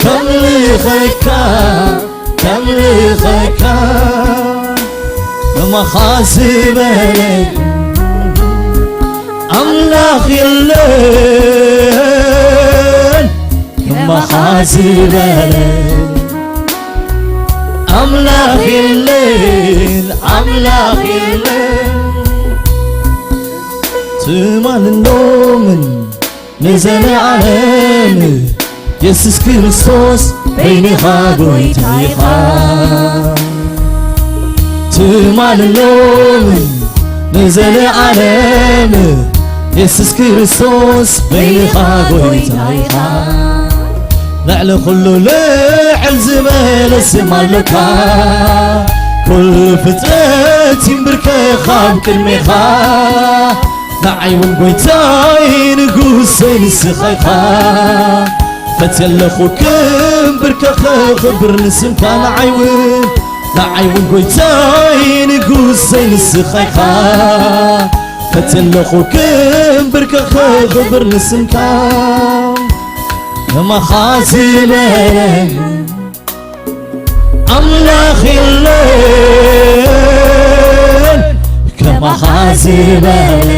ከምልኸካ ከምልኸካ ከማኻ ዝበለ ኣምላኽ የለን። ከማኻ ዝበለ ኣምላኽ የለን፣ ኣምላኽ የለን። ትማልን ሎምን ንዘለዓለም የሱስ ክርስቶስ በይንኻ ጎይታ ኢኻ። ትማልን ሎምን ንዘለዓለም የሱስ ክርስቶስ በይንኻ ጎይታ ኢኻ። ልዕሊ ኩሉ ልዕል ዝበለ ስም ኣሎካ። ኩሉ ፍጥረት ይንብርከኽ ኣብ ቅድሜኻ። ንዓይ እውን ጎይታይ ንጉሰይ ንስኻ ኢኻ። ፈትየ ኣለኹ ክብርከኽ ክብር ንስምካ። ንዓይ እውን ንዓይ እውን ጎይታይ ንጉሰይ ንስኻ ኢኻ። ፈትየ ኣለኹ ክብርከኽ ክብር ንስምካ። ከማኻ ዝበለ ኣምላኽ የለን፣ ከማኻ ዝበለ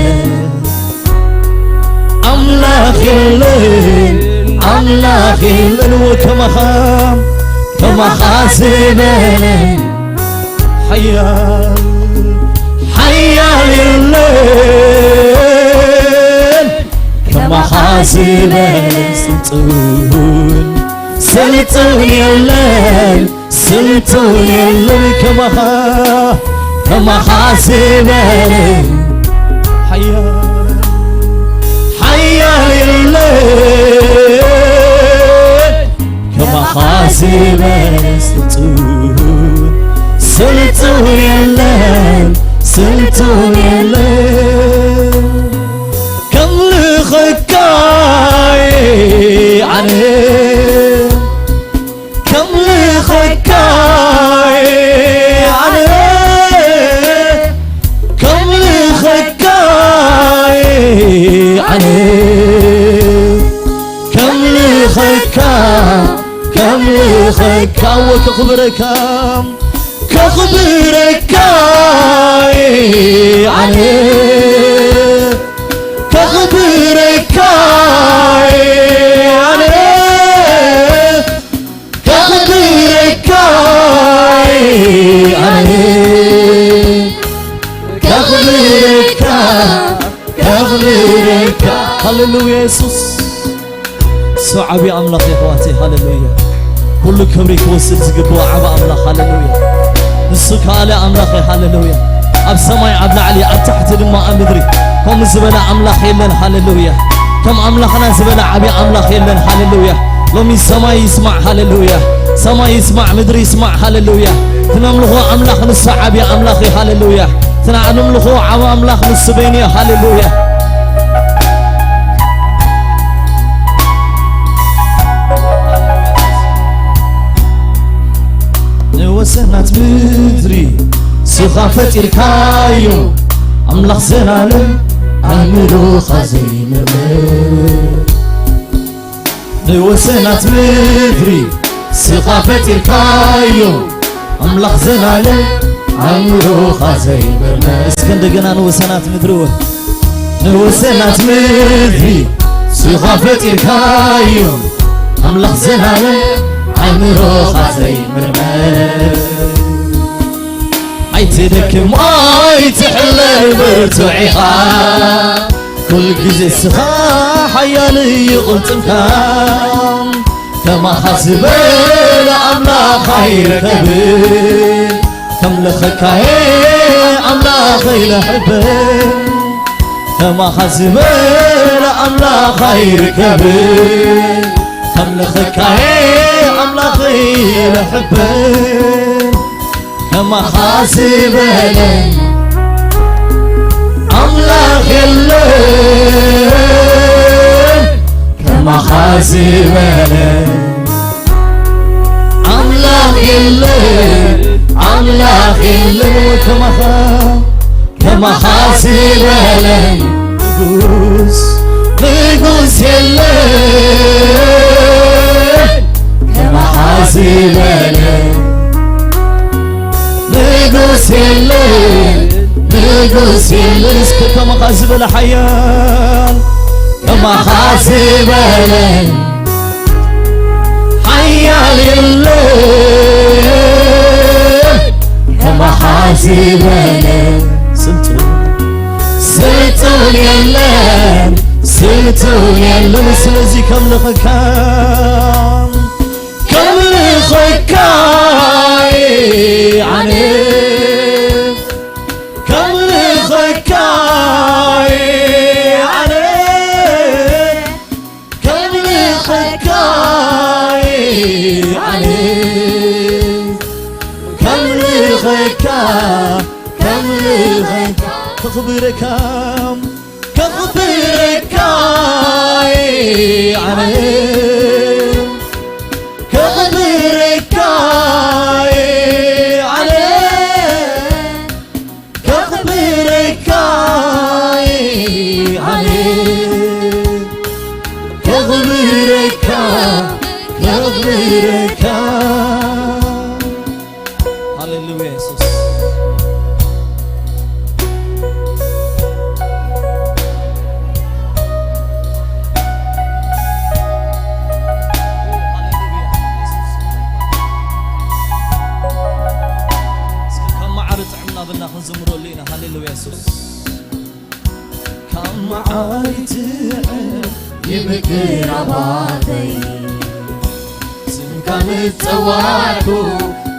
ኣምላኽ የለን፣ ኣምላኽ የለን። ወከማኻ ከማኻ ዝበለ ሓያል ሓያል የለን፣ ከማኻ ዝበለ ስልጡን ስልጡን የለን፣ ስልጡን የለን። ከማኻ ከማኻ ዝበለ ሓያል ሓያል የለን፣ ከማኻ ዝበለ ስልጡን ስልጡን የለን፣ ስልጡን የለን። ከምልኸካ ኣነ ከምልኸካ ኣነ ከምልኸካ ኣነ ከምልኸካ ከምልኸካ ወከኽብረካ ከኽብረካ ኣነ ከኽብረካ ኣነ ከኽብረካ ኣነ ከኽብረካ ከኽብረካ። ሃሌሉያ የሱስ። ንሱ ዓብዪ ኣምላኽ የሕዋተይ፣ ሃሌሉያ። ኩሉ ክብሪ ክወስድ ዝግብኦ ዓቢ ኣምላኽ፣ ሃሌሉያ። ንሱ ከኣለ ኣምላኽ እዩ፣ ሃሌሉያ። ኣብ ሰማይ ኣብ ላዕሊ ኣብ ታሕቲ ድማ ኣብ ምድሪ ከምኡ ዝበለ ኣምላኽ የለን፣ ሃሌሉያ። ከም ኣምላኽና ዝበለ ዓብዪ ኣምላኽ የለን፣ ሃሌሉያ። ሎሚ ሰማይ ይስማዕ፣ ሃሌሉያ። ሰማይ ይስማዕ፣ ምድሪ ይስማዕ፣ ሃሌሉያ። እቲ ነምልኾ ኣምላኽ ንሱ ዓብዪ ኣምላኽ እዩ፣ ሃሌሉያ። እቲ ንኣምልኾ ዓቢ ኣምላኽ ንሱ በይኑ እዩ፣ ሃሌሉያ። ንወሰናት ምድሪ ስኻ ፈጢርካዮ ኣምላኽ ዘላለም ኣእምሮኻ ዘይምርመር። ንወሰናት ምድሪ ስኻ ፈጢርካዮ ኣምላኽ ዘላለም ኣእምሮኻ ዘይምርመር። እስከ እንደገና ንወሰናት ምድሪ እውን ንወሰናት ምድሪ ስኻ ፈጢርካዮ ኣምላኽ ዘላለም ኣእምሮኻ ዘይምርመር። ኣይትደክም ኣይትሕለል ብርቱዕ ኢኻ። ኩሉ ግዜ ስኻ ሓያል እዩ ቅልጽምካ። ከማኻ ዝበለ ኣምላኽ ኣይርከብን። ከምልኸካየ ኣምላኽ ኢለ ሕበን። ከማኻ ዝበለ ኣምላኽ ኣይርከብን። ከምልኸካየ ኣምላኽ ኢለ ሕበን። ከማኻ ዝበለ ኣምላኽ የለን። ከማኻ ዝበለ ኣምላኽ የለን፣ ኣምላኽ የለን። ከማኻ ከማኻ ዝበለ ንጉስ ንጉስ የለን። ዝበለ ንጉስ የለን፣ ንጉስ የለን። እስከ ከማኻ ዝበለ ሓያል፣ ከማኻ ዝበለ ሓያል የለን፣ ከማኻ ዝበለ ስልጡን፣ ስልጡን የለን፣ ስልጡን የለን። ስለዚ ከምልኸካ፣ ከምልኸካ ኣነ፣ ከምልኸካ ኣነ፣ ከምልኸካ ኣነ፣ ከምልኸካ፣ ከምልኸካ፣ ከኽብረካ፣ ከኽብረካ ኣነ፣ ከኽብረካ ኣነ፣ ከኽብረካ ኣነ፣ ከኽብረካ፣ ከኽብረካ። ሃሌሉያ የሱስ። እስከ ካብ መዓር ጥዕም እናበልና ክንዝምረሉ ኢና። ሃሌሉያ የሱስ። ካብ መዓር ጥዕም ይምቅር ኣባተይ፣ ስምካ ምጸዋዕኩ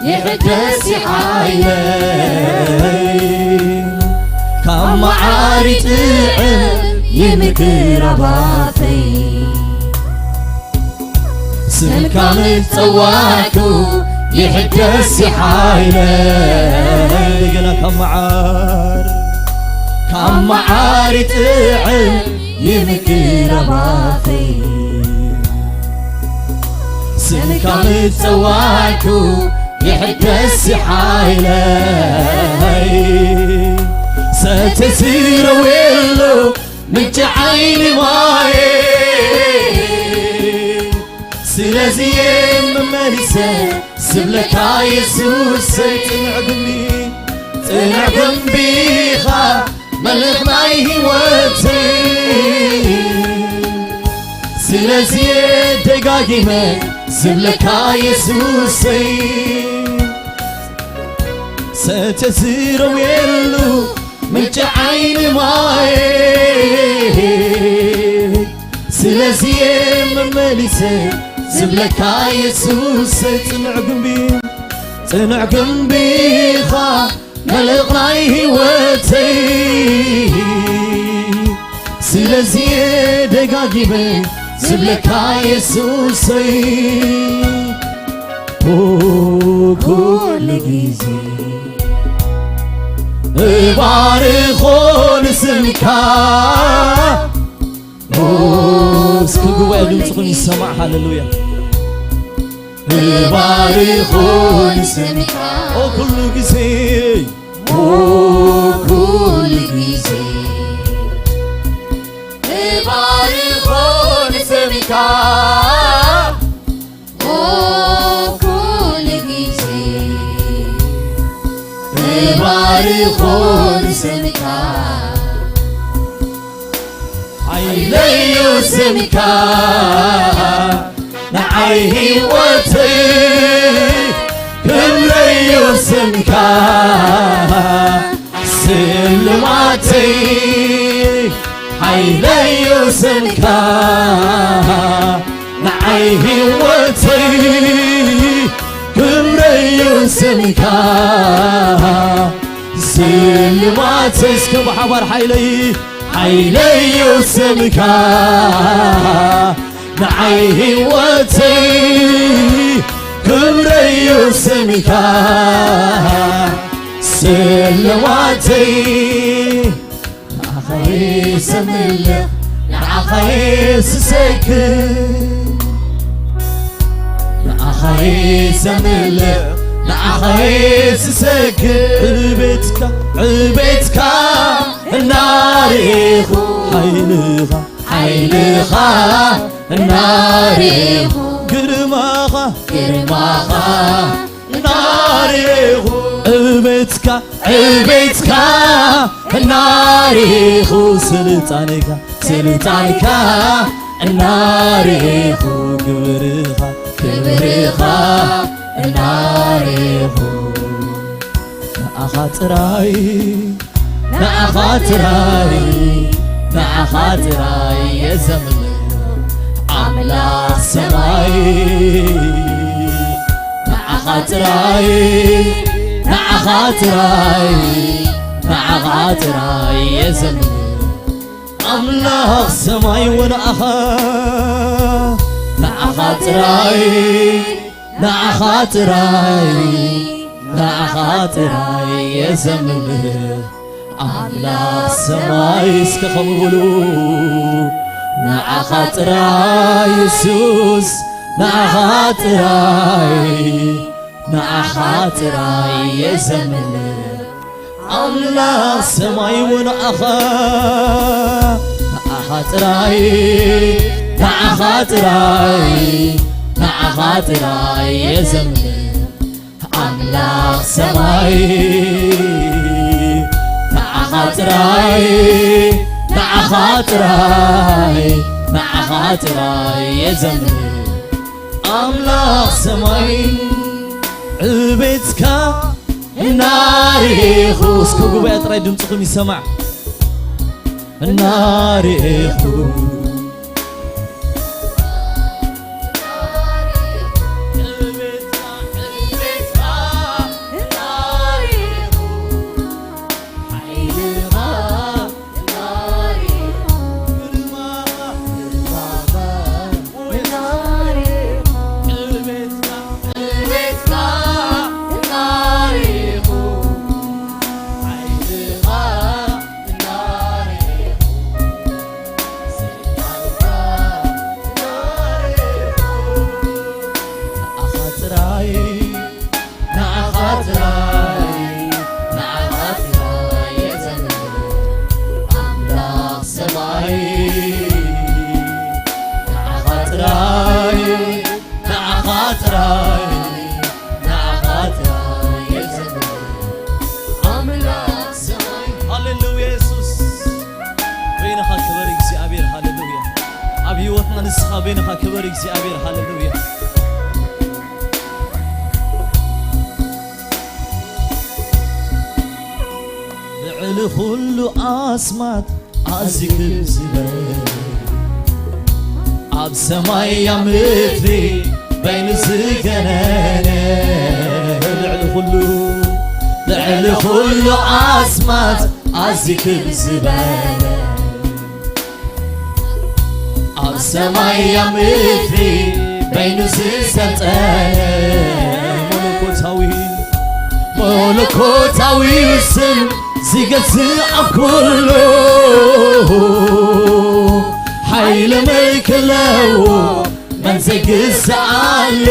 ይሕደስ ሓይለይ። ካብ መዓር ጥዕም ይምቅር ኣባተይ፣ ስምካ ምጸዋዕኩ ይሕደስ ሓይለይ። እንደገና ካብ መዓር፣ ካብ መዓር ጥዕም ይምቅር ኣባተይ፣ ስምካ ምጸዋዕኩ ይሕደስ ሓይለይ። ሰተ ስረው የሎ ምንጭ ዓይኒ ማየ፣ ስለዚ መመሊሰ ዝብለካ የሱሰይ፣ ጽኑዕ ግንቢ፣ ጽኑዕ ግንቢ ኢኻ መልእኽ ናይ ህይወተይ። ስለዚ ደጋጊመ ዝብለካ የሱሰይ፣ ሰተ ስረው የሉ ምንጭ ዓይኒ ማየ። ስለዚ መመሊሰ ዝብለካ የሱሰይ፣ ጽኑዕ ግንቢ፣ ጽኑዕ ግንቢ ኢኻ መልእኽ ናይ ህይወተይ። ስለዚ ደጋጊመ ዝብለካ የሱሰይ፣ ኦ፣ ኩሉ ግዜ እባርኾ ንስምካ። ኦ፣ እስኪ ጉባኤ ድምፅኹም ይሰማዕ። ሃሌሉያ። እባርኾ ንስምካ። ኦ፣ ኩሉ ግዜ። ኦ፣ ኩሉ ግዜ እባርኾ ንስምካ። ኦ፣ ኩሉ ግዜ እባርኾ ንስምካ። ሓይለዩ ስምካ ንዓይ ህይወተይ፣ ክብረዩ ስምካ ስልማተይ። ሓይለዩ ስምካ ንዓይ ህይወተይ፣ ክብረዩ ስምካ ስልማተይ። እስከ ብሓባር ሓይለይ፣ ሓይለዩ ስምካ ንዓይ ህይወተይ፣ ክብረዩ ስምካ ስልማተይ። ንዓኻ እየ ዘምልኽ፣ ንዓኻ እየ ዝሰግድ። ንዓኻ እየ ዘምልኽ፣ ንዓኻ እየ ዝሰግድ። ዕቤትካ፣ ዕቤትካ እናርኤኹ፣ ሓይልኻ፣ ሓይልኻ እናርኤኹ፣ ግርማኻ ግርማኻ እናርኤኹ ዕቤትካ ዕቤትካ እናርኤኹ ስልጣንካ ስልጣንካ እናርኤኹ ክብርኻ ክብርኻ እናርኤኹ ንኣኻ ጥራይ ንኣኻ ጥራይ ንኣኻ ጥራይ የዘምር ኣምላኽ ሰማይ ንኣኻ ጥራይ ንኣኻ ጥራይ ንኣኻ ጥራይ የዘምር ኣምላኽ ሰማይ ወንኣኻ ንኣኻ ጥራይ ንኣኻ ጥራይ ንኣኻ ጥራይ የዘምር ኣምላኽ ሰማይ እስከ ከምኡ በሉ ንኣኻ ጥራይ የሱስ ንኣኻ ጥራይ ንኣኻ ጥራይ የዘምር ኣምላኽ ሰማይ ወንኣኻ ንኣኻ ጥራይ ንኣኻ ጥራይ ንኣኻ ጥራይ የዘምር ኣምላኽ ሰማይ ንኣኻ ጥራይ ንኣኻ ጥራይ ንኣኻ ጥራይ የዘምር ኣምላኽ ሰማይ ዕቤትካ እናርኤኹ እስከ ጉባኤ ጥራይ ድምፅኹም ይሰማዕ እናርኤኹ በይንኻ ክበር እግዚኣብሔር ሃሌሉያ ኣብ ህይወትና ንስኻ በይንኻ ክበር እግዚኣብሔር ሃሌሉያ ልዕሊ ኩሉ ኣስማት ኣዝዩ ክብ ዝበል ኣብ ሰማይ ኣብ ምድሪ በይኑ ዝገነነ ልዕሊ ኩሉ ልዕሊ ኩሉ ኣስማት ኣዝዩ ክብ ዝበለ ኣብ ሰማይ ኣብ ምድሪ በይኑ ዝሰልጠነ መለኮታዊ መለኮታዊ ስም ዝገዝእ ኣብ ኩሉ ሓይሊ ምልክ ኣለዎ መን ዘይግዛኣሉ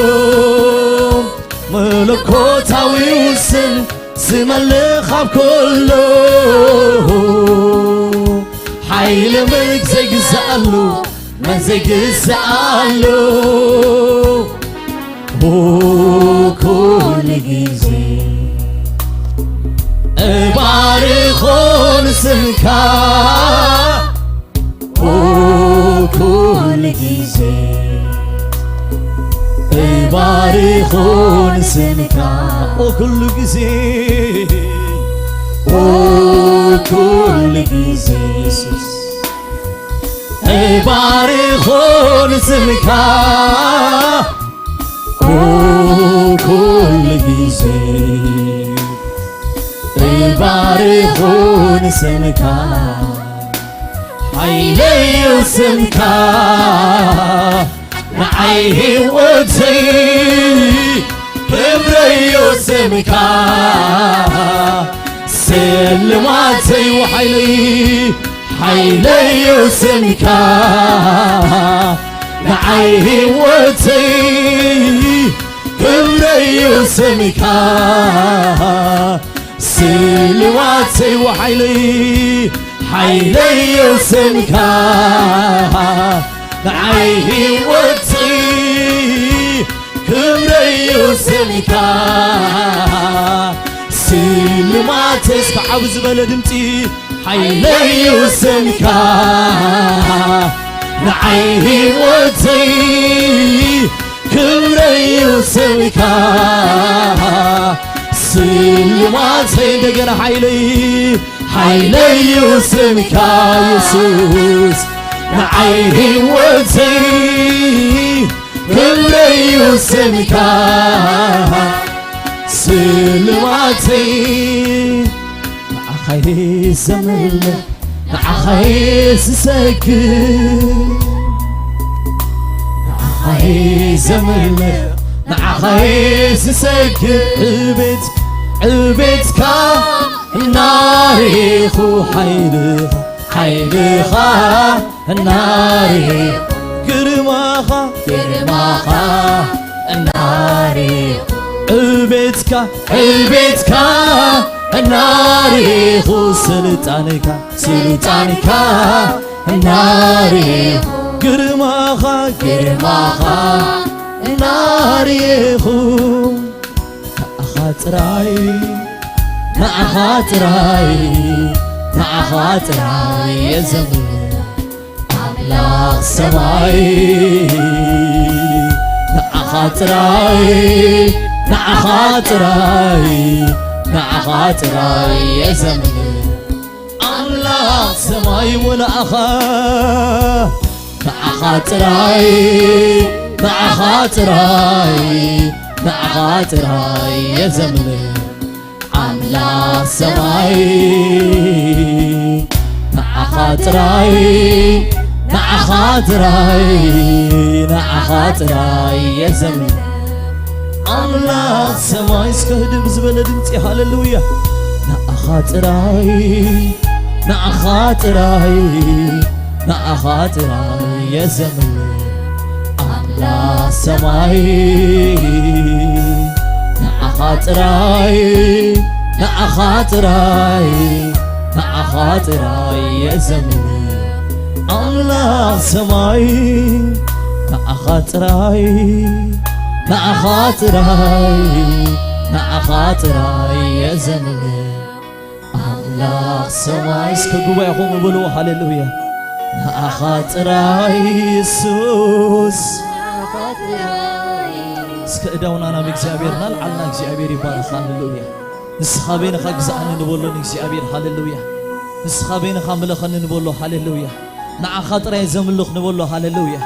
መለኮታዊ ስም ዝመልኽ ኣብ ኩሉ ሓይሊ ምልክ ዘይግዛኣሉ መን ዘይግዛኣሉ ኩሉ ግዜ እባርኾ ንስምካ ኩሉ ግዜ እባርኾ ንስምካ ኩሉ ግዜ ኩሉ ግዜ የሱስ እባርኾ ንስምካ ኩሉ ግዜ እባርኾ ንስምካ ሓይለዩ ስምካ ንዓይ ህይወተይ ክብረዮ ስምካ ስልማተይ ሓይለይ ሓይለዮ ስምካ ንዓይ ህይወተይ ክብረዮ ስምካ ስልዋተይ ሓይለይ ሓይለዮ ስምካ ንዓይ ህይወተይ ክብረይ እዩ ስምካ ስልማተይ። እስከ ዓብ ዝበለ ድምፂ። ሓይለይ እዩ ስምካ ንዓይ ህይወተይ። ክብረይ እዩ ስምካ ስልማተይ። እንደገና ሓይለይ ሓይለይ እዩ ስምካ የሱስ ንዓይ ህይወተይ። ክብረይ እዩ ስምካ ስልማተይ። ንዓኻይ ዘምልኽ ንዓኻይ ዝሰግድ ንዓኻይ ዘምልኽ ንዓኻይ ዝሰግድ ዕቤት ዕቤትካ እናርኢኹ ሓይልኻ ሓይልኻ እናርኢኹ ግርማኻ ግርማኻ እናርኢኹ ዕቤትካ ዕቤትካ እናርኢኹ ስልጣንካ ስልጣንካ እናርኢኹ ግርማኻ ግርማኻ እናርኢኹ ንዓኻ ጥራይ ንዓኻ ጥራይ ንዓኻ ጥራይ የዘምር ኣምላኽ ሰማይ ንዓኻ ጥራይ ንዓኻ ጥራይ ንዓኻ ጥራይ የዘምር ኣምላኽ ሰማይ ወንዓኻ ንዓኻ ጥራይ ንዓኻ ጥራይ ንዓኻ ጥራይ የዘምር ኣምላኽ ሰማይ ንዓኻ ጥራይ ንዓኻ ጥራይ ንዓኻ ጥራይ የዘምር ኣምላኽ ሰማይ እስከ ህድእ ብዝበለ ድምፂ ሃሌሉያ ንዓኻ ጥራይ ንዓኻ ጥራይ ንዓኻ ጥራይ የዘምር ኣምላኽ ሰማይ ንዓኻ ጥራይ ንዓኻ ጥራይ ንዓኻ ጥራይ የዘምር ኣምላኽ ሰማይ ንዓኻ ጥራይ ንዓኻ ጥራይ ንዓኻ ጥራይ የዘምር ኣምላኽ ሰማይ እስከ ጉባኤኹም በልዎ ሃሌሉያ ንዓኻ ጥራይ የሱስ እስከ እዳውና ናብ እግዚኣብሔር ናልዓልና እግዚኣብሔር ይባረኽ ሃሌሉያ ንስኻ በይንኻ ግዛእኒ ንበሎ ንእግዚኣብሔር ሃሌሉያ ንስኻ በይንኻ ምለኸኒ ንበሎ ሃሌሉያ ንዓኻ ጥራይ ዘምልኽ ንበሎ ሃሌሉያ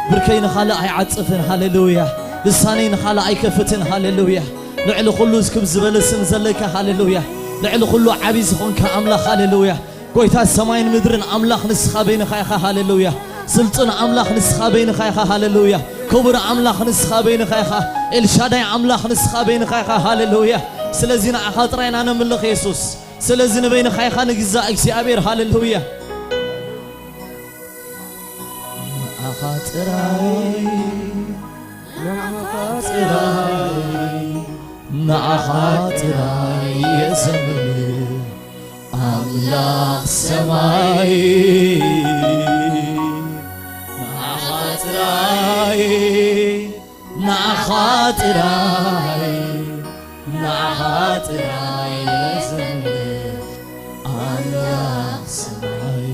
ብርከይ ንኻልእ ኣይዓጽፍን ሃሌሉያ ልሳነይ ንኻልእ ኣይከፍትን ሃሌሉያ ልዕሊ ኩሉ እስክብ ዝበለ ስም ዘለካ ሃሌሉያ ልዕሊ ኩሉ ዓብዪ ዝኾንካ ኣምላኽ ሃሌሉያ ጎይታ ሰማይን ምድርን ኣምላኽ ንስኻ በይንኻ ኢኻ ሃሌሉያ ስልጡን ኣምላኽ ንስኻ በይንኻ ኢኻ ሃሌሉያ ክቡር ኣምላኽ ንስኻ በይንኻ ኢኻ ኤልሻዳይ ኣምላኽ ንስኻ በይንኻ ኢኻ ሃሌሉያ ስለዚ ንዓኻ ጥራይ ኢና ነምልኽ የሱስ ስለዚ ንበይንኻ ኢኻ ንግዛእ እግዚኣብሔር ሃሌሉያ ንዓኻ ጥራይ ንዓኻ ጥራይ ንዓኻ ጥራይ የዘምር ኣምላኽ ሰማይ ንዓኻ ጥራይ ንዓኻ ጥራይ ንዓኻ ጥራይ የዘምር ኣምላኽ ሰማይ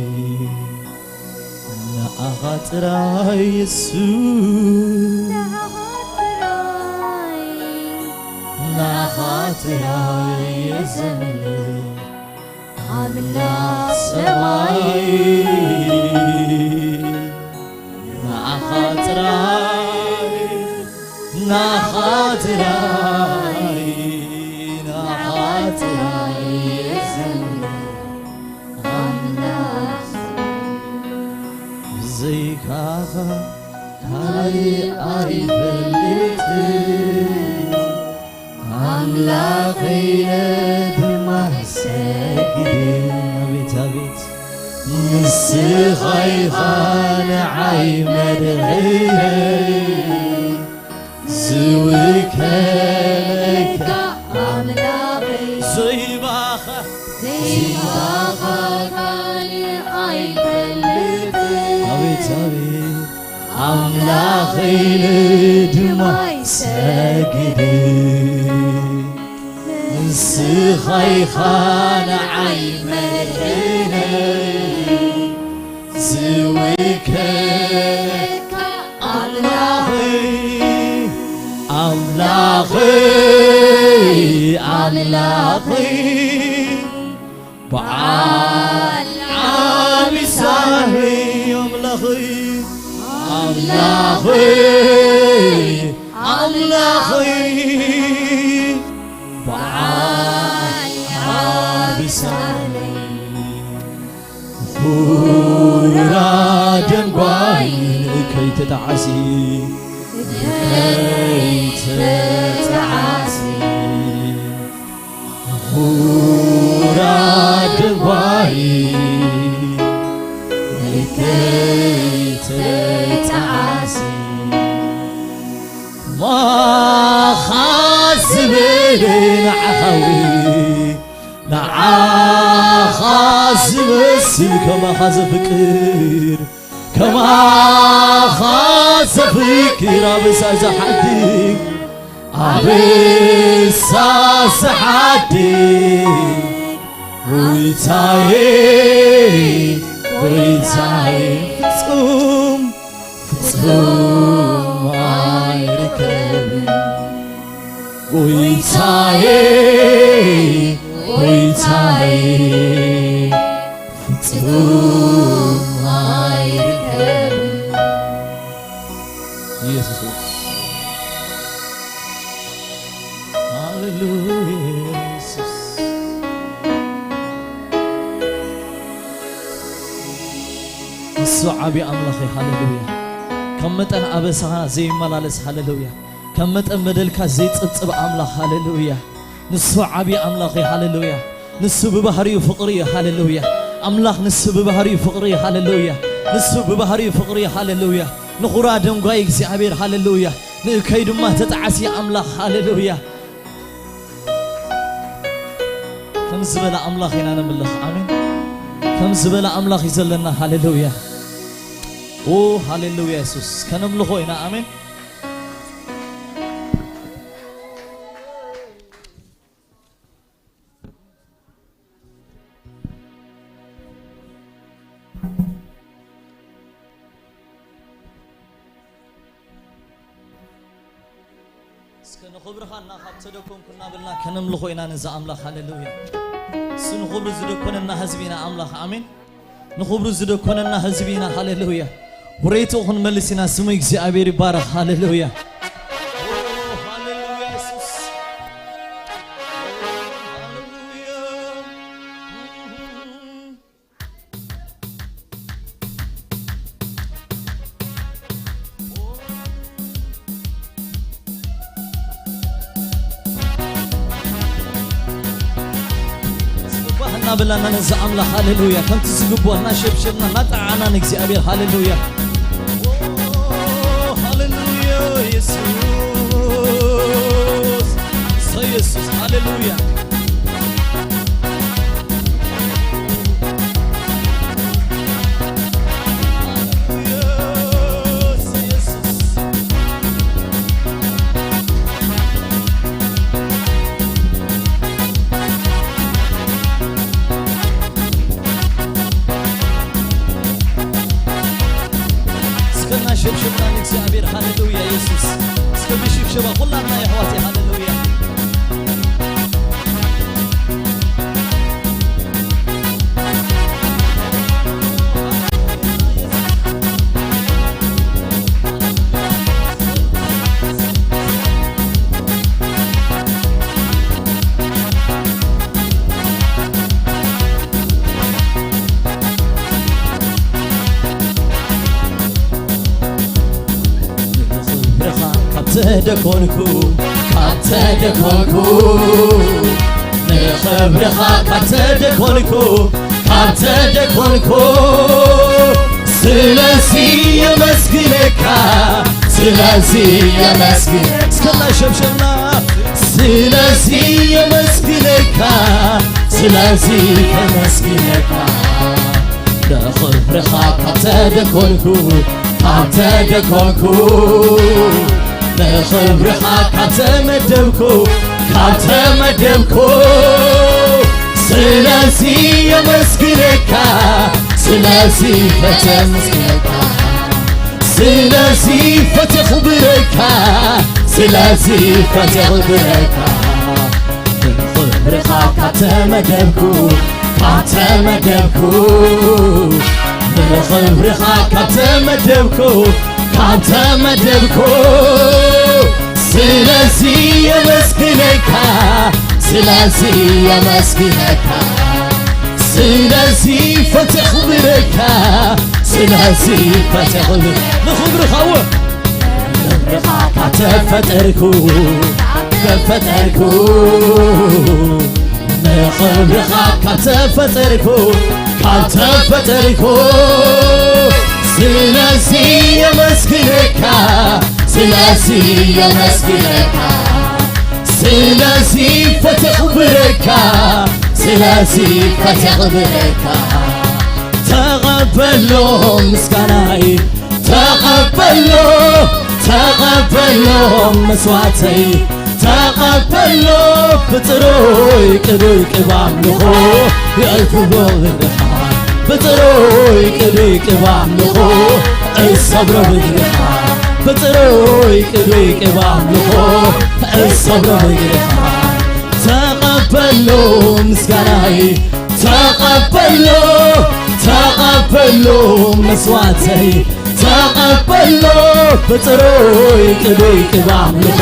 ንዓኻ ጥራይ የሱስ ንዓኻ ጥራይ የዘምር ኣምላኽ ሰማይ ንዓኻ ጥራይ ንዓኻ ጥራይ ንዓኻ ጥራይ የዘምር ኣምላኽ ብዘይካኻ ካልእ ኣይፈልጥን ኣምላኸይ ኢለ ድማ ይሰግድ ኣቤት ኣቤት ንስኻ ኢኻ ንዓይ መድሕነይ ዝውከለካ ኣምላኸይ ዘይባኻ ዘይባኻ ካልእ ኣይፈልጥን ኣቤት ኣቤት ኣምላኸይ ኢለ ድማ ኢኻ ንዓይ መድሕነይ ዝውከልካ ኣምላኸይ፣ ኣምላኸይ፣ ኣምላኸይ፣ በዓል ዓቢ ሳህለይ ኣምላኸይ፣ ኣምላኸይ፣ ኣምላኸይ፣ በዓል ዓቢ ሳህለይ። ኹራ ደንጓይ ከይተጣዓሲ፣ ከይተጣዓሲ። ኹራ ደንጓይ ከይተጣዓሲ። ማኻ ዝብል ንዓኻ ንዓኻ ዝመስል ከማኻ ዘፍቅር፣ ከማኻ ዘፍቅር ኣበሳ ዝሓድግ፣ ኣበሳ ዝሓድግ፣ ጎይታዬ፣ ጎይታዬ፣ ፍጹም ፍጹም ኣይርከብን። ጎይታዬ፣ ጎይታዬ፣ ፍጹም ኣይርከብን። ኢየሱስ ሆይ። ሃሌሉያ ኢየሱስ። ንሱ ዓቢ ኣምላኽ እዩ። ሃሌሉያ። ከም መጠን ኣበሳኻ ዘይመላለስ፣ ሃሌሉያ። ከም መጠን በደልካ ዘይጽብጽብ ኣምላኽ፣ ሃሌሉያ። ንሱ ዓቢ ኣምላኽ እዩ፣ ሃሌሉያ። ንሱ ብባህሪኡ ፍቕሪ እዩ፣ ሃሌሉያ። ኣምላኽ ንሱ ብባህሪኡ ፍቕሪ እዩ፣ ሃሌሉያ። ንሱ ብባህሪኡ ፍቕሪ እዩ፣ ሃሌሉያ። ንኹራ ደንጓይ እግዚኣብሔር፣ ሃሌሉያ። ንእከይ ድማ ተጣዓሲ ኣምላኽ፣ ሃሌሉያ። ከም ዝበለ ኣምላኽ ኢና ነምልኽ። ኣሜን። ከም ዝበለ ኣምላኽ እዩ ዘለና። ሃሌሉያ። ኦ፣ ሃሌሉያ የሱስ። ከነምልኾ ኢና። ኣሜን። እስከ ንኽብርኻ እና ካብ ተደኮንኩ እናበልና ከነምልኾ ኢና ነዛ ኣምላኽ። ሃሌሉያ። እሱ ንኽብሩ ዝደኮነና ህዝቢ ኢና ኣምላኽ። ኣሜን። ንኽብሩ ዝደኮነና ህዝቢ ኢና። ሃሌሉያ። ውሬቱ ክንመልስ ኢና። ስሙ እግዚኣብሔር ይባረኽ። ሃሌሉያ። ሃሌሉያ የሱስ። ሃሌሉያ። ዝግባህ እናበላና ነዚ ኣምላኽ፣ ሃሌሉያ፣ ከምቲ ዝግብኦ እናሸብሸብና እናጠዓዕና ንእግዚኣብሔር፣ ሃሌሉያ። ኦ፣ ሃሌሉያ፣ የሱስ፣ እሰይ፣ የሱስ፣ ሃሌሉያ። እስከ እናሸብሸብና ንእግዚኣብሔር፣ ሃሌሉያ፣ የሱስ። እስከ ብሽብሸባ ኩላትና የሕዋተይ፣ ሃሌሉያ። ንኽብርኻ ካብ ተደኮንኩ፣ ካብ ተደኮንኩ፣ ንኽብርኻ ካብ ተደኮንኩ፣ ካብ ተደኮንኩ፣ ስለዚ የመስግነካ፣ ስለዚ የመስግነ-፣ እስከ እናሸብሸብና፣ ስለዚ የመስግነካ፣ ስለዚ የመስግነካ። ንኽብርኻ ካብ ተደኮንኩ፣ ካብ ተደኮንኩ፣ ንኽብርኻ ካብ ተመደብኩ፣ ካብ ተመደብኩ፣ ስለዚ የመስግነካ፣ ስለዚ ፈትየ መስግነካ፣ ስለዚ ፈትየ ክብረካ፣ ስለዚ ፈትየ ክብረካ። ንኽብርኻ ካብ ተመደብኩ፣ ካብ ተመደብኩ፣ ንኽብርኻ ካብ ተመደብኩ፣ ካብ ተመደብኩ። ስለዚ የመስግነካ፣ ስለዚ የመስግነካ፣ ስለዚ ፈትየ ክብረካ፣ ስለዚ ፈትየ ክብር-፣ ንኽብርኻ እወ። ንኽብርኻ ካብ ተፈጠርኩ፣ ተፈጠርኩ፣ ንኽብርኻ ካብ ተፈጠርኩ፣ ካብ ተፈጠርኩ። ስለዚ የመስግነካ፣ ስለዚ የመስግነካ፣ ስለዚ ፈትየ ክብረካ፣ ስለዚ ፈትየ ክብረካ። ተቐበሎ ምስጋናይ፣ ተቐበሎ፣ ተቐበሎ መስዋዕተይ፣ ተቐበሎ ብጽሩይ ቅዱይ ቅብ ኣምልኾ የእክቦ ብርኻ። ብጽሩይ ቅዱይ ቅብ ኣምልኾ እሰብሮ ብግርኻ። ብጽሩይ ቅዱይ ቅብ ኣምልኾ እሰብሮ ብግርኻ። ተቐበሎ ምስጋናይ፣ ተቐበሎ፣ ተቐበሎ መስዋዕተይ፣ ተቐበሎ ብጽሩይ ቅዱይ ቅብ ኣምልኾ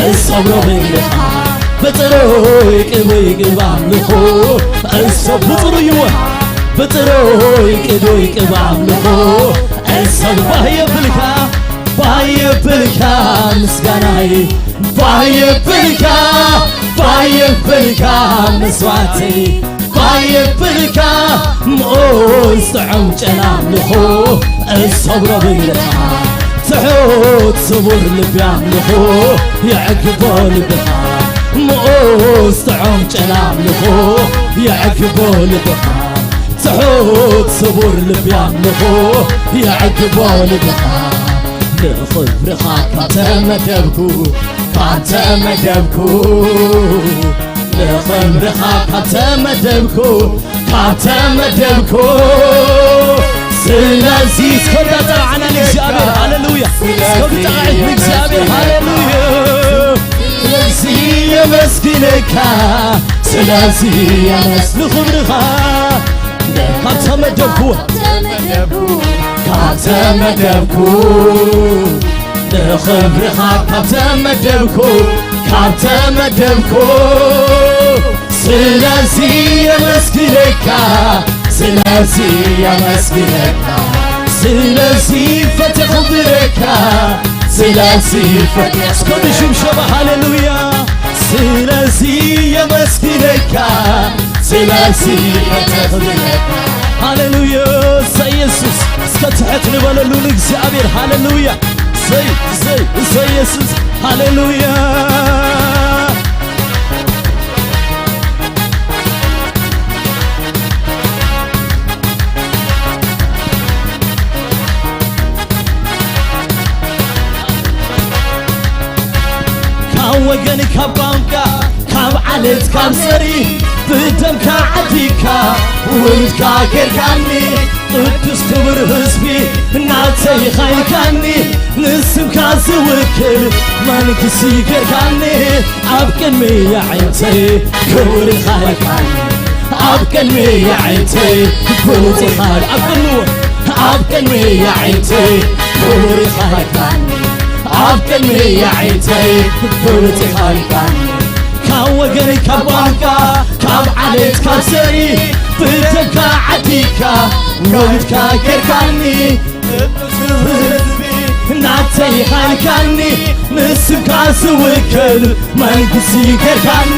እሰብሮ ብግርኻ። ብጽሩይ ቅዱይ ቅብ ኣምልኾ እሰብ ብጽሩይ ይወ-፣ ብጽሩይ ቅዱይ ቅብ ኣምልኾ እሰብ ባህ የብልካ፣ ባህ የብልካ ምስጋናይ፣ ባህ የብልካ፣ ባህ የብልካ መስዋዕተይ፣ ባህ የብልካ ምኡዝ ጥዑም ጨና ኣምልኾ እሰብሮ ብግርኻ። ትሑት ስቡር ልቢ ኣምልኾ የዕግቦ ልብኻ። ምኡዝ ጥዑም ጨና ኣምልኾ የዕግቦ ልብኻ። ትሑት ስቡር ልቢ ኣምልኾ የዕግቦ ልብኻ። ንኽብርኻ ካብ ተመደብኩ፣ ካብ ተመደብኩ፣ ንኽብርኻ ካብ ተመደብኩ፣ ካብ ተመደብኩ። ስለዚ እስከ ብጣዕዓና ንእግዚኣብሔር፣ ሃሌሉያ። እስከ ብጣዕዒት ንእግዚኣብሔር፣ ሃሌሉያ። ስለዚ የመስግነካ፣ ስለዚ የመስ-፣ ንኽብርኻ ካብ ተመደብኩ፣ ካብ ተመደብኩ፣ ንኽብርኻ ካብ ተመደብኩ፣ ካብ ተመደብኩ። ስለዚ የመስግነካ፣ ስለዚ የመስግነካ፣ ስለዚ ፈትየ ክብረካ፣ ስለዚ ፈትየ እስከ ብሽምሸባ ሃሌሉያ። ስለዚ የመስግነካ፣ ስለዚ ፈትየ ክብረካ። ሃሌሉያ። እሰይ ኢየሱስ፣ እስከ ትሕት ንበለሉ ንእግዚኣብሔር። ሃሌሉያ። እሰይ፣ እሰይ፣ እሰይ ኢየሱስ፣ ሃሌሉያ። ካብ ወገን ካብ ቋንቋ ካብ ዓሌት ካብ ዘሪ ብደምካ ዓዲካ ውሉድካ ጌርካኒ ቅዱስ ክቡር ህዝቢ ናተይ ኢኻ ኢልካኒ ንስምካ ዝውክል መንግስቲ ጌርካኒ ኣብ ቅድሚ የዒንተይ ክቡር ኢኻ ኢልካኒ ኣብ ቅድሚ የዒንተይ ብሉጽ ኢኻ ኣብ ቅድሚ ኣብ ቅድሚ የዒንተይ ክቡር ኢኻ ኢልካኒ ኣብ ቅድሚ የዒንተይ ብሉጽ ኢኻ ኢልካኒ ካብ ወገን ካብ ቋንቋ ካብ ዓሌት ካብ ዘሪ ብደምካ ዓዲካ ውሉድካ ጌርካኒ ህዝቢ ናተይ ኢኻ ኢልካኒ ንስምካ ዝውክል መንግስቲ ጌርካኒ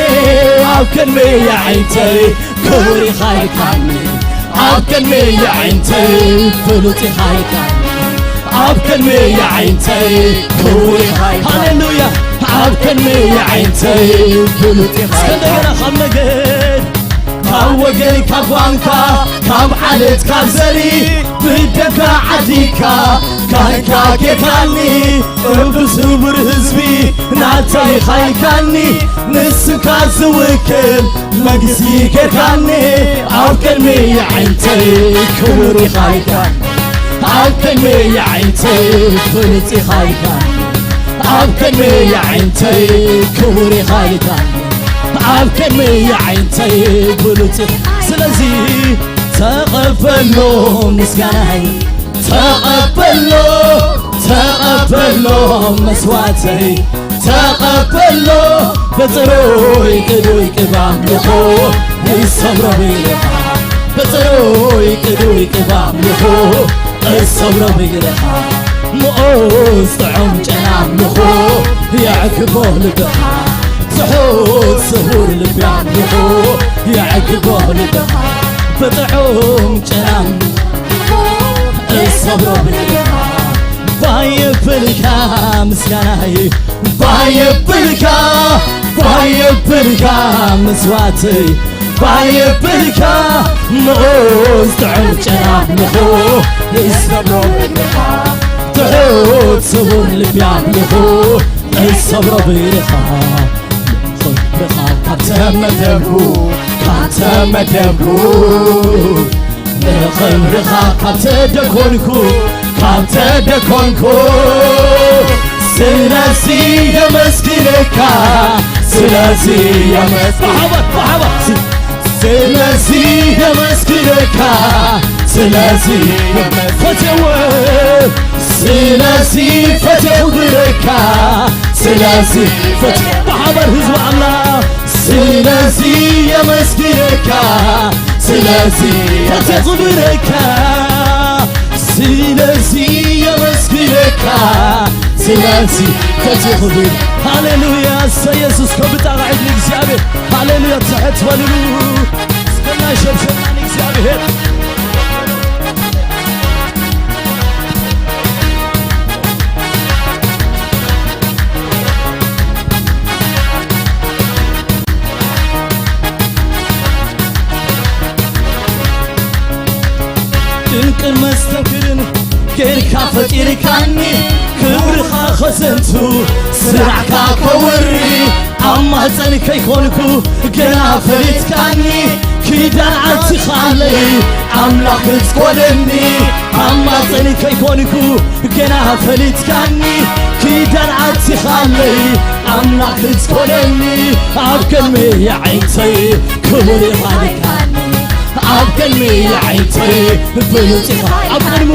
ኣብ ቅድሚ የዒንተይ ክቡር ኢኻ ኢልካኒ ኣብ ቅድሚ የዒንተይ ብሉጽ ኢኻ ኢልካኒ ኣብ ቅድሚ የዒንተይ ክቡር ኢኻ ኢልካኒ ሃሌሉያ ኣብ ቅድሚ የዒንተይ ብሉጽ ኢኻ እስከ እንደገና ካብ መገድ ካብ ወገን ካብ ቋንቋ ካብ ዓሌት ካብ ዘሪ ብደምካ ዓዲካ ካህንካ ጌርካኒ፣ ቅዱስ ህቡር ህዝቢ ናተይ ኢኻ ኢልካኒ፣ ንስምካ ዝውክል መንግስቲ ጌርካኒ። ኣብ ቅድሚ የዒንተይ ክቡር ኢኻ ኢልካኒ፣ ኣብ ቅድሚ የዒንተይ ብሉጽ ኢኻ ኢልካኒ፣ ኣብ ቅድሚ የዒንተይ ክቡር ኢኻ ኢልካኒ፣ ኣብ ቅድሚ የዒንተይ ብሉጽ ኢኻ። ስለዚ ተቐበሎ ምስጋናይ፣ ተቐበሎ፣ ተቐበሎ መስዋዕተይ፣ ተቐበሎ ብጽሩይ ቅዱይ ቅብ ኣምልኾ ይሰብሮ ብኢኻ፣ ብጽሩይ ቅዱይ ቅብ ኣምልኾ እሰብሮ ብኢኻ። ምኡዝ ጥዑም ጨና ኣምልኾ የዕግቦ ልብኻ፣ ትሑት ስሁር ልቢ ኣምልኾ የዕግቦ ልብኻ። ብጥዑም ጨና ኣምልኾ እሰብሮ ብኢኻ። ባየብልካ ምስጋናይ፣ ባየብልካ፣ ባየብልካ መስዋዕተይ፣ ባየብልካ ምኡዝ ጥዑም ጨና ኣምልኾ እሰብሮ ብኢኻ። ትሑት ስሁር ልቢ ኣምልኾ እሰብሮ ብኢኻ። ንኽብርኻ ካብ ተመደብኩ፣ ካብ ተመደብኩ፣ ንኽብርኻ ካብ ተደኮንኩ፣ ካብ ተደኮንኩ፣ ስለዚ የመስግነካ፣ ስለዚ የመስ-፣ ብሓባር፣ ብሓባር። ስለዚ የመስግነካ፣ ስለዚ የመስ-፣ ፈትየወ፣ ስለዚ ፈትየ ክብረካ፣ ስለዚ ፈትየ ብሓባር ህዝቢ ኣምላኽ፣ ስለዚ የመስግነካ፣ ስለዚ ፈትየ ክብረካ፣ ስለዚ የመስግነካ፣ ስለዚ ፈትየ ክብር። ሃሌሉያ፣ እሰይ፣ ኢየሱስ ከብጣ ቃዒድ ንእግዚኣብሔር። ሃሌሉያ፣ ትሕት በልሉ። እስከና ሸብሸብና ንእግዚኣብሔር። ድንቅን መስተንክርን ጌርካ ፈጢርካኒ፣ ክብርኻ ኸዘንቱ ስራሕካ ከውሪ። ኣብ ማህፀን ከይኮንኩ ገና ፈሊጥካኒ፣ ኪዳን ኣቲኻለይ ኣምላኽ ክትኮነኒ። ኣብ ማህፀን ከይኮንኩ ገና ፈሊጥካኒ፣ ኪዳን ኣቲኻለይ ኣምላኽ ክትኮነኒ። ኣብ ቅድሚ የዒንተይ ክቡር ኢኻ ኢልካኒ፣ ኣብ ቅድሚ የዒንተይ ብሉጽ ኢኻ። ኣብ ቅድሚ፣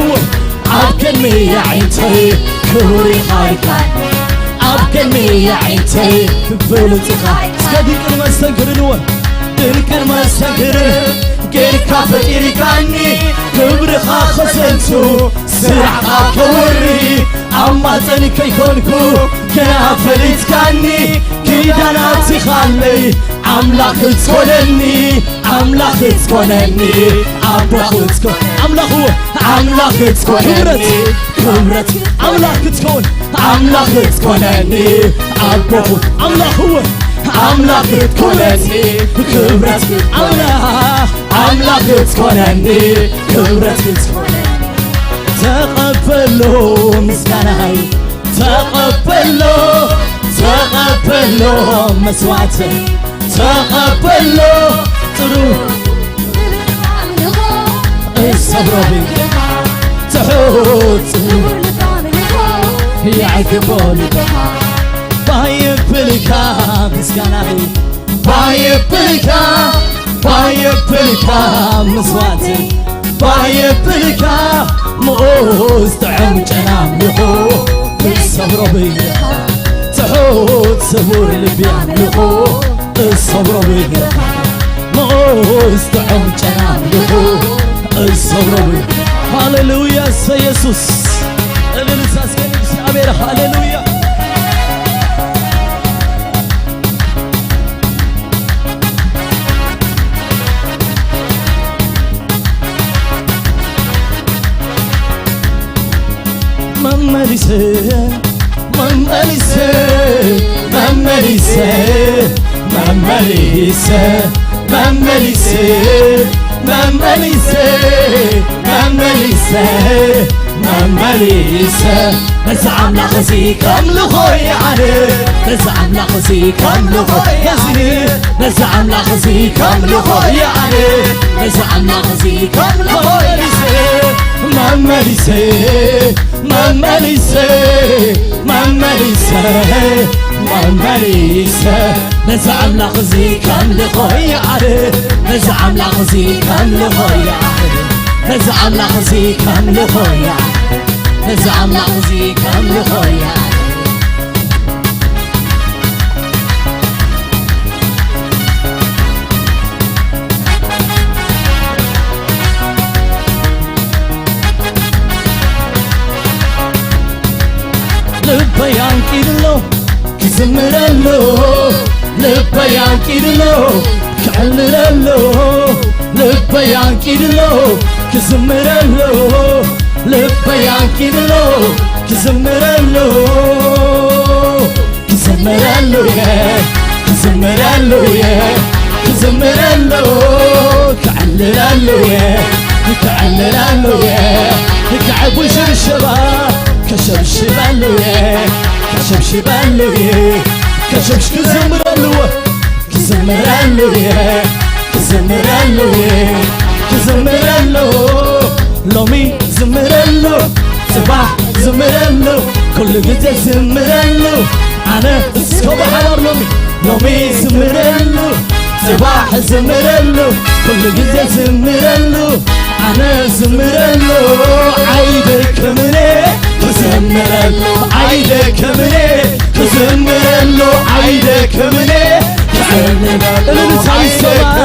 ኣብ ቅድሚ የዒንተይ ክቡር ኢኻ ኢልካኒ፣ ኣብ ቅድሚ የዒንተይ ብሉጽ ኢኻ። እስከ ድንቅን መስተንክርን እወ፣ ድንቅን መስተንክርን ጌርካ ፈጢርካኒ፣ ክብርኻ ኸሰንቱ ስራሕኻ ከውሪ። ኣብ ማፀን ከይኮንኩ ገና ፈሊጥካኒ፣ ኪዳን ኣቲኻለይ ኣምላኽ ክትኮነኒ፣ ኣምላኽ ክትኮነኒ፣ ኣቦ ክትኮ-፣ ኣምላኽ እወ፣ ኣምላኽ ክትኮነኒ፣ ክብረት፣ ክብረት ኣምላኽ ክትኮን፣ ኣምላኽ ክትኮነኒ፣ ኣቦ ክት-፣ ኣምላኽ እወ፣ ኣምላኽ ክትኮነኒ፣ ክብረት ኣምላኽ፣ ኣምላኽ ክትኮነኒ፣ ክብረት ክትኮነኒ። ተቐበሎ ምስጋናይ፣ ተቐበሎ፣ ተቐበሎ መስዋዕተይ፣ ተቐበሎ ጥሩ እሰብሮ ብኢኻ፣ ትሑት የዕግቦ ልብኻ። ባየብልካ ምስጋናይ፣ ባየብልካ፣ ባየብልካ መስዋዕተይ፣ ባየብልካ ምኡዝ ጥዑም ጨና ኣምልኾ እሰብሮ ብኢኻ፣ ትሑት ስቡር ልቢ ኣምልኾ እሰብሮ ብኢኻ፣ ምኡዝ ጥዑም ጨና ኣምልኾ እሰብሮ ብኢኻ። ሃሌሉያ፣ እሰይ ኢየሱስ። እልልታ እስከ ንእግዚኣብሔር፣ ሃሌሉያ። መመሊሰ፣ መመሊሰ፣ መመሊሰ፣ መመሊሰ፣ መመሊሰ፣ መመሊሰ፣ መመ-፣ መመሊሰ፣ መመሊሰ፣ ነዚ ኣምላኽ እዚ ከምልኾ እየ ኣነ። ነዚ ኣምላኽ እዚ ከምልኾ፣ ነዚ፣ ነዚ ኣምላኽ እዚ ከምልኾ እየ ኣነ። ነዚ ኣምላኽ እዚ ከምልኾ እየ ኣነ። መመሊሰ፣ መመሊሰ፣ መመሊሰ፣ መመሊሰ፣ ነዚ ኣምላኽ እዚ ከምልኾ እየ ኣነ። ነዚ ኣምላኽ እዚ ከምልኾ እየ ኣነ። ነዚ ኣምላኽ እዚ ከምልኾ እየ ኣነ። ነዚ ኣምላኽ እዚ ከምልኾ እየ ኣነ። ልበይ ኣንቂድሎ ክዝምረሉ፣ ልበይ ኣንቂድሎ ክዕልለሉ፣ ልበይ ኣንቂድሎ ክዝምረሉ፣ ልበይ ኣንቂድሎ ክዝምረሉ፣ ክዝምረሉ እየ፣ ክዝምረሉ እየ፣ ክዝምረሉ፣ ክዕልለሉ እየ፣ ክዕልለሉ እየ፣ ክዕቡ ሽብሸባ፣ ከሸብሽበሉ እየ፣ ከሸብሽበሉ እየ፣ ከሸብሽ ክዝምረሉ፣ ክዝምረሉ እየ፣ ክዝምረሉ እየ፣ ክዝምረሉ፣ ሎሚ ዝምረሉ፣ ጽባሕ ዝምረሉ፣ ኩሉ ግዜ ዝምረሉ። ኣነ እስከ ብሓባር ሎሚ፣ ሎሚ ዝምረሉ፣ ጽባሕ ዝምረሉ፣ ኩሉ ግዜ ዝምረሉ። ኣነ ዝምረሉ፣ ኣይደክምን ክዝምረሉ፣ ኣይደክምን ክዝምረሉ፣ ኣይደክምን ክዕልለሉ፣ እልልታ ይሰማ።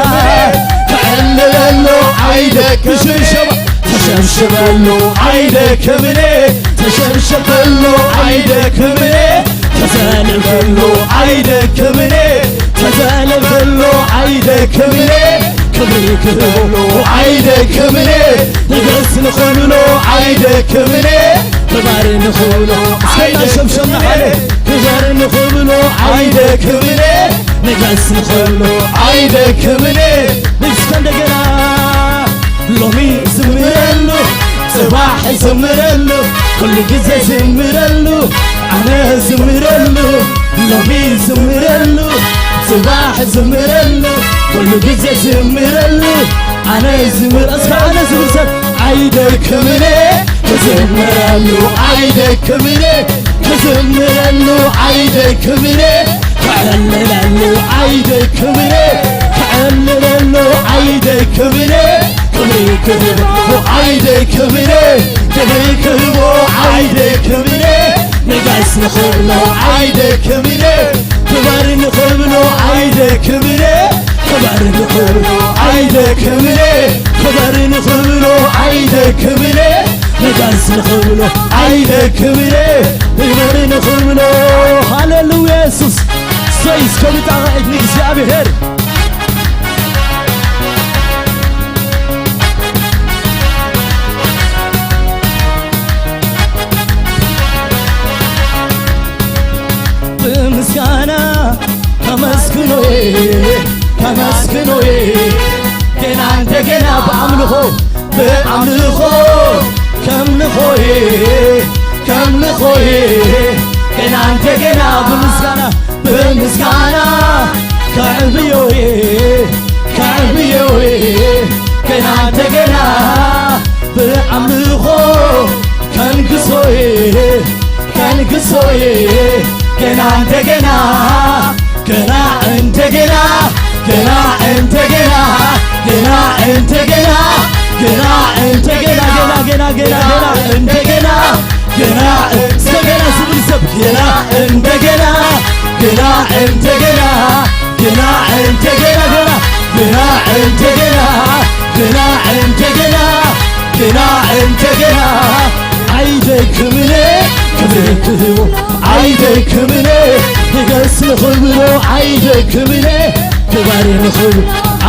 ክዕልለሉ፣ ኣይደክምን ሽብሸባ፣ ተሸብሽበሉ ኣይደክምን፣ ተሸብሽበሉ ኣይደክምን፣ ተዘልፈሉ ኣይደክምን፣ ተዘልፈሉ ኣይደክምን፣ ክብሪ ክብሉ ኣይደክምን፣ ንገስ ንኽብሎ ኣይደክምን፣ ክባር ንኽብሎ እስከ እናሸብሸብና ሓደ ክባር ንኽብሎ ኣይደክምን፣ ንገስ ንኽብሎ ኣይደክምን። እስከ እንደገና ሎሚ ዝምረሉ፣ ጽባሕ ዝምረሉ፣ ኩሉ ግዜ ዝምረሉ፣ ኣነ ዝምረሉ፣ ሎሚ ዝምረሉ፣ ጽባሕ ዝምረሉ፣ ኩሉ ግዜ ዝምረሉ፣ ኣነ ዝምር-፣ እስከ ኣነ ዝብል ሰብ ኣይደክምን፣ ክዝምረሉ ኣይደክምን፣ ክዝምረሉ ኣይደክምን፣ ክዕልለሉ ኣይደክምን፣ ክዕልለሉ ኣይደክምን፣ ክብሪ ክብሩ ኣይደክምን፣ ክብሪ ክብሩ ኣይደክምን፣ ንገስ ንኽብሎ ኣይደክምን፣ ክበር ንኽብሎ ኣይደክምን፣ ክበር ንኽብሎ ኣይደክምን፣ ክበር ንኽብሎ ኣይደክምን፣ ንገስ ንኽብሎ ኣይደክምን፣ ክበር ንኽብሎ። ሃሌሉያ የሱስ። ሰይ እስከ ብጣቕዒት ንእግዚኣብሔር። ብምስጋና ከመስግኖ፣ ከመስግኖ፣ ገና እንደገና ብኣምልኾ፣ ብኣምልኾ ከምልኾ፣ ከምልኾ፣ ገና እንደገና ብምስጋና፣ ብምስጋና ከዕብዮ፣ ከዕብዮ፣ ገና እንደገና ብኣምልኾ ከንግሶ፣ ከንግሶ፣ ገና እንደገና፣ ገና እንደገና፣ ገና እንደገና፣ ገና እንደገና፣ ገና እንደገና፣ ገና፣ ገና፣ ገና፣ ገና እንደገና፣ ገና እንደገና ዝብል ሰብ ገና እንደገና፣ ገና እንደገና፣ ገና እንደገና፣ ገና፣ ገና እንደገና፣ ገና እንደገና፣ ገና እንደገና። ኣይደክምን ክብሪ ክህቦ ኣይደክምን፣ ንገስ ንኽብሎ ኣይደክምን፣ ክባሪ ንኽብሎ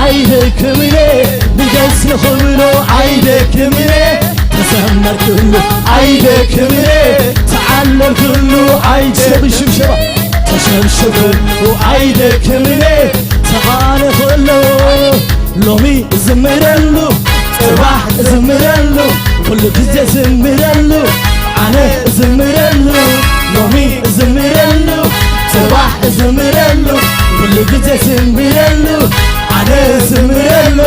ኣይደክምን፣ ንገስ ንኽብሎ ኣይደክምን፣ ተዘመርክሉ ኣይደክምን፣ ተዓለልክሉ ኣይደክምን፣ ሽብሸባ ተሸብሽብሉ ኣይደክምን፣ ተቓነ ከሎ ሎሚ ዝምረሉ፣ ጽባሕ ዝምረሉ፣ ኩሉ ግዜ ዝምረሉ፣ ኣነ እዝምረሉ፣ ሎሚ እዝምረሉ፣ ጽባሕ እዝምረሉ፣ ኩሉ ግዜ ዝምረሉ፣ ኣነ እዝምረሉ፣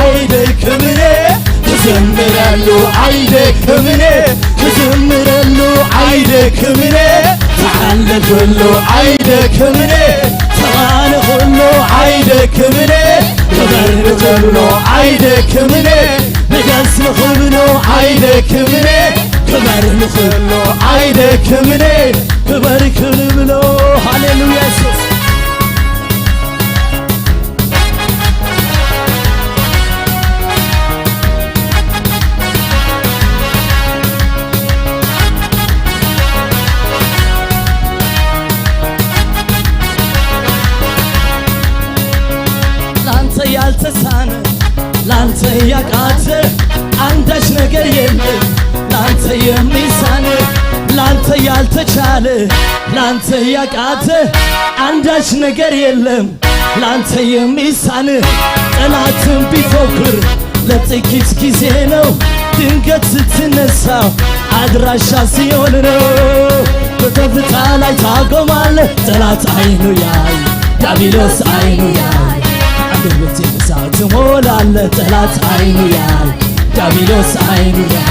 ኣይደክምነ፣ ክዝምረሉ ኣይደክምነ፣ ክዝምረሉ ኣይደክምነ፣ ተዓለልኩሉ ኣይደክምነ፣ ተቓነኹሉ ኣይደክምነ፣ ክበር ንኽብሎ ኣይደክምነ፣ ንገስ ንኽብሎ ኣይደክምነ፣ ክበር ንኽብሎ ኣይደክምነ፣ ክበር ክንብሎ። ሃሌሉያ የሱስ። ላንተ ያልተሳነ፣ ላንተ ያቃተ አንዳች ነገር የለም። ላንተ የሚሳነ፣ ላንተ ያልተቻለ፣ ላንተ ያቃተ አንዳች ነገር የለም። ላንተ የሚሳን ጠላትን ቢፎክር ለጥቂት ጊዜ ነው። ድንገት ስትነሳ አድራሻ ሲኦል ነው። በከፍታ ላይ ታቆማለህ። ጠላት አይኑ ያይ፣ ዲያብሎስ አይኑ ያይ። አንደበቴን በሳቅ ትሞላለህ። ጠላት አይኑ ያይ፣ ዲያብሎስ አይኑ ያይ።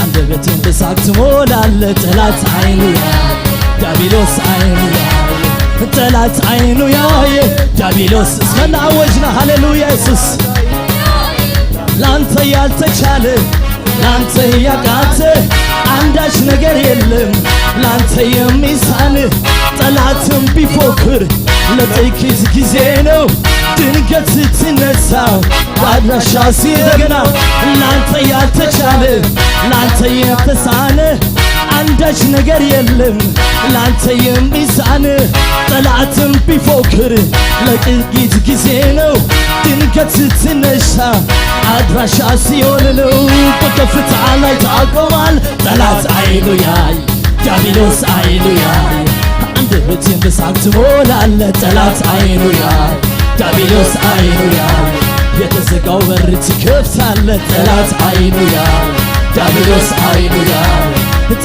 አንደበቴን በሳቅ ትሞላለህ። ጠላት አይኑ ያይ፣ ዲያብሎስ አይኑ ያይ። ጠላት አይኑ ያይ፣ ዲያብሎስ እስመና አወጅና። ሃሌሉያ ኢየሱስ። ላንተ ያልተቻለ፣ ላንተ ያቃተ አንዳች ነገር የለም። ላንተ የሚሳን ጠላትም ቢፎክር ለጥቂት ጊዜ ነው። ድንገት ስትነሳ አድራሻ ሲ-፣ እንደገና ላንተ ያልተቻለ፣ ላንተ የተሳነ አንዳች ነገር የለም። ላንተ የሚሳን ጠላትም ቢፎክር ለጥቂት ጊዜ ነው። ድንገት ስትነሳ አድራሻ ሲኦል ነው። በከፍታ ላይ ታቆማል። ጠላት አይኑ ያይ፣ ዲያብሎስ አይኑ ያይ። አንደበቴን በሳቅ ትሞላለህ። ጠላት አይኑ ያይ፣ ዲያብሎስ አይኑ ያይ። የተዘጋው በር ትከፍታለህ። ጠላት አይኑ ያይ፣ ዲያብሎስ አይኑ ያይ።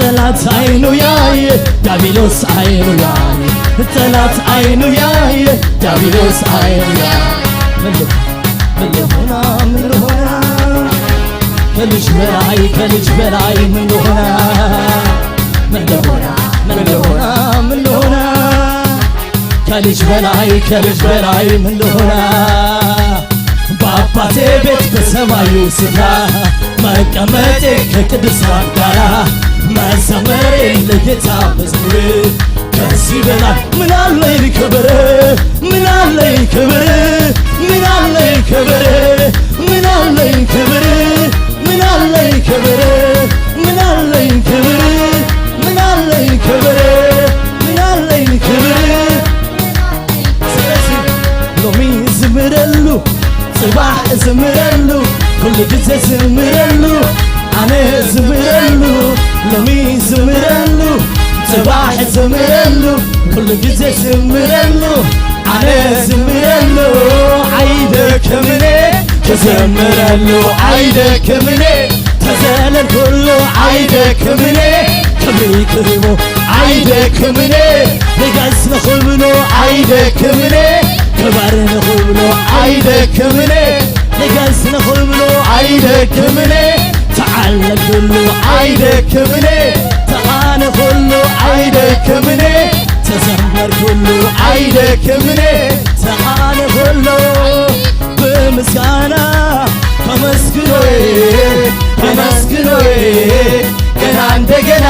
ጠላት አይኑ ያይ፣ ዲያብሎስ አይኑ ያይ። ጠላት አይኑ ያይ፣ ዲያብሎስ አይኑ ያይ። ምን ልሆና፣ ምን ልሆና፣ ከልጅ በላይ፣ ከልጅ በላይ ምን ልሆና፣ ምን ልሆና፣ ምን ልሆና፣ ምን ልሆና፣ ከልጅ በላይ፣ ከልጅ በላይ ምን ልሆና፣ በአባቴ ቤት በሰማዩ ስፍራ መቀመጤ ከቅዱሳን ጋራ መዘመሬ ለጌታ መዝሙር። ከዚህ በላይ ምን አለኝ ክብር፣ ምን አለኝ ክብር፣ ምን አለኝ ክብር፣ ምን አለኝ ክብር፣ ምን አለኝ ክብር፣ ምን አለኝ ክብር፣ ምን አለኝ ክብር፣ ምን አለኝ ክብር። ስለዚህ ሎሚ ዝምረሉ፣ ጽባሕ ዝምረሉ፣ ኩሉ ግዜ ዝምረሉ፣ ኣነ ዝምረሉ፣ ሎሚ ዝምረሉ፣ ጽባሕ ዝምረሉ፣ ኩሉ ግዜ ዝምረሉ፣ ኣነ ዝምረሉ። ኣይደክምነ ክዘምረሉ፣ ኣይደክምነ ተዘለልኩሉ፣ ኣይደክምነ ክብሪ ክህቦ፣ ኣይደክምነ ንገስ ንኽብሎ፣ ኣይደክምነ ክበር ንኽብሎ፣ ኣይደክምነ ንገስ ንኽብሎ፣ ኣይደክምነ ተዓለልኩሉ፣ ኣይደክምነ ተቓነኹሉ፣ ኣይደክምነ ተዘመርኩሉ፣ ኣይደክምነ ተቓነኹሉ። ብምስጋና ከመስግኖዬ፣ ከመስግኖዬ፣ ገና እንደገና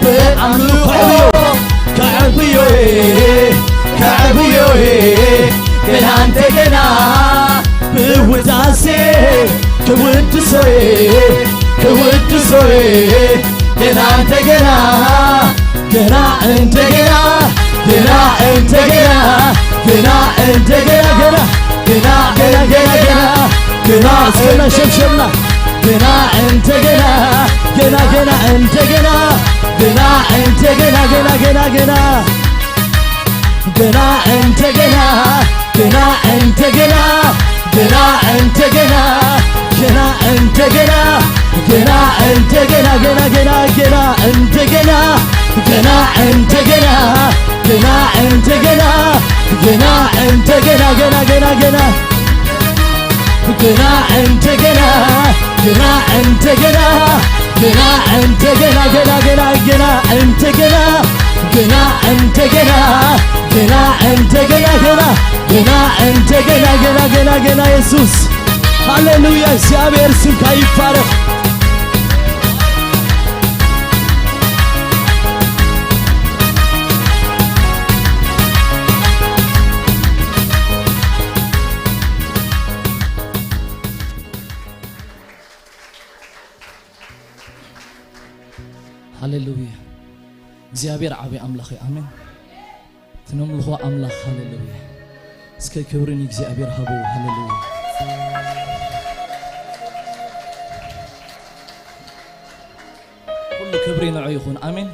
በአምልኮ ከዕብዮዬ፣ ከዕብዮዬ፣ ገና እንደገና ብውዳሴ ክውድሶዬ፣ ክውድሶዬ፣ ገና እንደገና፣ ገና እንደገና፣ ገና እንደገና፣ ገና እንደገና፣ ገና፣ ገና፣ ገና፣ ገና፣ ገና፣ እስከ እናሸብሸብና፣ ገና እንደገና፣ ገና፣ ገና እንደገና፣ ገና እንደገና፣ ገና፣ ገና፣ ገና እንደገና፣ ገና እንደገና፣ ገና እንደገና፣ ገና እንደገና፣ ገና እንደገና ገና ገና ገና እንደገና ገና እንደገና ገና እንደገና ገና እንደገና ገና ገና ገና እንደገና ገና እንደገና ገና እንደገና ገና ገና እንደገና ገና እንደገና ገና እንደገና ገና ገና እንደገና ገና ገና ገና ኢየሱስ ሃሌሉያ። እግዚአብሔር ስምካ ይባረክ። ሃሌሉያ። እግዚኣብሔር ዓቢ ኣምላኽ እዩ። ኣሜን። ትነምልኾ ኣምላኽ። ሃሌሉያ። እስከ ክብሪ ንእግዚኣብሔር ሃቡ። ሃሌሉያ። ኩሉ ክብሪ ንዑ ይኹን። ኣሜን።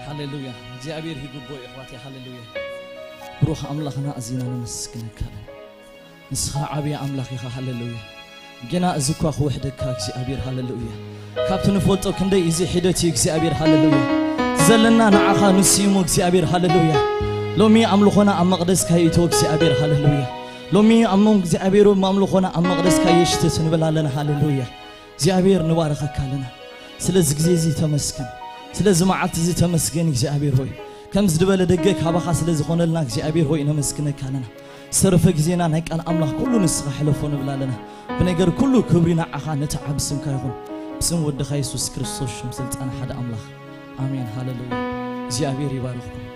ሃሌሉያ። እግዚኣብሔር ይግቦ እዩ፣ ኣሕዋተይ። ሃሌሉያ። ብሩኽ ኣምላኽና፣ ኣዚና ነመስግነካ ኣለና። ንስኻ ዓብዪ ኣምላኽ ኢኻ። ሃሌሉያ። ገና እዚ እኳ ክውሕደካ እግዚኣብሔር። ሃሌሉያ። ካብቲ ንፈልጦ ክንደይ እዚ ሒደት እዩ እግዚኣብሔር። ሃሌሉያ። ዘለና ንዓኻ ንሱ እሞ እግዚኣብሔር። ሃሌሉያ። ሎሚ ኣምልኾና ኣብ መቕደስካ ይእቶ እግዚኣብሔር። ሃሌሉያ። ሎሚ ኣሞ እግዚኣብሔር፣ ኣምልኾና ኣብ መቕደስካ የሽትት ንብል ኣለና። ሃሌሉያ። እግዚኣብሔር ንባረኸካ ኣለና። ስለዚ ግዜ እዚ ተመስገን። ስለዚ መዓልቲ እዚ ተመስገን እግዚኣብሔር ሆይ። ከምዚ ዝበለ ደገ ካባኻ ስለ ዝኾነልና እግዚኣብሔር ሆይ ነመስግነካ ኣለና። ዝተረፈ ግዜና ናይ ቃል ኣምላኽ ኩሉ ንስኻ ሕለፎ ንብል ኣለና። ብነገር ኩሉ ክብሪ ንዓኻ ነቲ ዓቢ ስምካ ይኹን። ብስም ወድኻ የሱስ ክርስቶስ ሽም ስልጣን ሓደ ኣምላኽ። ኣሜን። ሃሌሉያ። እግዚኣብሔር ይባርኽኩም።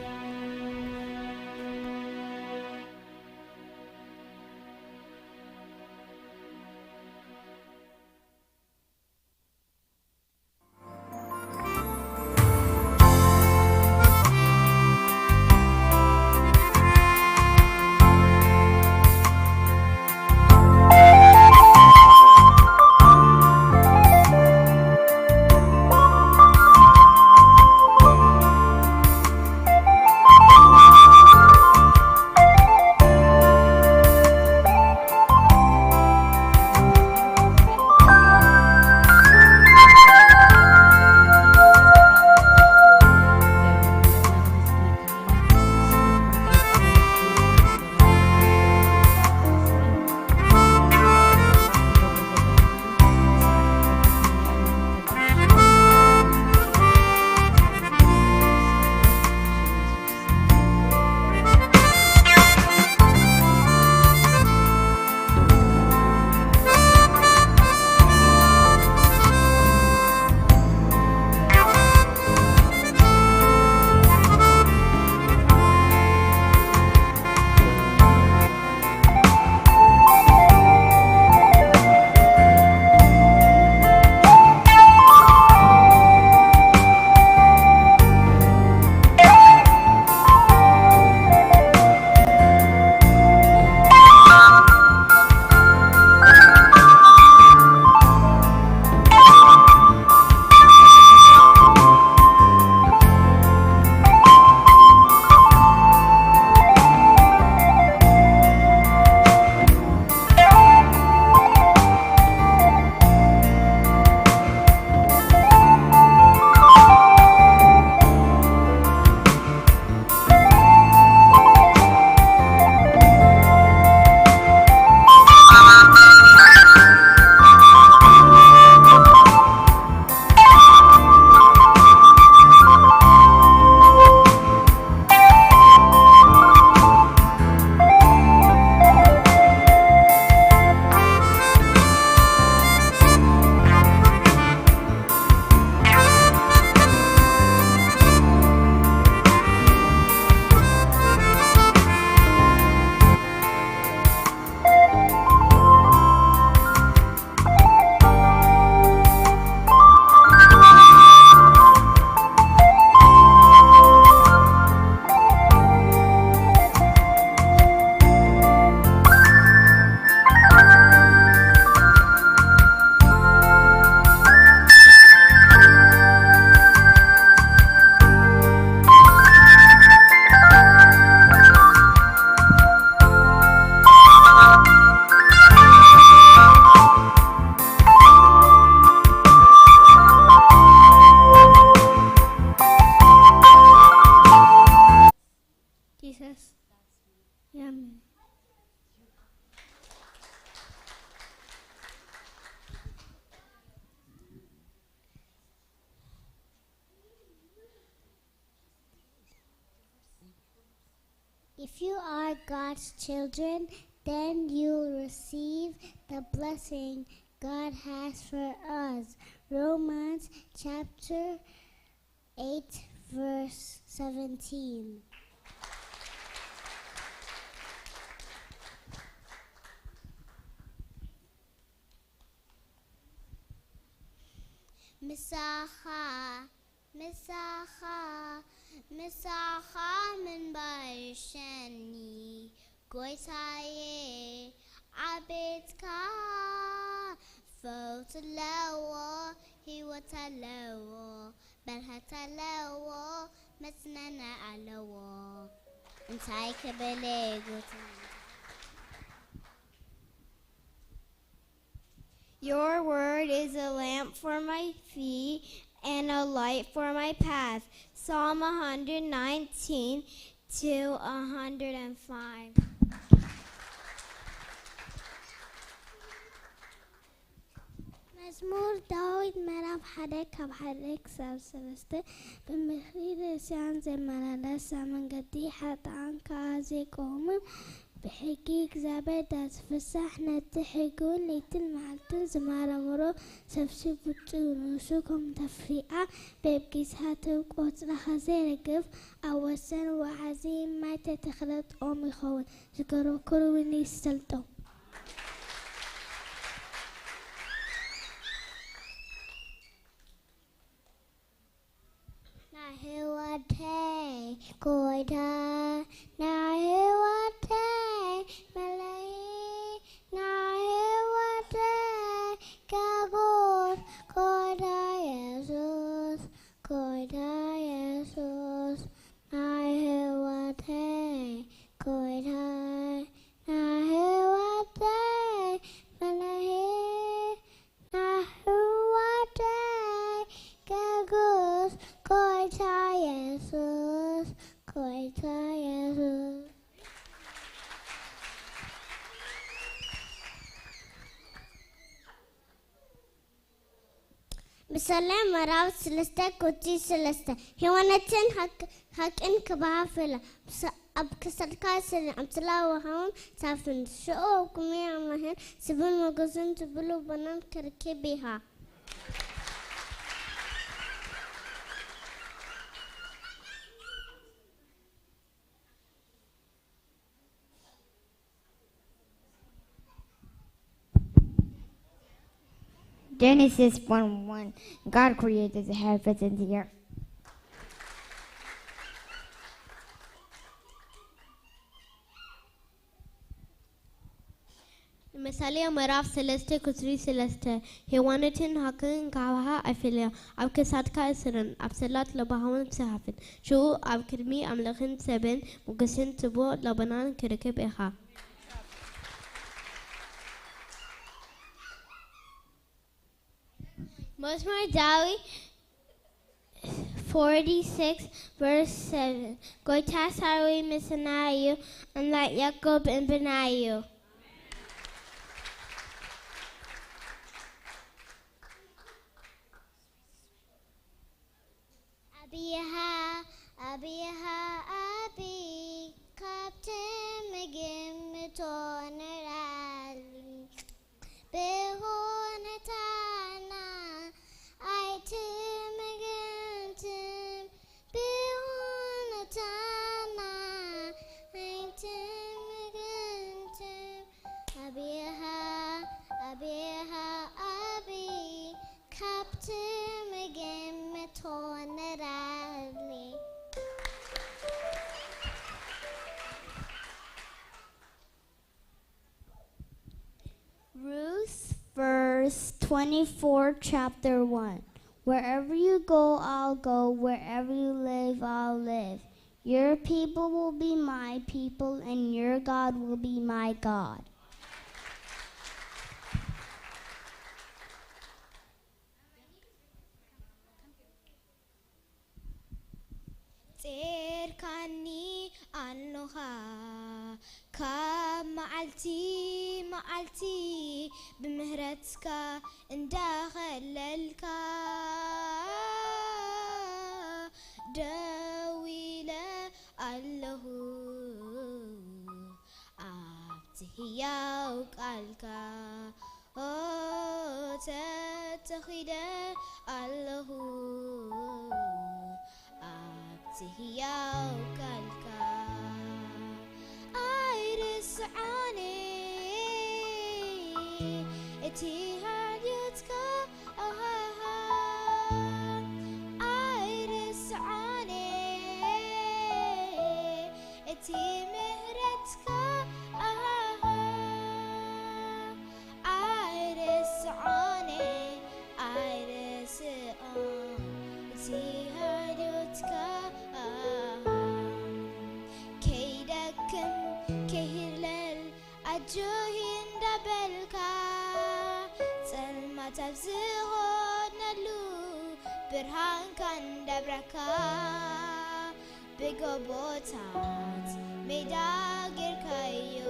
If you are God's children, then you'll receive the blessing God has for us. Romans chapter eight, verse seventeen. ምሳኻ፣ ምሳኻ፣ ምሳኻ ምንባር ይሸኒ ጎይታዬ፣ ኣብ ቤትካ ፈውሲ ኣለዎ፣ ህይወት ኣለዎ፣ በረኸት ኣለዎ፣ መጽናናይ ኣለዎ። እንታይ ክብል ጎይታ። Your word is a lamp for my feet and a light for my path. Psalm one hundred nineteen to one hundred five. መዝሙር ዳዊት ምዕራፍ ሓደ ካብ ሓደ ክሳብ ሰለስተ። ብምኽሪ ርእስያን ዘይመላለሳ፣ መንገዲ ሓጥኣን ከኣ ዘይቆምን። ብሕጊ እግዚኣብሔር ዳዝፍሳሕ፣ ነቲ ሕጉ ለይትን መዓልትን ዝመራመሮ፣ ሰብሲ ብርቱዕ ንሱ ከም ተፍሪኣ፣ በብጊዜያቱ ቆጽላ ከዘይረግፍ፣ ኣብ ወሰን ወሓዚ ማይ ተተኽለ ኦም ይኸውን፣ ዝገበሮ ኩሉ እውን ይሰልጦ። ናይ ህይወተይ ጎይታ፣ ናይ ህይወተይ መለይ፣ ናይ ህይወተይ ገጎት ጎይታ የሱስ፣ ጎይታ የሱስ፣ ናይ ህይወተይ ጎይታ፣ ናይ ህይወተይ መለይ፣ ናይ ህይወተይ ገጎት ጎይታ የሱስ፣ ጎይታ የሱስ። ምሳሌ ምዕራፍ ሰለስተ ቁጽሪ ሰለስተ። ሃይማኖትን ሓቅ-፣ ሓቅን ክበሃፍላ፣ ምስ ኣብ ክሳድካ ስር፣ ኣብ ጽላል ወሃውን ሳፍን፣ ሽዑ ኣብ ቅድሚ ኣምላኽን ስብን ሞገስን ትብሉ ባናን ክረክብ ኢኻ። Genesis one one. God created the heavens and the earth. ምሳሌ ምዕራፍ ሰለስተ ቁጽሪ ሰለስተ። ሃይማኖትን ሓቅን ክበሃፍላ፣ ኣብ ክሳድካ ስርን ኣብ ጽላል ወሃውን ሳፍን፣ ሽዑ ኣብ ቅድሚ ኣምላኽን ሰብን ሞገስን ትብሎ ባናን ክረክብ ኢኻ። መዝሙር ዳዊት forty-six verse seven። ጎይታ ሰራዊት ምሳና እዩ፣ ኣምላኽ ያዕቆብ እምባና እዩ። ኣብይሃ፣ ኣብይሃ፣ ኣብይ፣ ካብቲ ምግምቶ ንላዕሊ፣ ብኹነታትና ኣይትምግንትን፣ ብኹነታትና ኣይትምግንትን። ኣብይሃ፣ ኣብይሃ፣ ኣብይ፣ ካብቲ ምግምቶ ንላዕሊ። Ruth, verse twenty-four, chapter one. Wherever you go, I'll go. Wherever you live, I'll live. Your people will be my people, and your God will be my God. ጼርካኒ ኣኖኻ ካብ መዓልቲ መዓልቲ፣ ብምህረትካ እንዳኸለልካ ደው ኢለ ኣለኹ። ህያው ቃልካ ኦ ተተኺለ ኣለኹ ኣብቲ ህያው ቃልካ ኣይርስዖን እቲ ሃልዮትካ ኣሃሃ ኣይርስዖን እቲ ምህረትካ ኣሃሃ ኣይርስዖን ኣይርስዖን እቲ ሃልዮትካ ኣሃ ከይደክም ከይህለል ኣጆሂ እንዳበልካ ጸልማት ኣብ ዝኾነሉ ብርሃንካ እንዳብራካ ብጎቦታት ሜዳ ጌርካዮ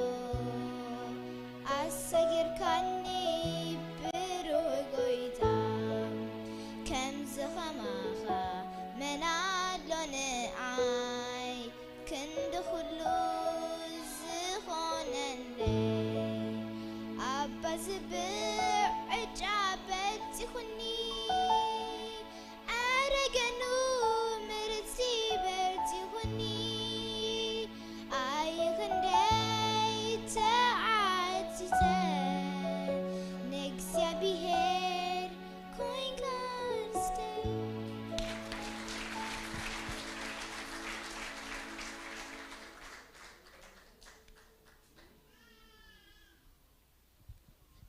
ኣሰጊርካኒ ብሩህ ጎይታ ከምዚ ኸማኻ መን ኣሎ ንዓይ ክንዲ ኩሉ ዝኾነለይ ኣባ ዝብዕ ዕጫ በጺኹኒ ኣረ ገኑ ምርጽቲ በርቲኹኒ ኣይ ክንደይ ተዓቲተ ንእግዚኣብሔር ኮይንካ ርስተይ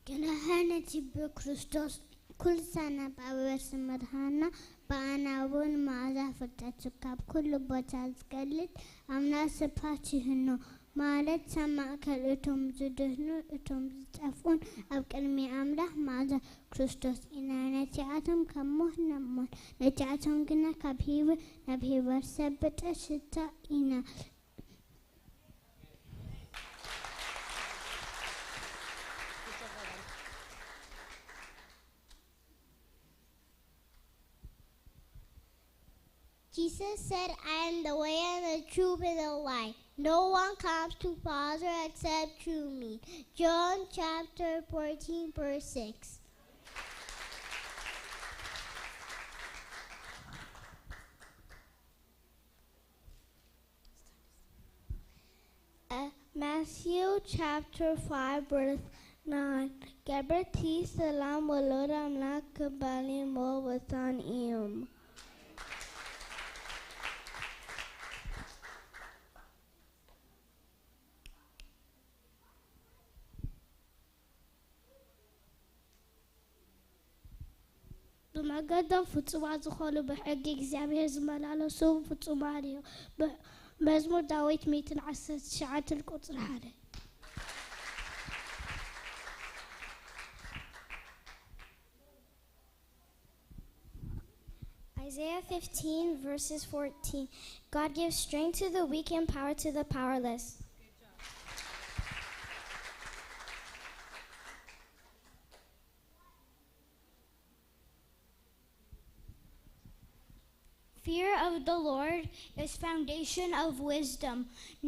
ግናኸ ነቲ ብክርስቶስ ኩሉ ሰናብ ኣብ ወርሲ መድሃና ብኣና እውን መኣዛ ፍልጠቱ ካብ ኩሉ ቦታ ዝገልጽ ኣምላኽ ስብሐት ይህኖ ማለት ሰብ ማእከል እቶም ዝድህኑ እቶም ዝጠፍኡን ኣብ ቅድሚ ኣምላኽ መኣዛ ክርስቶስ ኢና ነቲኣቶም ካብ ሞት ናብ ሞት ነቲኣቶም ግና ካብ ህይወት ናብ ህይወት ዘብጥሕ ሽታ ኢና Jesus said, I am the way and the truth and the life. No one comes to Father except through me. John chapter fourteen, verse six. Matthew chapter five verse nine ገበርቲ ሰላም ወሎድ ኣምላክ ክበሃል እሞ ወሳኒ እዮም። ብመገዶም ፍጹማት ዝኾኑ ብሕጊ እግዚኣብሔር ዝመላለሱ ፍጹማን እዮም። መዝሙር ዳዊት ሚእትን ዓሰርተ ትሽዓተን ቁጽሪ ሓደ። Isaiah fifteen verses fourteen God gives strength to the weak and power to the powerless. Fear of the Lord is foundation of wisdom.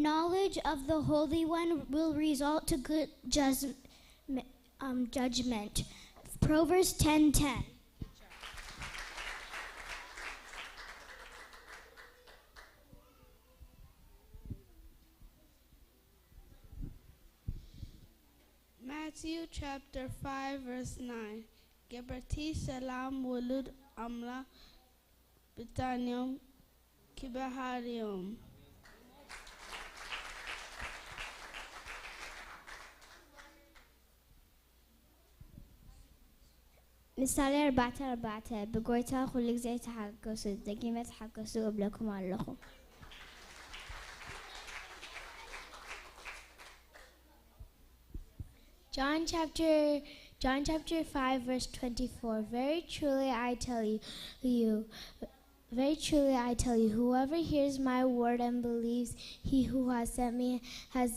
Knowledge of the Holy One will result to good judgment. Um, judgment. Proverbs ten ten. Matthew chapter five verse nine ገበርቲ ሰላም ውሉድ ኣምላኽ ብጣንዮም ክበሃርዮም። ምሳሌ ኣርባዕተ ኣርባዕተ ብጎይታ ኩሉ ግዜ ተሓገሱ፣ ደጊመ ተሓገሱ እብለኩም ኣለኹ። John chapter John chapter five verse twenty-four. Very truly I tell you, you very truly I tell you, whoever hears my word and believes he who has sent me has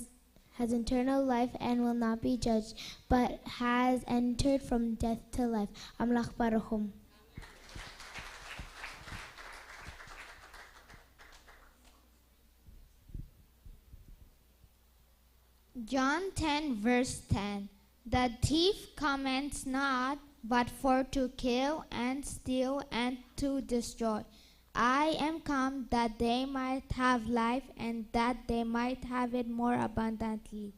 has eternal life and will not be judged, but has entered from death to life. ኣምላኽ ባርኹም። John ten, verse ten. The thief cometh not but for to kill and steal and to destroy. I am come that they might have life and that they might have it more abundantly.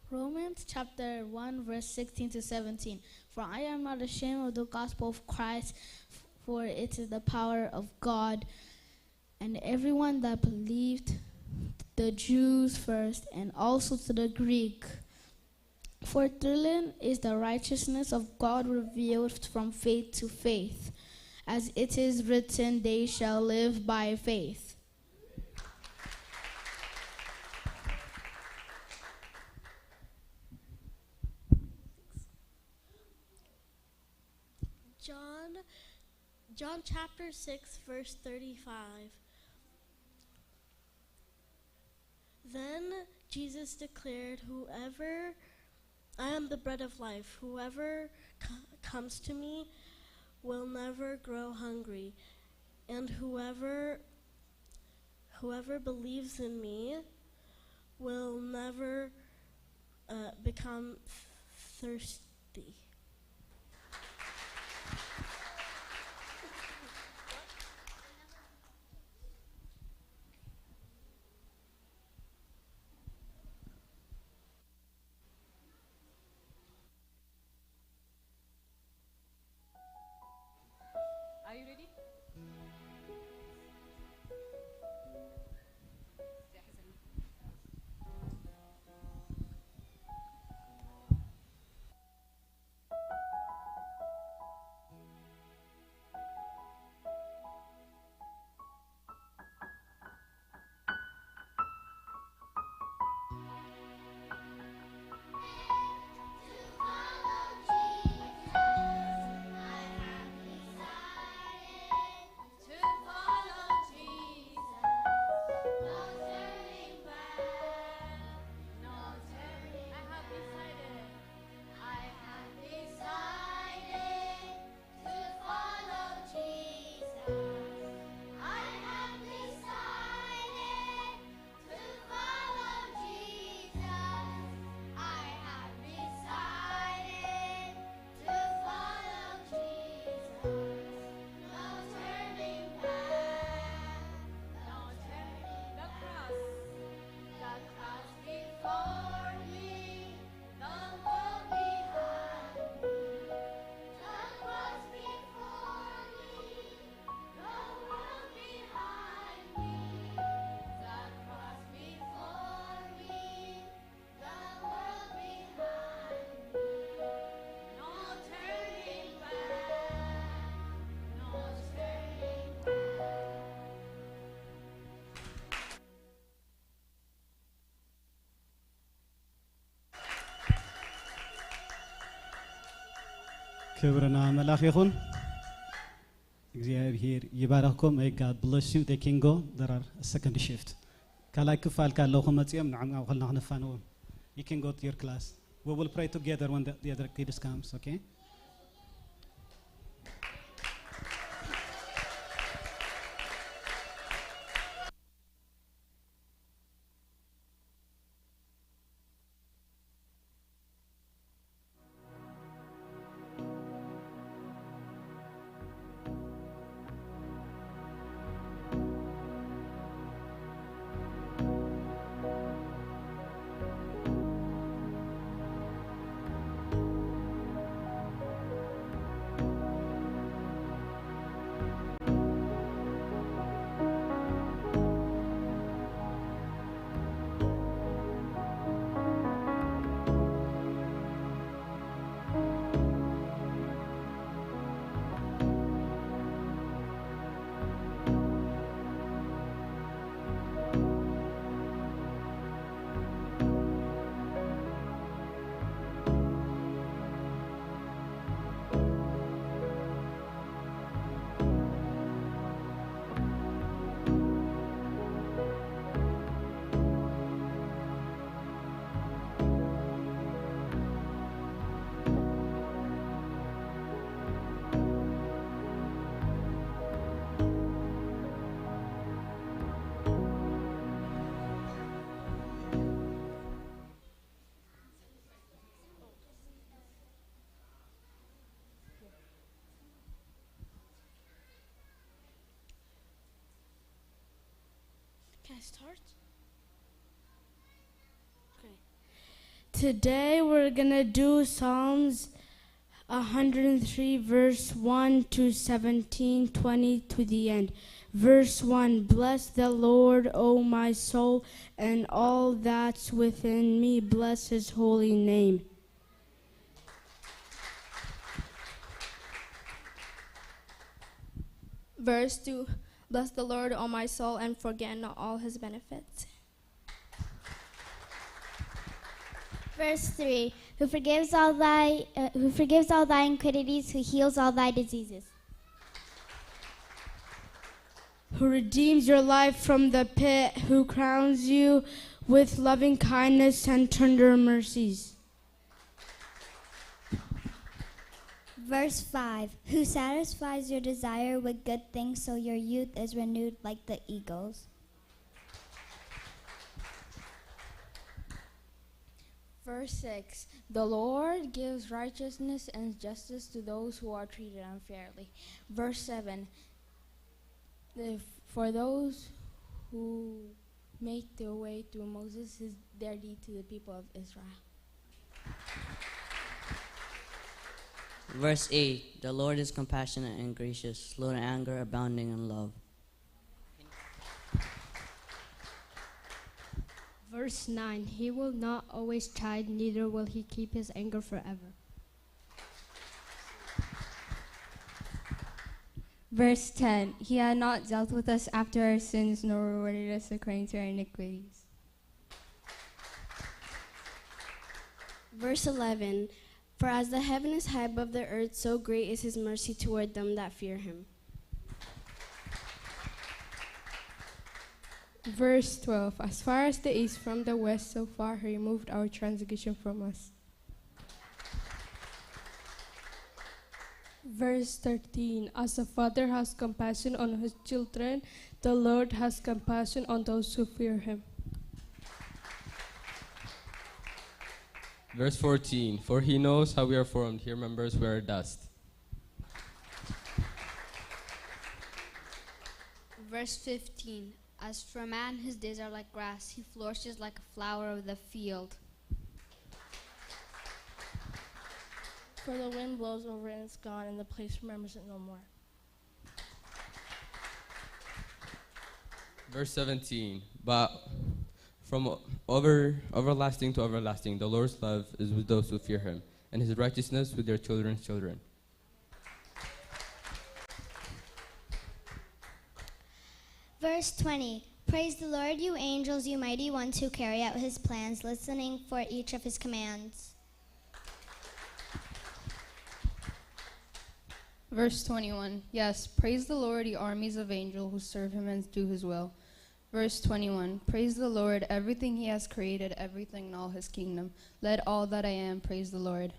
Romans chapter one, verse sixteen to seventeen. For I am not ashamed of the gospel of Christ, for it is the power of God, and everyone that believed, the Jews first, and also to the Greek. For therein is the righteousness of God revealed from faith to faith. As it is written, they shall live by faith. John, John chapter six, verse thirty-five. Then Jesus declared, "Whoever, I am the bread of life. Whoever c- comes to me will never grow hungry, and whoever, whoever believes in me will never uh, become thirsty." Are you ready? ክብርና መላኽ ይኹን እግዚኣብሔር ይባረኽኩም። May God bless you. They can go. There are a second shift. ካልኣይ ክፋል ካለኹ መጺኦም ንዕም ኣብ ኸልና ክነፋንዎም። You can go to your class. We will pray together when the, the other kids comes, okay? I start? Okay. Today we're gonna do Psalms a hundred and three, verse one to seventeen, twenty to the end. Verse one: Bless the Lord, O my soul, and all that's within me. Bless his holy name. Verse two: Bless the Lord, O my soul, and forget not all his benefits. Verse three: Who forgives all thy uh, who forgives all thy iniquities, who heals all thy diseases, who redeems your life from the pit, who crowns you with loving kindness and tender mercies. Verse five: Who satisfies your desire with good things, so your youth is renewed like the eagles. Verse six: The Lord gives righteousness and justice to those who are treated unfairly. Verse seven: the, for those who make their way through Moses, his, their deed to the people of Israel. Verse eight: The Lord is compassionate and gracious, slow to anger, abounding in love. Verse nine: He will not always chide, neither will he keep his anger forever. Verse ten: He had not dealt with us after our sins, nor rewarded us according to our iniquities. Verse eleven: For as the heaven is high above the earth, so great is his mercy toward them that fear him. Verse twelve: As far as the east from the west, so far he removed our transgression from us. Verse thirteen: As a father has compassion on his children, the Lord has compassion on those who fear him. Verse fourteen: For he knows how we are formed, he remembers we are dust. Verse fifteen: As for man, his days are like grass, he flourishes like a flower of the field. For the wind blows over and it's gone, and the place remembers it no more. Verse seventeen: But from over everlasting to everlasting, the Lord's love is with those who fear him, and his righteousness with their children's children. Verse twenty: Praise the Lord, you angels, you mighty ones who carry out his plans, listening for each of his commands. Verse twenty-one: Yes, praise the Lord, you armies of angels who serve him and do his will. Verse twenty-one: Praise the Lord, everything he has created, everything in all his kingdom. Let all that I am praise the Lord.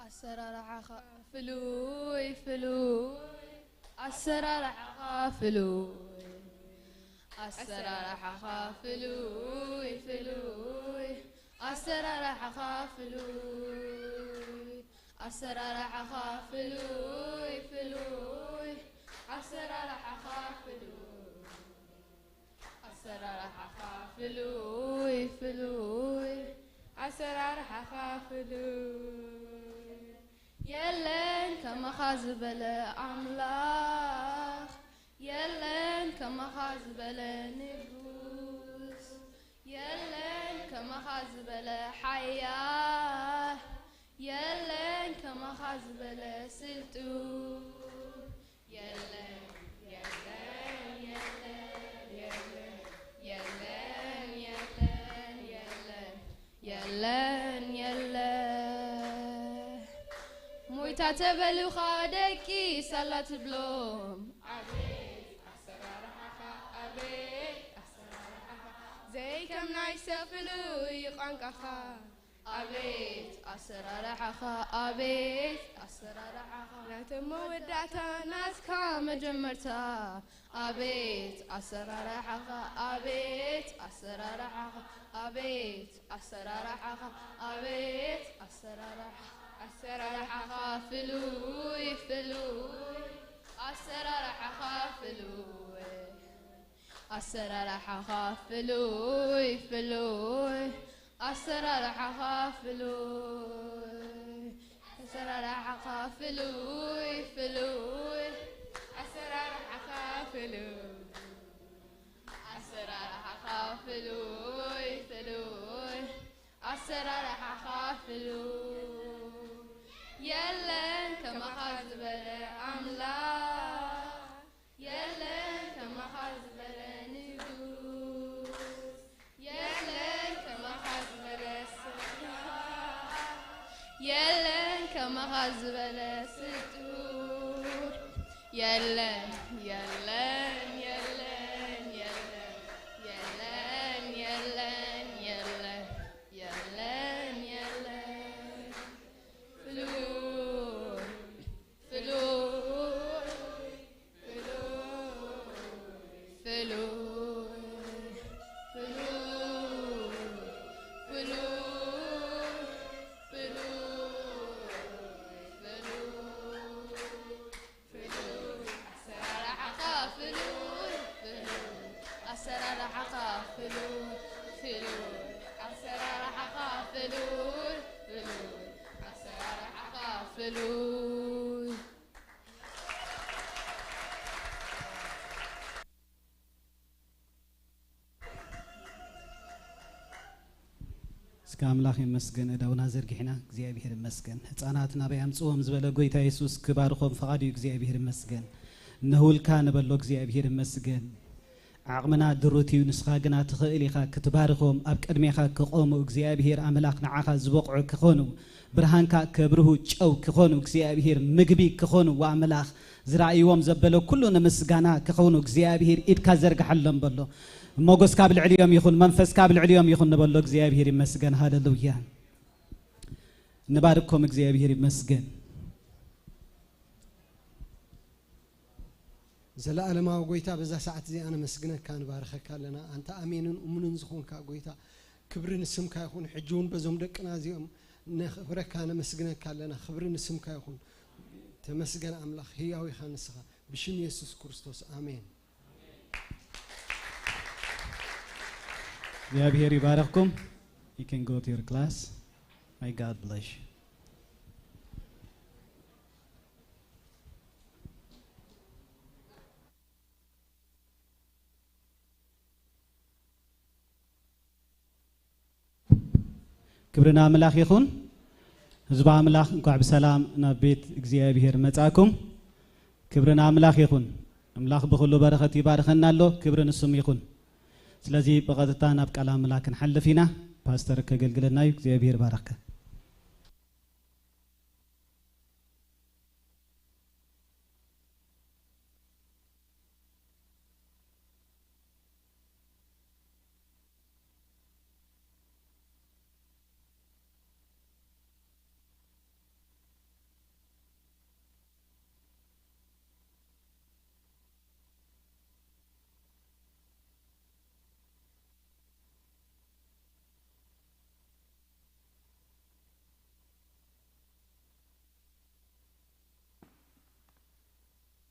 ኣሰራርሓኻ ፍሉይ ፍሉይ፣ ኣሰራርሓኻ ፍሉይ፣ ኣሰራርሓኻ ፍሉይ ፍሉይ፣ ኣሰራርሓኻ ፍሉይ፣ ኣሰራርሓኻ ፍሉይ ፍሉይ፣ ኣሰራርሓኻ ፍሉይ፣ ኣሰራርሓኻ ፍሉይ ፍሉይ፣ ኣሰራርሓኻ ፍሉይ። የለን ከማኻ ዝበለ ኣምላኽ፣ የለን ከማኻ ዝበለ ንጉስ፣ የለን ከማኻ ዝበለ ሓያል፣ የለን ከማኻ ዝበለ ስልጡን። የለን፣ የለን፣ የለን፣ የለን፣ የለን፣ የለን፣ የለን፣ የለን፣ የለን። ሞይታ ተበሉኻ ደቂ ሳላ ትብሎም። ኣቤት ኣሰራርሓኻ፣ ኣቤት ኣሰራርሓኻ፣ ዘይከም ናይ ሰብ ፍሉይ ቋንቋኻ። ኣቤት ኣሰራርሓኻ፣ ኣቤት ኣሰራርሓኻ፣ ናቶም መወዳእታ ናትካ መጀመርታ። ኣቤት ኣሰራርሓኻ፣ ኣቤት ኣሰራርሓኻ፣ ኣቤት ኣሰራርሓኻ፣ ኣቤት ኣሰራርሓኻ፣ ኣሰራርሓኻ ፍሉይ ፍሉይ። ኣሰራርሓኻ ፍሉይ፣ ኣሰራርሓኻ ፍሉይ፣ ፍሉይ፣ ኣሰራርሓኻ ፍሉይ፣ ኣሰራርሓኻ ፍሉይ፣ ፍሉይ፣ ኣሰራርሓኻ ፍሉይ፣ ኣሰራርሓኻ ፍሉይ፣ ፍሉይ፣ ኣሰራርሓኻ ፍሉይ። የለን ከማኻ ዝበለ ኣምላኽ፣ የለን ከማኻ ዝበለ ንጉስ፣ የለን ከማኻ ዝበለ ስፍራ፣ የለን ከማኻ ዝበለ ስጡር። የለን፣ የለን፣ የለን፣ የለን፣ የለን፣ የለን፣ የለን፣ የለን፣ የለን። ፍሉይ፣ ፍሉይ፣ ፍሉይ፣ ፍሉይ፣ ፍሉይ፣ ፍሉይ፣ ፍሉይ፣ ፍሉይ፣ ኣሰራርሓኻ ፍሉይ፣ ፍሉይ፣ ኣሰራርሓኻ ፍሉይ፣ ፍሉይ፣ ኣሰራርሓኻ ፍሉይ፣ ፍሉይ፣ ኣሰራርሓኻ ፍሉይ። እስከ ኣምላኽ ይመስገን፣ እዳውና ዘርጊሕና፣ እግዚኣብሔር ይመስገን። ህፃናት ናበይ ኣምፅዎም ዝበለ ጎይታ የሱስ ክባርኾም ፈቓዱ እዩ፣ እግዚኣብሔር ይመስገን። ነህውልካ ንበሎ፣ እግዚኣብሔር ይመስገን። ዓቕምና ድሩት እዩ፣ ንስኻ ግና ትኽእል ኢኻ ክትባርኾም። ኣብ ቅድሜኻ ክቖሙ እግዚኣብሔር ኣምላኽ ንዓኻ ዝበቕዑ ክኾኑ፣ ብርሃንካ ከብርሁ፣ ጨው ክኾኑ፣ እግዚኣብሔር ምግቢ ክኾኑ፣ ወኣምላኽ ዝረኣይዎም ዘበለ ኩሉ ንምስጋና ክኾኑ እግዚኣብሔር ኢድካ ዘርግሓሎም በሎ። ሞጎስ ካብ ልዕሊኦም ይኹን፣ መንፈስ ካብ ልዕሊኦም ይኹን ንበሎ። እግዚኣብሔር ይመስገን። ሃሌሉያ። ንባርኮም። እግዚኣብሔር ይመስገን። ዘለኣለማዊ ጎይታ፣ በዛ ሰዓት እዚኣ ነመስግነካ፣ ንባርኸካ ኣለና። ኣንታ ኣሜንን እሙንን ዝኾንካ ጎይታ፣ ክብሪ ንስምካ ይኹን። ሕጂ እውን በዞም ደቅና እዚኦም ነኽብረካ፣ ነመስግነካ ኣለና። ክብሪ ንስምካ ይኹን። ተመስገን ኣምላኽ፣ ህያው ኢኻ ንስኻ። ብሽም የሱስ ክርስቶስ፣ ኣሜን። እግዚኣብሔር ይባረኽኩም። You can go to your class. May God bless you. ክብሪ ንኣምላኽ ይኹን። ህዝቢ ኣምላኽ፣ እንኳዕ ብሰላም ናብ ቤት እግዚኣብሔር መጻእኩም። ክብሪ ንኣምላኽ ይኹን። ኣምላኽ ብኹሉ በረኸት ይባርኸና ኣሎ። ክብሪ ንስሙ ይኹን። ስለዚ ብቐጥታ ናብ ቃል ኣምላኽ ክንሓልፍ ኢና። ፓስተር ከገልግለና እዩ። እግዚኣብሔር ይባርኽካ።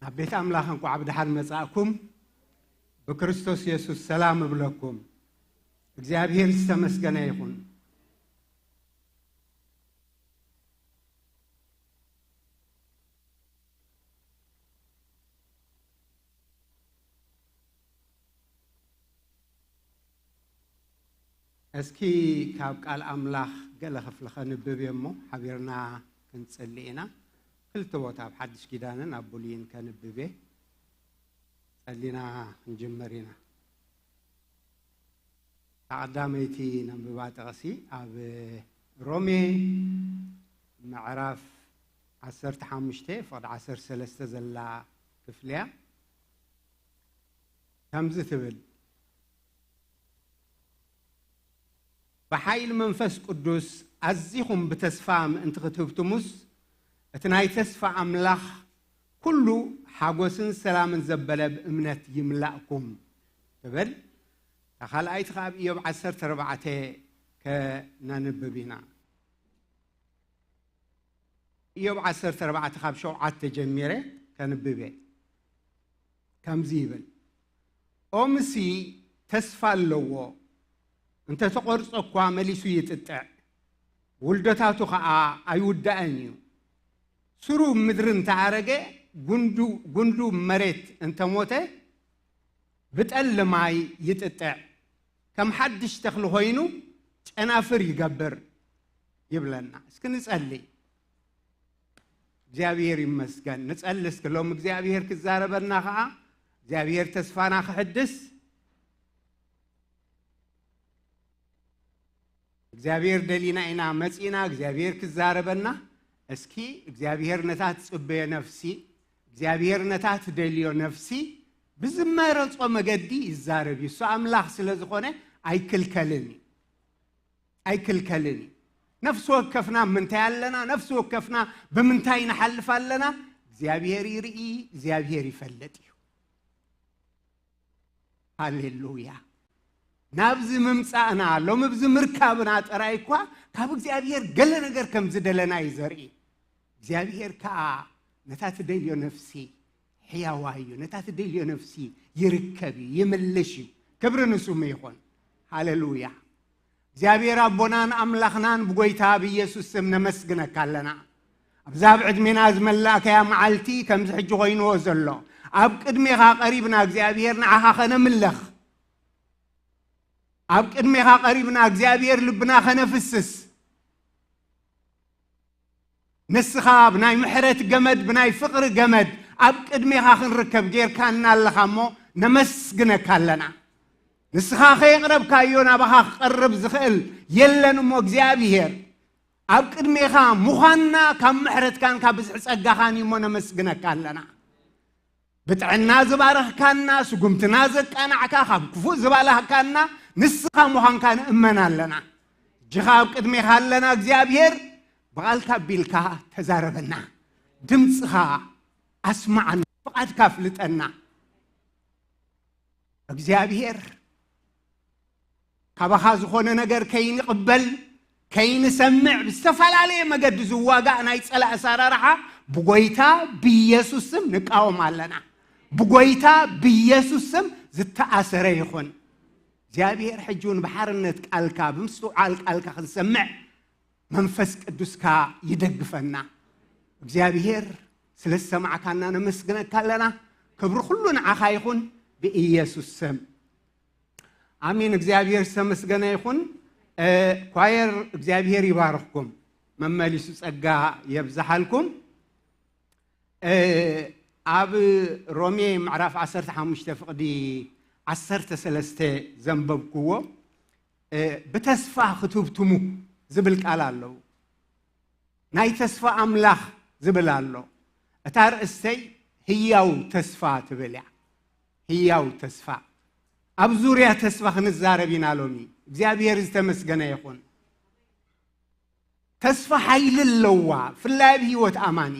ኣብ ቤት ኣምላኽ እንቋዕ ብደሓን መጻእኩም። ብክርስቶስ የሱስ ሰላም እብለኩም። እግዚኣብሔር ዝተመስገነ ይኹን። እስኪ ካብ ቃል ኣምላኽ ገለ ክፍሊ ከንብብ እየ እሞ ሓቢርና ክንጽሊ ኢና። ክልተ ቦታ ኣብ ሓድሽ ኪዳንን ኣብ ብሉይን ከንብብ እየ። ጸሊና ክንጅምር ኢና። እታ ቀዳመይቲ ነንብባ ጥቕሲ ኣብ ሮሜ ምዕራፍ ዓሰርተ ሓሙሽተ ፍቕዲ ዓሰርተ ሰለስተ ዘላ ክፍሊ እያ። ከምዚ ትብል፣ ብሓይሊ መንፈስ ቅዱስ ኣዚኹም ብተስፋ ምእንቲ ክትህብትሙስ፣ እቲ ናይ ተስፋ ኣምላኽ ኩሉ ሓጎስን ሰላምን ዘበለ ብእምነት ይምላእኩም ትብል። እታ ካልኣይቲ ከኣ ኣብ ኢዮብ ዓሰርተ ኣርባዕተ ከነንብብ ኢና። ኢዮብ ዓሰርተ ኣርባዕተ ካብ ሸውዓተ ጀሚረ ከንብብ እየ። ከምዚ ይብል፣ ኦምሲ ተስፋ ኣለዎ፣ እንተተቖርጸ እኳ መሊሱ ይጥጥዕ፣ ውልደታቱ ኸኣ ኣይውዳእን እዩ። ስሩ ምድሪ እንተኣረገ፣ ጉንዱ፣ ጉንዱ መሬት እንተሞተ፣ ብጠሊ ማይ ይጥጥዕ፣ ከም ሓድሽ ተኽሊ ኮይኑ ጨናፍር ይገብር ይብለና። እስኪ ንጸሊ። እግዚኣብሔር ይመስገን። ንጸሊ እስኪ። ሎም እግዚኣብሔር ክዛረበና ኸዓ፣ እግዚኣብሔር ተስፋና ክሕድስ፣ እግዚኣብሔር ደሊና ኢና መጺና፣ እግዚኣብሔር ክዛረበና። እስኪ እግዚኣብሔር ነታ ትጽበዮ ነፍሲ፣ እግዚኣብሔር ነታ ትደልዮ ነፍሲ ብዝመረጾ መገዲ ይዛረብ እዩ። እሱ ኣምላኽ ስለ ዝኾነ ኣይክልከልን እዩ። ኣይክልከልን እዩ። ነፍሲ ወከፍና ምንታይ ኣለና? ነፍሲ ወከፍና ብምንታይ ንሓልፍ ኣለና? እግዚኣብሔር ይርኢ፣ እግዚኣብሔር ይፈልጥ እዩ። ሃሌሉያ። ናብዚ ምምጻእና፣ ሎም ኣብዚ ምርካብና ጥራይ እኳ ካብ እግዚኣብሔር ገለ ነገር ከም ዝደለና እዩ ዘርኢ። እግዚኣብሔር ከኣ ነታ ትደልዮ ነፍሲ ሕያዋ እዩ። ነታ ትደልዮ ነፍሲ ይርከብ እዩ፣ ይምልሽ እዩ። ክብሪ ንስሙ ይኹን። ሃሌሉያ። እግዚኣብሔር ኣቦናን ኣምላኽናን ብጎይታ ብኢየሱስ ስም ነመስግነካ ኣለና። ኣብዛ ኣብ ዕድሜና ዝመላእካያ መዓልቲ ከምዚ ሕጂ ኮይንዎ ዘሎ፣ ኣብ ቅድሜኻ ቀሪብና እግዚኣብሔር ንዓኻ ኸነምልኽ፣ ኣብ ቅድሜኻ ቀሪብና እግዚኣብሔር ልብና ኸነፍስስ፣ ንስኻ ብናይ ምሕረት ገመድ፣ ብናይ ፍቕሪ ገመድ ኣብ ቅድሜኻ ክንርከብ ጌርካና ኣለኻ እሞ ነመስግነካ ኣለና። ንስኻ ከየቕረብካዮ ናባኻ ክቐርብ ዝኽእል የለን እሞ እግዚኣብሔር ኣብ ቅድሜኻ ምዃንና ካብ ምሕረትካን ካብ ብዝሒ ጸጋኻን እዩ እሞ ነመስግነካ ኣለና። ብጥዕና ዝባረኽካና፣ ስጉምትና ዘቃናዕካ፣ ካብ ክፉእ ዝባላህካና ንስኻ ምዃንካ ንእመን ኣለና። እጅኻ ኣብ ቅድሜኻ ኣለና እግዚኣብሔር፣ ብቓልካ ኣቢልካ ተዛረበና፣ ድምፅኻ ኣስማዓና፣ ፍቓድካ ኣፍልጠና። እግዚኣብሔር ካባኻ ዝኾነ ነገር ከይንቕበል፣ ከይንሰምዕ፣ ብዝተፈላለየ መገዲ ዝዋጋእ ናይ ጸላእ ኣሰራርሓ ብጎይታ ብኢየሱስ ስም ንቃወም ኣለና። ብጎይታ ብኢየሱስ ስም ዝተኣሰረ ይኹን። እግዚኣብሔር ሕጂ እውን ብሓርነት ቃልካ፣ ብምስትውዓል ቃልካ ክንሰምዕ መንፈስ ቅዱስካ ይደግፈና። እግዚኣብሔር ስለ ዝሰማዕካና ነመስግነካ ኣለና። ክብሪ ኩሉ ንዓኻ ይኹን ብኢየሱስ ስም። ኣሜን። እግዚኣብሔር ዝተመስገነ ይኹን። እ፣ ኳየር እግዚኣብሔር ይባርኽኩም፣ መመሊሱ ጸጋ የብዝሓልኩም። እ፣ ኣብ ሮሜ ምዕራፍ ዓሰርተ ሓሙሽተ ፍቕዲ ዓሰርተ ሰለስተ ዘንበብክዎ፣ እ፣ ብተስፋ ክትብትሙ ዝብል ቃል ኣለዉ። ናይ ተስፋ ኣምላኽ ዝብል ኣሎ። እታ ርእስተይ ህያው ተስፋ ትብል እያ። ህያው ተስፋ። ኣብ ዙርያ ተስፋ ክንዛረብ ኢና ሎሚ። እግዚኣብሔር ዝተመስገነ ይኹን። ተስፋ ሓይሊ ኣለዋ፣ ፍላይ ኣብ ህይወት ኣማኒ።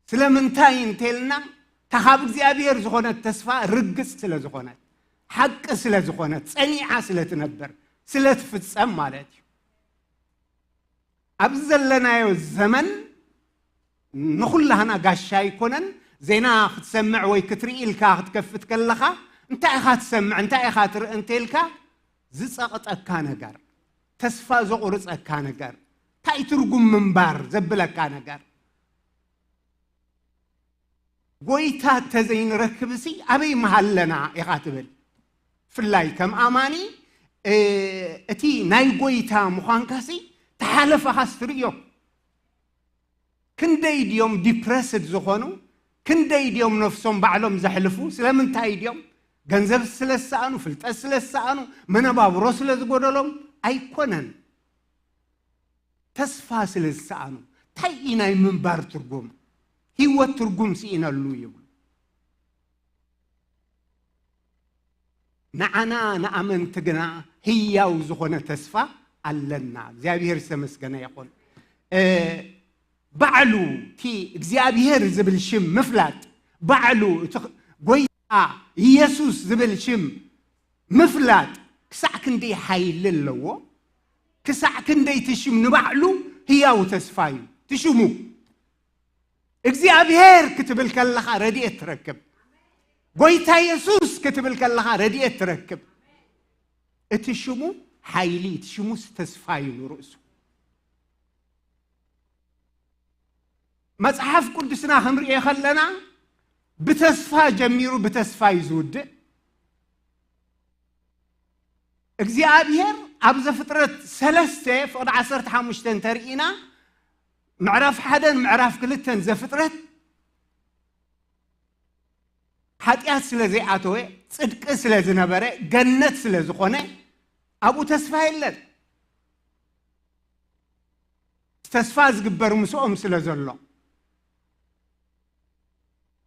ስለምንታይ እንተልና፣ እታ ካብ እግዚኣብሔር ዝኾነት ተስፋ ርግጽ ስለ ዝኾነት፣ ሓቂ ስለ ዝኾነት፣ ጸኒዓ ስለ ትነብር፣ ስለ ትፍጸም ማለት እዩ። ኣብዚ ዘለናዮ ዘመን ንኹላህና ጋሻ ኣይኮነን። ዜና ክትሰምዕ ወይ ክትርኢ ኢልካ ክትከፍት ከለኻ፣ እንታይ ኢኻ ትሰምዕ፣ እንታይ ኢኻ ትርኢ እንተ ኢልካ፣ ዝጸቕጠካ ነገር፣ ተስፋ ዘቑርጸካ ነገር፣ እንታይ ትርጉም ምንባር ዘብለካ ነገር። ጎይታ ተዘይንረክብሲ ኣበይ ምሃለና ኢኻ ትብል። ፍላይ ከም ኣማኒ፣ እ፣ እቲ ናይ ጎይታ ምዃንካሲ ተሓለፈኻስ ትርእዮ። ክንደይ ድዮም ዲፕረስድ ዝኾኑ? ክንደይ ድዮም ነፍሶም ባዕሎም ዘሕልፉ? ስለምንታይ ድዮም? ገንዘብ ስለ ዝሰኣኑ፣ ፍልጠት ስለ ዝሰኣኑ፣ መነባብሮ ስለ ዝጎደሎም ኣይኮነን። ተስፋ ስለ ዝሰኣኑ። እንታይ እዩ ናይ ምንባር ትርጉም? ህይወት ትርጉም ስኢነሉ ይብሉ። ንዓና ንኣመንቲ ግና ህያው ዝኾነ ተስፋ ኣለና። እግዚኣብሔር ዝተመስገነ ይኹን። እ፣ ባዕሉ እቲ እግዚኣብሔር ዝብል ሽም ምፍላጥ፣ ባዕሉ እቲ ጎይታ ኢየሱስ ዝብል ሽም ምፍላጥ ክሳዕ ክንደይ ሓይሊ ኣለዎ? ክሳዕ ክንደይ እቲ ሽም ንባዕሉ ህያው ተስፋ እዩ። እቲ ሽሙ እግዚኣብሔር ክትብል ከለኻ ረድኤት ትረክብ። ጎይታ የሱስ ክትብል ከለኻ ረድኤት ትረክብ። እቲ ሽሙ ሓይሊ፣ እቲ ሽሙስ ተስፋ እዩ ንርእሱ። መጽሓፍ ቅዱስና ክንርእዮ ከለና ብተስፋ ጀሚሩ ብተስፋ እዩ ዝውድእ። እግዚኣብሔር ኣብ ዘፍጥረት ሰለስተ ፍቕዲ ዓሰርተ ሓሙሽተ እንተርኢና፣ ምዕራፍ ሓደን ምዕራፍ ክልተን ዘፍጥረት ሓጢኣት ስለ ዘይኣተወ፣ ጽድቂ ስለ ዝነበረ፣ ገነት ስለ ዝኾነ፣ ኣብኡ ተስፋ የለን። ተስፋ ዝግበር ምስኦም ስለ ዘሎ።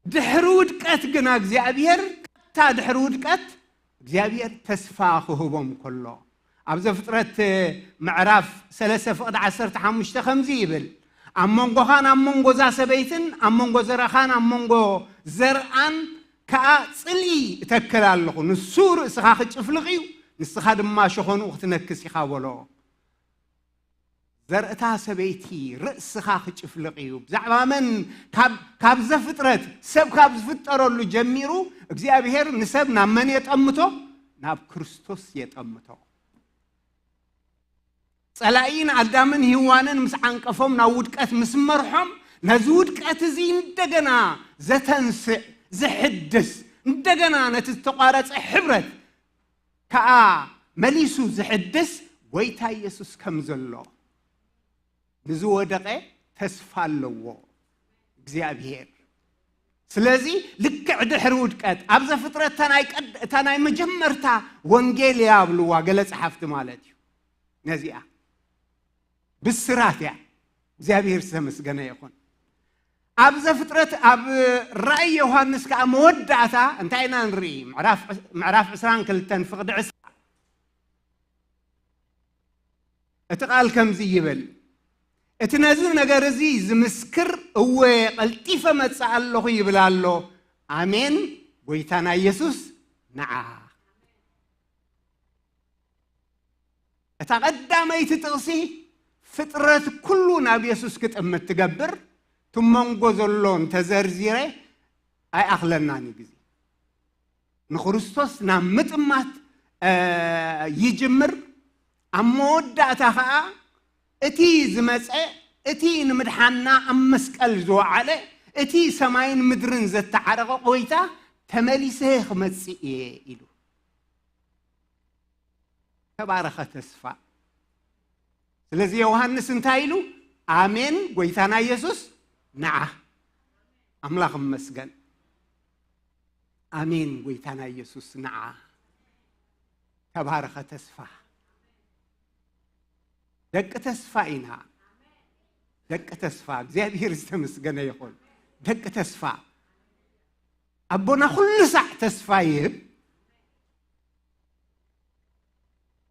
ድሕሪ ውድቀት ግና እግዚኣብሔር፣ ቀጥታ ድሕሪ ውድቀት እግዚኣብሔር ተስፋ ክህቦም ከሎ፣ ኣብ ዘፍጥረት ምዕራፍ ሰለስተ ፍቕዲ ዓሰርተ ሓሙሽተ ከምዚ ይብል፣ ኣብ መንጎኻን ኣብ መንጎ እዛ ሰበይትን ኣብ መንጎ ዘረኻን ኣብ መንጎ ዘርኣን ከኣ ጽልኢ እተክል ኣለኹ። ንሱ ርእስኻ ክጭፍልቕ እዩ፣ ንስኻ ድማ ሸኾንኡ ክትነክስ ኢኻ በሎ። ዘርእታ ሰበይቲ ርእስኻ ክጭፍልቕ እዩ። ብዛዕባ መን? ካብ፣ ካብ ዘፍጥረት፣ ሰብ ካብ ዝፍጠረሉ ጀሚሩ እግዚኣብሔር ንሰብ ናብ መን የጠምቶ? ናብ ክርስቶስ የጠምቶ። ጸላኢ ንኣዳምን ሂዋንን ምስ ዓንቀፎም፣ ናብ ውድቀት ምስ መርሖም፣ ነዚ ውድቀት እዚ እንደገና ዘተንስእ፣ ዝሕድስ፣ እንደገና ነቲ ዝተቋረጸ ሕብረት ከኣ መሊሱ ዝሕድስ ጎይታ ኢየሱስ ከም ዘሎ፣ ንዝወደቐ ተስፋ ኣለዎ እግዚኣብሔር። ስለዚ ልክዕ ድሕሪ ውድቀት፣ ኣብ ዘፍጥረት እታ ናይ ቀድ-፣ እታ ናይ መጀመርታ ወንጌል እያ ብልዋ ገለ ጸሓፍቲ ማለት እዩ። ነዚኣ ብስራት እያ። እግዚኣብሔር ዝተመስገነ ይኹን። ኣብ ዘፍጥረት፣ ኣብ ራእይ ዮሃንስ ከኣ መወዳእታ እንታይ ኢና ንርኢ? ምዕራፍ፣ ምዕራፍ ዕስራን ክልተን ፍቕዲ ዕስራ። እቲ ቃል ከምዚ ይብል፣ "እቲ ነዚ ነገር እዚ ዝምስክር፣ እወ፣ ቀልጢፈ መጽእ ኣለኹ ይብል ኣሎ። ኣሜን፣ ጎይታና ኢየሱስ ንዓ።" እታ ቀዳመይቲ ጥቕሲ ፍጥረት ኩሉ ናብ የሱስ ክጥምት ትገብር። እቲ መንጎ ዘሎ እንተዘርዚረ ኣይኣኽለናን እዩ ግዜ። ንክርስቶስ ናብ ምጥማት፣ እ፣ ይጅምር። ኣብ መወዳእታ ኸኣ እቲ ዝመጸ፣ እቲ ንምድሓንና ኣብ መስቀል ዝወዓለ፣ እቲ ሰማይን ምድርን ዘተዓረቐ ጐይታ ተመሊሰ ክመጽእ እየ ኢሉ። ተባረኸ ተስፋ። ስለዚ ዮሃንስ እንታይ ኢሉ? ኣሜን፣ ጐይታና ኢየሱስ ንዓ። ኣምላኽ ይመስገን። ኣሜን፣ ጐይታና ኢየሱስ ንዓ። ተባረኸ ተስፋ። ደቂ ተስፋ ኢና። ደቂ ተስፋ፣ እግዚኣብሔር ዝተመስገነ ይኹን። ደቂ ተስፋ። ኣቦና ኩሉ ሳዕ ተስፋ ይህብ።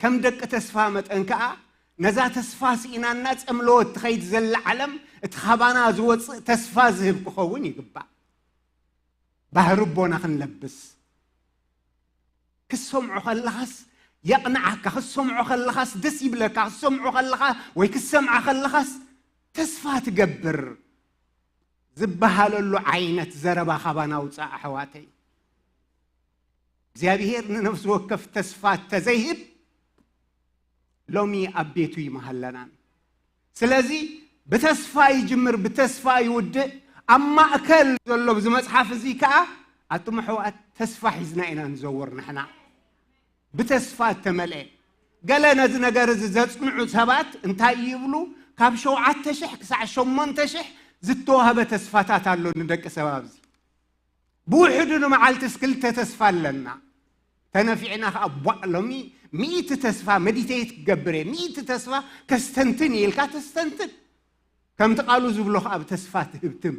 ከም ደቂ ተስፋ መጠን ከኣ፣ ነዛ ተስፋ ስኢና እናጸምለወት ትኸይድ ዘላ ዓለም፣ እቲ ካባና ዝወጽእ ተስፋ ዝህብ ክኸውን ይግባእ። ባህሪ ኣቦና ክንለብስ። ክትሰምዖ ከለኻስ የቕንዓካ፣ ክትሰምዖ ከለኻስ ደስ ይብለካ፣ ክትሰምዖ ከለኻ ወይ ክትሰምዓ ከለኻስ ተስፋ ትገብር ዝበሃለሉ ዓይነት ዘረባ ካባና ኣውጻእ ኣሕዋተይ። እግዚኣብሔር ንነፍሲ ወከፍ ተስፋ ተዘይህብ፣ ሎሚ ኣብ ቤቱ ይመሃለናን። ስለዚ ብተስፋ ይጅምር፣ ብተስፋ ይውድእ። ኣብ ማእከል ዘሎ ብዚ መጽሓፍ እዚ ከኣ ኣቱም ኣሕዋት ተስፋ ሒዝና ኢና ንዘውር ንሕና። ብተስፋ እተመልአ። ገለ ነዚ ነገር እዚ ዘጽንዑ ሰባት እንታይ ይብሉ? ካብ ሸውዓተ ሽሕ ክሳዕ ሸሞንተ ሽሕ ዝተዋህበ ተስፋታት ኣሎ ንደቂ ሰብ ኣብዚ። ብውሕዱ ንመዓልትስ ክልተ ተስፋ ኣለና። ተነፊዕና ኸዓ ቧዕ ሎሚ ሚእቲ ተስፋ መዲቴት ክገብር እየ፣ ሚእቲ ተስፋ ከስተንትን እየ ኢልካ ተስተንትን። ከምቲ ቃሉ ዝብሎ ኸዓ ብተስፋ ትህብትም።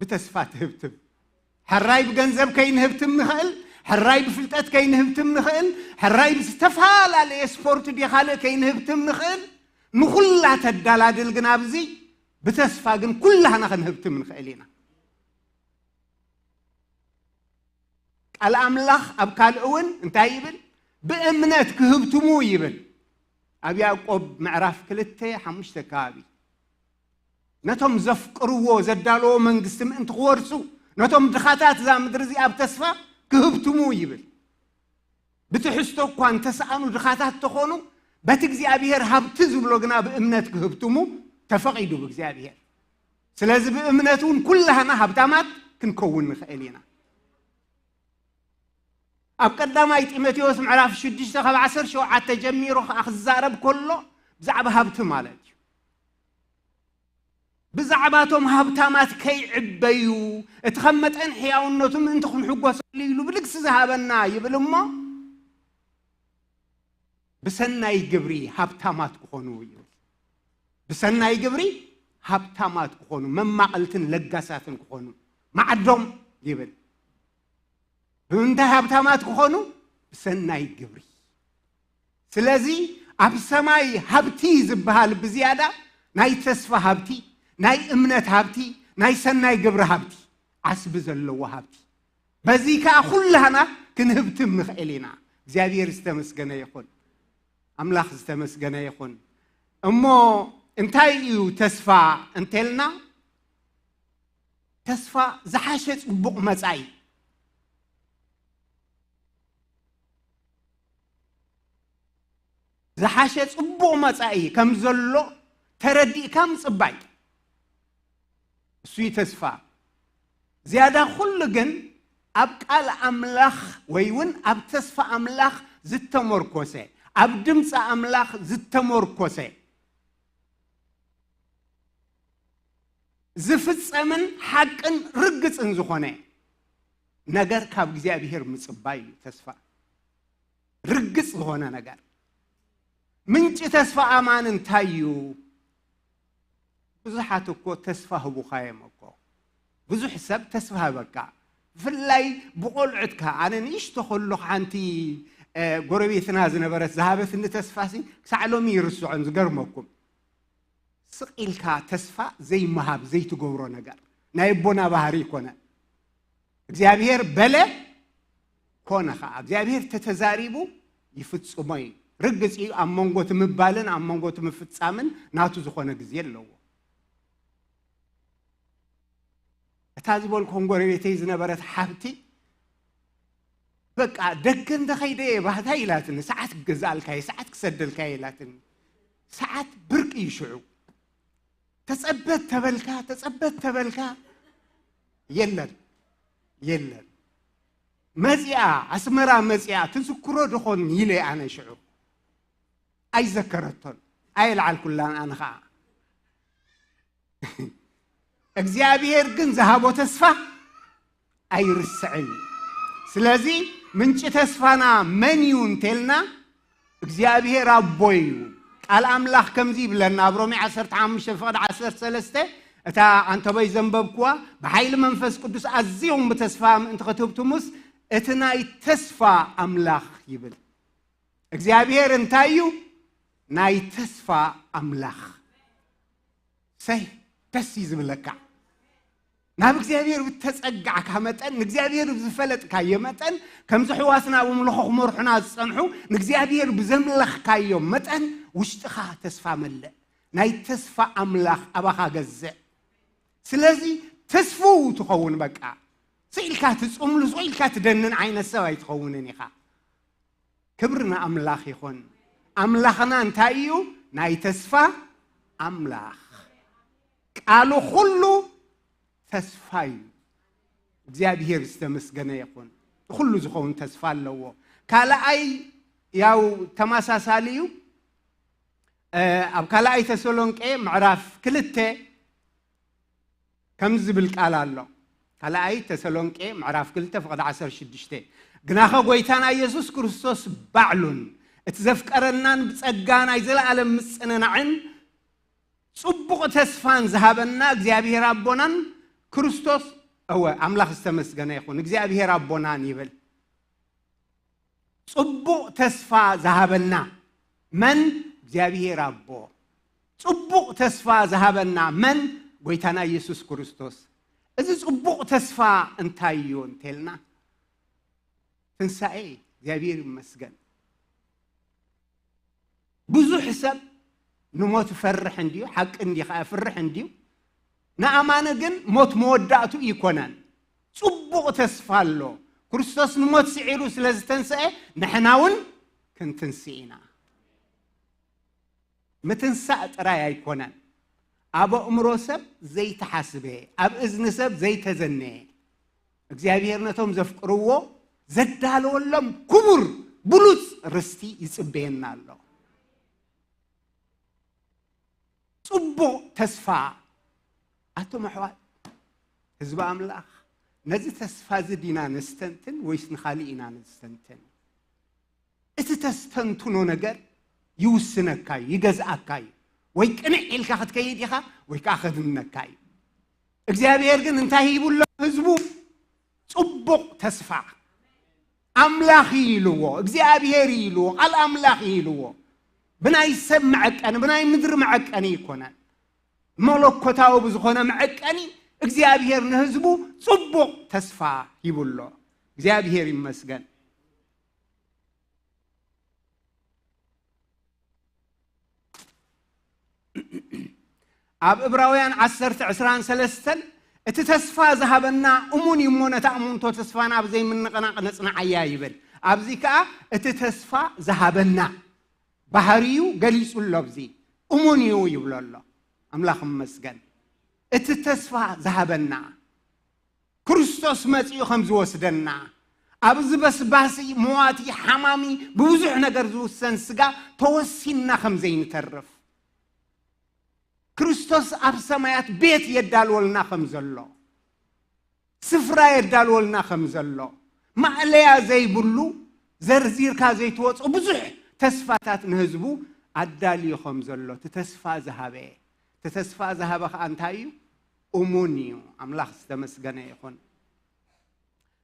ብተስፋ ትህብትም። ሕራይ ብገንዘብ ከይንህብትም ንኽእል፣ ሕራይ ብፍልጠት ከይንህብትም ንኽእል፣ ሕራይ ብዝተፈላለየ ስፖርት ድየ ካልእ ከይንህብትም ንኽእል። ንኹላ ተዳላድል ግን ኣብዚ ብተስፋ ግን ኩላህና ክንህብትም ንኽእል ኢና። ቃል ኣምላኽ ኣብ ካልእ እውን እንታይ ይብል? ብእምነት ክህብትሙ ይብል። ኣብ ያዕቆብ ምዕራፍ ክልተ ሓሙሽተ ከባቢ። ነቶም ዘፍቅርዎ ዘዳለዎ መንግስቲ ምእንቲ ክወርሱ ነቶም ድኻታት እዛ ምድሪ እዚኣ ብተስፋ ክህብትሙ ይብል። ብትሕዝቶ እኳ እንተሰኣኑ ድኻታት ተኾኑ፣ በቲ እግዚኣብሔር ሃብቲ ዝብሎ ግና ብእምነት ክህብትሙ ተፈቒዱ ብእግዚኣብሔር። ስለዚ ብእምነት እውን ኩላህና ሃብታማት ክንከውን ንኽእል ኢና። ኣብ ቀዳማይ ጢሞቴዎስ ምዕራፍ ሽዱሽተ ካብ ዓሰርተ ሸውዓተ ጀሚሩ ኸዓ ክዛረብ ከሎ ብዛዕባ ሃብቲ ማለት እዩ። ብዛዕባቶም ሃብታማት ከይዕበዩ፣ እቲ ከም መጠን ሕያውነቱ ምእንቲ ክንሕጎሰሉ ኢሉ ብልግሲ ዝሃበና ይብል እሞ፣ ብሰናይ ግብሪ ሃብታማት ክኾኑ ይብል። ብሰናይ ግብሪ ሃብታማት ክኾኑ፣ መማቐልትን ለጋሳትን ክኾኑ፣ ማዕዶም ይብል። ብምንታይ ሃብታማት ክኾኑ? ብሰናይ ግብሪ። ስለዚ ኣብ ሰማይ ሃብቲ ዝበሃል ብዝያዳ ናይ ተስፋ ሃብቲ፣ ናይ እምነት ሃብቲ፣ ናይ ሰናይ ግብሪ ሃብቲ፣ ዓስቢ ዘለዎ ሃብቲ። በዚ ከኣ ኩላህና ክንህብትም ንኽእል ኢና። እግዚኣብሔር ዝተመስገነ ይኹን። ኣምላኽ ዝተመስገነ ይኹን። እሞ እንታይ እዩ ተስፋ እንተልና፣ ተስፋ ዝሓሸ ጽቡቕ መጻኢ፣ ዝሓሸ ጽቡቕ መጻኢ ከም ዘሎ ተረዲእካ ምጽባይ። እሱ እዩ ተስፋ። ዝያዳ ኩሉ ግን ኣብ ቃል ኣምላኽ ወይ እውን ኣብ ተስፋ ኣምላኽ ዝተመርኮሰ፣ ኣብ ድምፂ ኣምላኽ ዝተመርኮሰ ዝፍጸምን ሓቅን ርግጽን ዝኾነ ነገር ካብ እግዚኣብሔር ምጽባይ እዩ ተስፋ። ርግጽ ዝኾነ ነገር። ምንጪ ተስፋ ኣማን እንታይ እዩ? ብዙሓት እኮ ተስፋ ህቡኻ እዮም እኮ። ብዙሕ ሰብ ተስፋ ህበካ። ብፍላይ ብቆልዑትካ፣ ኣነ ንእሽቶ ከለኹ ሓንቲ፣ እ፣ ጎረቤትና ዝነበረት ዝሃበትኒ ተስፋ ሲ ክሳዕ ሎሚ ይርስዖን። ዝገርመኩም፣ ስቕ ኢልካ ተስፋ ዘይምሃብ፣ ዘይትገብሮ ነገር ናይ ኣቦና ባህሪ ይኮነ። እግዚኣብሔር በለ፣ ኮነ ኸዓ። እግዚኣብሔር ተተዛሪቡ ይፍጽሞ እዩ። ርግጽ እዩ፣ ኣብ መንጎ እቲ ምባልን ኣብ መንጎ እቲ ምፍጻምን ናቱ ዝኾነ ግዜ ኣለዎ። እታ ዝበልኩኹም ጎረቤተይ ዝነበረት ሓብቲ፣ በቃ፣ ደገ እንተኸይደ እየ ባህታ ኢላትኒ፣ ሰዓት ክገዝኣልካ እየ፣ ሰዓት ክሰደልካ እየ ኢላትኒ። ሰዓት ብርቂ እዩ ሽዑ። ተጸበት ተበልካ፣ ተጸበት ተበልካ፣ የለን፣ የለን። መጺኣ፣ ኣስመራ መጺኣ፣ ትዝክሮ ዶኾን ኢለ ኣነ ሽዑ። ኣይዘከረቶን፣ ኣየልዓልኩላን ኣነ ኸዓ። እግዚኣብሔር ግን ዝሃቦ ተስፋ ኣይርስዕን እዩ። ስለዚ ምንጪ ተስፋና መን እዩ እንተልና፣ እግዚኣብሔር ኣቦ እዩ። ቃል ኣምላኽ ከምዚ ይብለና ኣብ ሮሜ ዓሰርተ ሓሙሽተ ፍቕዲ ዓሰርተ ሰለስተ፣ እታ ኣንተበይ ዘንበብኩዋ፣ ብሓይሊ መንፈስ ቅዱስ ኣዝዮም ብተስፋ ምእንቲ ክትህብትሙስ፣ እቲ ናይ ተስፋ ኣምላኽ ይብል። እግዚኣብሔር እንታይ እዩ? ናይ ተስፋ ኣምላኽ። ሰይ፣ ደስ እዩ ዝብለካ። ናብ እግዚኣብሔር ብተጸጋዕካ መጠን፣ ንእግዚኣብሔር ብዝፈለጥካዮ መጠን፣ ከምዚ ሕዋስና ኣብ ኣምልኾ ክመርሑና ዝጸንሑ፣ ንእግዚኣብሔር ብዘምለኽካዮ መጠን፣ ውሽጥኻ ተስፋ መልእ። ናይ ተስፋ ኣምላኽ ኣባኻ ገዝእ። ስለዚ ተስፍው ትኸውን በቃ። ስኢልካ ትጽምሉ፣ ስኢልካ ትደንን ዓይነት ሰብ ኣይትኸውንን ኢኻ። ክብሪ ንኣምላኽ ይኹን። ኣምላኽና እንታይ እዩ? ናይ ተስፋ ኣምላኽ። ቃሉ ኩሉ ተስፋ እዩ። እግዚኣብሔር ዝተመስገነ ይኹን። ኩሉ ዝኸውን ተስፋ ኣለዎ። ካልኣይ ያው ተመሳሳሊ እዩ። እ፣ ኣብ ካልኣይ ተሰሎንቄ ምዕራፍ ክልተ ከምዚ ዝብል ቃል ኣሎ። ካልኣይ ተሰሎንቄ ምዕራፍ ክልተ ፍቕዲ ዓሰርተ ሽዱሽተ፣ "ግናኸ ጐይታና ኢየሱስ ክርስቶስ ባዕሉን እቲ ዘፍቀረናን ብጸጋ ናይ ዘለኣለም ምጽንናዕን ጽቡቕ ተስፋን ዝሃበና እግዚኣብሔር ኣቦናን ክርስቶስ"፣ እወ፣ ኣምላኽ ዝተመስገነ ይኹን፣ እግዚኣብሔር ኣቦናን ይብል። ጽቡቕ ተስፋ ዝሃበና መን? እግዚኣብሔር ኣቦ። ጽቡቕ ተስፋ ዝሃበና መን? ጐይታና ኢየሱስ ክርስቶስ። እዚ ጽቡቕ ተስፋ እንታይ እዩ እንተልና፣ ትንሳኤ። እግዚኣብሔር ይመስገን። ብዙሕ ሰብ ንሞት ይፈርሕ እንድዩ፣ ሓቂ እንዲ ኸዓ ይፍርሕ እንድዩ። ንኣማኒ ግን ሞት መወዳእቱ ይኮነን። ጽቡቕ ተስፋ ኣሎ። ክርስቶስ ንሞት ስዒሩ ስለ ዝተንስአ፣ ንሕና እውን ክንትንስእ ኢና። ምትንሳእ ጥራይ ኣይኮነን። ኣብ ኣእምሮ ሰብ ዘይተሓስበ፣ ኣብ እዝኒ ሰብ ዘይተዘነየ፣ እግዚኣብሔር ነቶም ዘፍቅርዎ ዘዳለወሎም ክቡር ብሉጽ ርስቲ ይጽበየና ኣሎ። ጽቡቕ ተስፋ። ኣቶም ኣሕዋት፣ ህዝቢ ኣምላኽ፣ ነዚ ተስፋ እዚ ዲና ነስተንትን ወይስ ንኻልእ ኢና ነስተንትን? እቲ ተስተንትኖ ነገር ይውስነካ እዩ፣ ይገዝኣካ እዩ። ወይ ቅንዕ ኢልካ ክትከይድ ኢኻ፣ ወይ ከዓ ከድነካ እዩ። እግዚኣብሔር ግን እንታይ ሂቡሎ ህዝቡ? ጽቡቕ ተስፋ። ኣምላኽ እዩ ኢልዎ፣ እግዚኣብሔር እዩ ኢልዎ፣ ቃል ኣምላኽ እዩ ኢልዎ። ብናይ ሰብ መዐቀኒ፣ ብናይ ምድሪ መዐቀኒ ኣይኮነን። መለኮታዊ ብዝኾነ መዐቀኒ እግዚኣብሔር ንህዝቡ ጽቡቕ ተስፋ ሂቡሎ። እግዚኣብሔር ይመስገን። ኣብ ዕብራውያን ዓሰርተ ዕስራን ሰለስተን፣ እቲ ተስፋ ዝሃበና እሙን እዩ እሞ፣ ነታ እሙንቶ ተስፋና ብዘይምንቕናቕ ነጽንዓያ ይብል። ኣብዚ ከኣ እቲ ተስፋ ዝሃበና ባህሪኡ ገሊጹ ኣሎ። ኣብዚ እሙን እዩ ይብሎ ኣሎ። ኣምላኽ ይመስገን። እቲ ተስፋ ዝሃበና ክርስቶስ መጺኡ ከም ዝወስደና፣ ኣብዚ በስባሲ፣ መዋቲ፣ ሓማሚ፣ ብብዙሕ ነገር ዝውሰን ስጋ ተወሲንና ከም ዘይንተርፍ፣ ክርስቶስ ኣብ ሰማያት ቤት የዳልወልና ከም ዘሎ፣ ስፍራ የዳልወልና ከም ዘሎ፣ ማእለያ ዘይብሉ፣ ዘርዚርካ ዘይትወጾ ብዙሕ ተስፋታት ንህዝቡ ኣዳልዩ ከም ዘሎ፣ እቲ ተስፋ ዝሃበ፣ እቲ ተስፋ ዝሃበ ኸኣ እንታይ እዩ? እሙን እዩ። ኣምላኽ ዝተመስገነ ይኹን።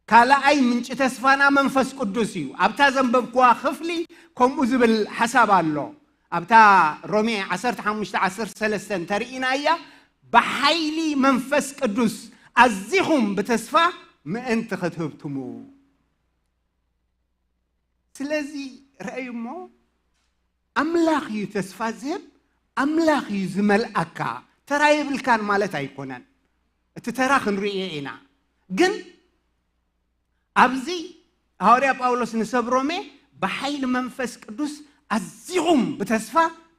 ካልኣይ ምንጪ ተስፋና መንፈስ ቅዱስ እዩ። ኣብታ ዘንበብኩዋ ክፍሊ ከምኡ ዝብል ሓሳብ ኣሎ። ኣብታ ሮሜ ዓሰርተ ሓሙሽተ ዓሰርተ ሰለስተ እንተርኢናያ፣ ብሓይሊ መንፈስ ቅዱስ ኣዚኹም ብተስፋ ምእንቲ ክትህብትሙ። ስለዚ ረኣዩ እሞ፣ ኣምላኽ እዩ ተስፋ ዝህብ፣ ኣምላኽ እዩ ዝመልኣካ። ተራ የብልካን ማለት ኣይኮነን። እቲ ተራ ክንርእዮ ኢና። ግን ኣብዚ ሃዋርያ ጳውሎስ ንሰብ ሮሜ ብሓይሊ መንፈስ ቅዱስ ኣዚኹም ብተስፋ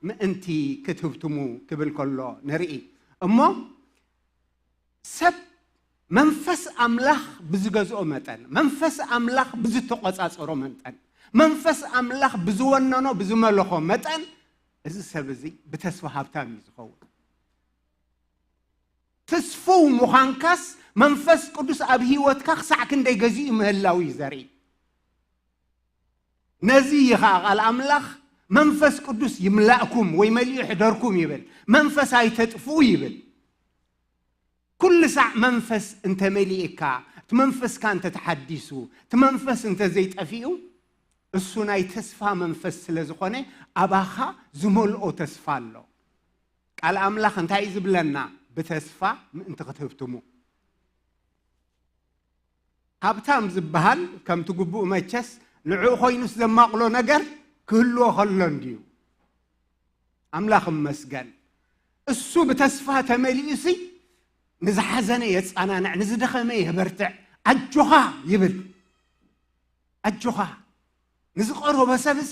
ምእንቲ ክትህብትሙ ክብል ከሎ ንርኢ። እሞ ሰብ መንፈስ ኣምላኽ ብዝገዝኦ መጠን፣ መንፈስ ኣምላኽ ብዝተቖጻጸሮ መጠን፣ መንፈስ ኣምላኽ ብዝወነኖ፣ ብዝመለኾ መጠን፣ እዚ ሰብ እዚ ብተስፋ ሃብታም እዩ ዝኸውን። ትስፉው ምዃንካስ መንፈስ ቅዱስ ኣብ ህይወትካ ክሳዕ ክንደይ ገዚኡ ምህላው እዩ ዘርኢ። ነዚ እዩ ኸዓ ቃል ኣምላኽ፣ "መንፈስ ቅዱስ ይምላእኩም ወይ መሊኡ ይሕደርኩም" ይብል። "መንፈስ ኣይተጥፍኡ" ይብል። ኩሉ ሳዕ መንፈስ እንተመሊእካ፣ እቲ መንፈስካ እንተተሓዲሱ፣ እቲ መንፈስ እንተዘይጠፊኡ፣ እሱ ናይ ተስፋ መንፈስ ስለ ዝኾነ፣ ኣባኻ ዝመልኦ ተስፋ ኣሎ። ቃል ኣምላኽ እንታይ እዩ ዝብለና? ብተስፋ ምእንቲ ክትህብትሙ። ሃብታም ዝበሃል ከምቲ ግቡእ መቸስ ንዕኡ ኮይኑስ ዘማቕሎ ነገር ክህልዎ ከሎ እንድዩ። ኣምላኽ እመስገን። እሱ ብተስፋ ተመሊኡሲ ንዝሓዘነ የጻናንዕ፣ ንዝደኸመ የበርትዕ። ኣጆኻ ይብል። ኣጆኻ። ንዝቐረቦ ሰብሲ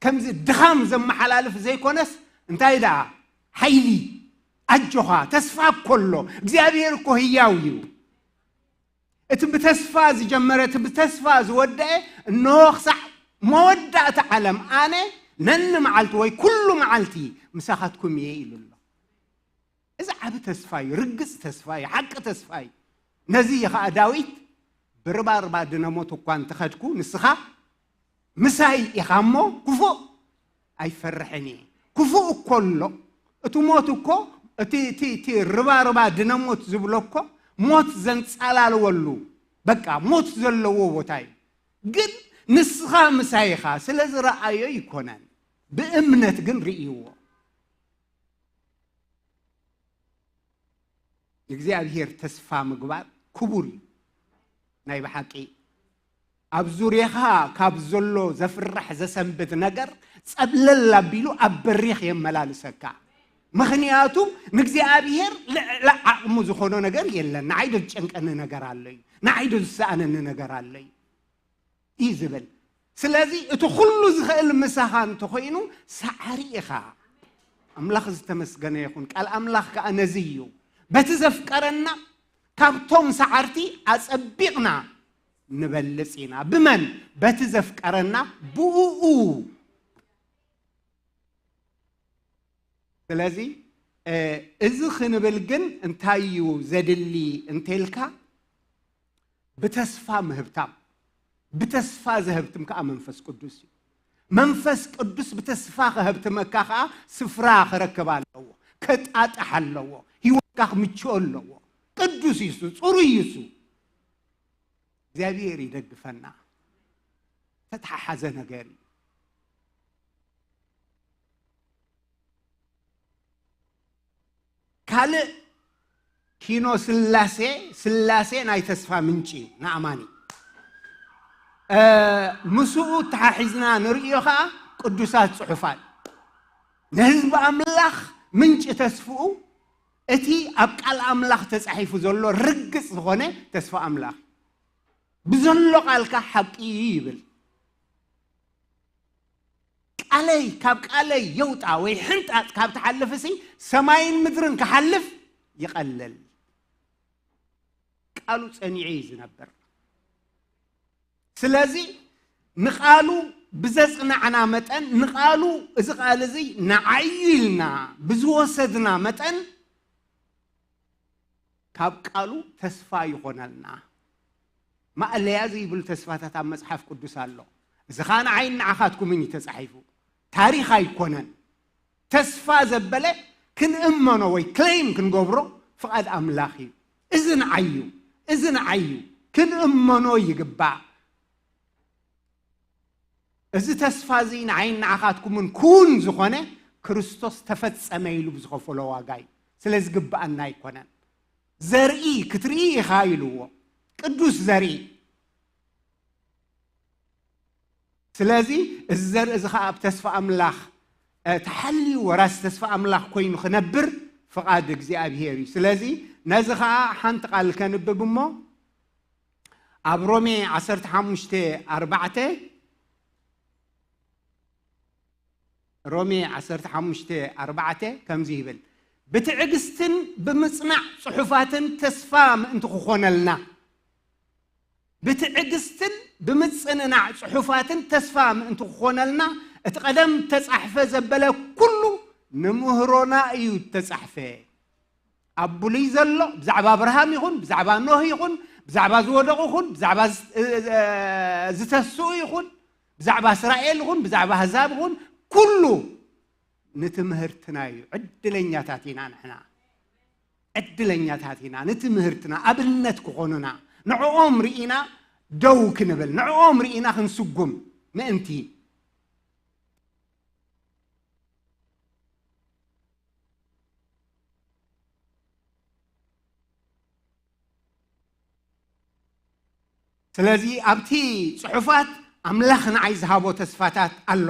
ከምዚ ድኻም ዘመሓላልፍ ዘይኮነስ፣ እንታይ ደኣ? ሓይሊ። ኣጆኻ፣ ተስፋ እኮ ኣሎ። እግዚኣብሔር እኮ ህያው እዩ። እቲ ብተስፋ ዝጀመረ፣ እቲ ብተስፋ ዝወደአ፣ እንሆ ክሳዕ መወዳእታ ዓለም ኣነ ነኒ መዓልቲ ወይ ኩሉ መዓልቲ ምሳኻትኩም እየ ኢሉ ኣሎ። እዚ ዓቢ ተስፋ እዩ፣ ርግጽ ተስፋ እዩ፣ ሓቂ ተስፋ እዩ። ነዚ እዩ ኸኣ ዳዊት፣ "ብርባርባ ድነ ሞት እኳ እንተኸድኩ፣ ንስኻ ምሳይ ኢኻ እሞ፣ ክፉእ ኣይፈርሕን እየ።" ክፉእ እኮ ኣሎ። እቲ ሞት እኮ፣ እቲ፣ እቲ፣ እቲ ርባርባ ድነ ሞት ዝብሎ እኮ፣ ሞት ዘንጻላለወሉ፣ በቃ፣ ሞት ዘለዎ ቦታ እዩ። ግን ንስኻ ምሳይ ኢኻ፣ ስለ ዝረኣዮ ኣይኮነን። ብእምነት ግን ርእይዎ። ንእግዚኣብሔር ተስፋ ምግባር ክቡር እዩ። ናይ ብሓቂ ኣብ ዙርያኻ ካብ ዘሎ ዘፍርሕ ዘሰንብድ ነገር ጸብለል ኣቢሉ ኣብ በሪኽ የመላልሰካ። ምኽንያቱ ንእግዚኣብሔር ልዕሊ ዓቕሙ ዝኾኖ ነገር የለን። ንዓይ ዶ ዝጨንቀኒ ነገር ኣሎ እዩ? ንዓይ ዶ ዝሰኣነኒ ነገር ኣሎ እዩ? እዩ ዝብል። ስለዚ እቲ ኩሉ ዝኽእል ምሳኻ እንተኾይኑ፣ ሳዕሪ ኢኻ። ኣምላኽ ዝተመስገነ ይኹን። ቃል ኣምላኽ ከኣ ነዚ እዩ። በቲ ዘፍቀረና፣ ካብቶም ሰዓርቲ ኣጸቢቕና ንበልጽ ኢና። ብመን? በቲ ዘፍቀረና ብእኡ። ስለዚ፣ እ፣ እዚ ክንብል ግን እንታይ እዩ ዘድሊ እንተልካ፣ ብተስፋ ምህብታም፣ ብተስፋ ዘህብትም ከኣ መንፈስ ቅዱስ እዩ። መንፈስ ቅዱስ ብተስፋ ከህብትመካ ከኣ ስፍራ ክረክብ ኣለዎ፣ ከጣጥሕ ኣለዎ፣ ህይወትካ ክምችኦ ኣለዎ። ቅዱስ እዩ እሱ፣ ጽሩይ እዩ እሱ። እግዚኣብሔር ይደግፈና። ተተሓሓዘ ነገር እዩ። ካልእ ኪኖ ስላሴ፣ ስላሴ ናይ ተስፋ ምንጪ እዩ ንኣማኒ። እ፣ ምስኡ ተሓሒዝና ንርእዮ ኸኣ ቅዱሳት ጽሑፋት። ንህዝቢ ኣምላኽ ምንጪ ተስፍኡ እቲ ኣብ ቃል ኣምላኽ ተጻሒፉ ዘሎ ርግጽ ዝኾነ ተስፋ ኣምላኽ። ብዘሎ ቃልካ ሓቂ እዩ ይብል። ቃለይ ካብ ቃለይ የውጣ ወይ ሕንጣጥ ካብ ትሓልፍሲ ሰማይን ምድርን ክሓልፍ ይቐልል። ቃሉ ጸኒዑ እዩ ዝነብር። ስለዚ ንቃሉ ብዘጽናዕና መጠን፣ ንቃሉ እዚ ቃል እዚ ንዓዩ ኢልና ብዝወሰድና መጠን፣ ካብ ቃሉ ተስፋ ይኾነልና። ማእለያ ዘይብሉ ተስፋታት ኣብ መጽሓፍ ቅዱስ ኣሎ። እዚ ኸኣ ንዓይን ንዓኻትኩምን እዩ ተጻሒፉ። ታሪኽ ኣይኮነን። ተስፋ ዘበለ ክንእመኖ ወይ ክሌም ክንገብሮ ፍቓድ ኣምላኽ እዩ። እዚ ንዓይ እዩ። እዚ ንዓይ እዩ። ክንእመኖ ይግባእ። እዚ ተስፋ እዚ ንዓይን ንዓኻትኩምን ክውን ዝኾነ ክርስቶስ ተፈጸመ ኢሉ ብዝኸፈሎ ዋጋ እዩ። ስለ ዝግብኣና ኣይኮነን። ዘርኢ ክትርኢ ኢኻ ኢልዎ። ቅዱስ ዘርኢ። ስለዚ እዚ ዘርኢ እዚ ኸኣ ኣብ ተስፋ ኣምላኽ፣ እ፣ ተሓልዩ ወራሲ ተስፋ ኣምላኽ ኮይኑ ክነብር ፍቓድ እግዚኣብሔር እዩ። ስለዚ ነዚ ኸኣ ሓንቲ ቃል ከንብብ እሞ ኣብ ሮሜ ዓሰርተ ሓሙሽተ ኣርባዕተ፣ ሮሜ ዓሰርተ ሓሙሽተ ኣርባዕተ ከምዚ ይብል፣ ብትዕግስትን ብምጽናዕ ጽሑፋትን ተስፋ ምእንቲ ክኾነልና፣ ብትዕግስትን ብምጽንናዕ ጽሑፋትን ተስፋ ምእንቲ ክኾነልና፣ እቲ ቀደም ተጻሕፈ ዘበለ ኩሉ ንምህሮና እዩ እተጻሕፈ። ኣብ ብሉይ ዘሎ ብዛዕባ ኣብርሃም ይኹን፣ ብዛዕባ ኖህ ይኹን፣ ብዛዕባ ዝወደቑ ይኹን፣ ብዛዕባ ዝ-፣ እ-፣ እ-፣ ዝተስኡ ይኹን፣ ብዛዕባ እስራኤል ይኹን፣ ብዛዕባ ኣህዛብ ይኹን፣ ኩሉ ንትምህርትና እዩ። ዕድለኛታት ኢና ንሕና። ዕድለኛታት ኢና። ንትምህርትና ኣብነት ክኾኑና፣ ንዕኦም ርኢና ደው ክንብል፣ ንዕኦም ርኢና ክንስጉም ምእንቲ። ስለዚ ኣብቲ ጽሑፋት ኣምላኽ ንዓይ ዝሃቦ ተስፋታት ኣሎ።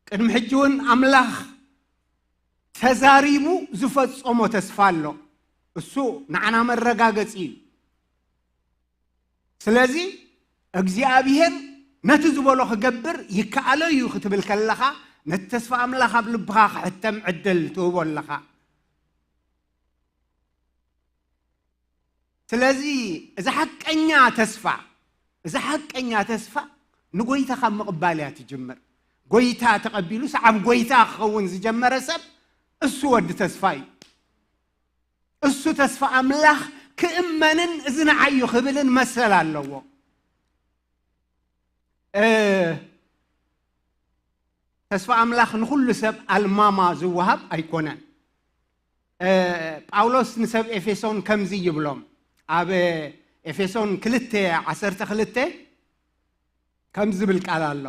ቅድሚ ሕጂ እውን ኣምላኽ ተዛሪቡ ዝፈጸሞ ተስፋ ኣሎ። እሱ ንዓና መረጋገጺ እዩ። ስለዚ እግዚኣብሔር ነቲ ዝበሎ ክገብር ይከኣሎ እዩ ክትብል ከለኻ፣ ነቲ ተስፋ ኣምላኽ ኣብ ልብኻ ክሕተም ዕድል ትህቦ ኣለኻ። ስለዚ እዚ ሓቀኛ ተስፋ፣ እዚ ሓቀኛ ተስፋ ንጎይታ ካብ ምቕባል እያ ትጅምር። ጎይታ ተቐቢሉ፣ ሰዓብ ጎይታ ክኸውን ዝጀመረ ሰብ እሱ ወዲ ተስፋ እዩ። እሱ ተስፋ ኣምላኽ ክእመንን እዚ ንዓይ እዩ ክብልን መሰል ኣለዎ። እ፣ ተስፋ ኣምላኽ ንኹሉ ሰብ ኣልማማ ዝወሃብ ኣይኮነን። እ፣ ጳውሎስ ንሰብ ኤፌሶን ከምዚ ይብሎም፣ ኣብ ኤፌሶን ክልተ ዓሰርተ ክልተ ከምዚ ዝብል ቃል ኣሎ፣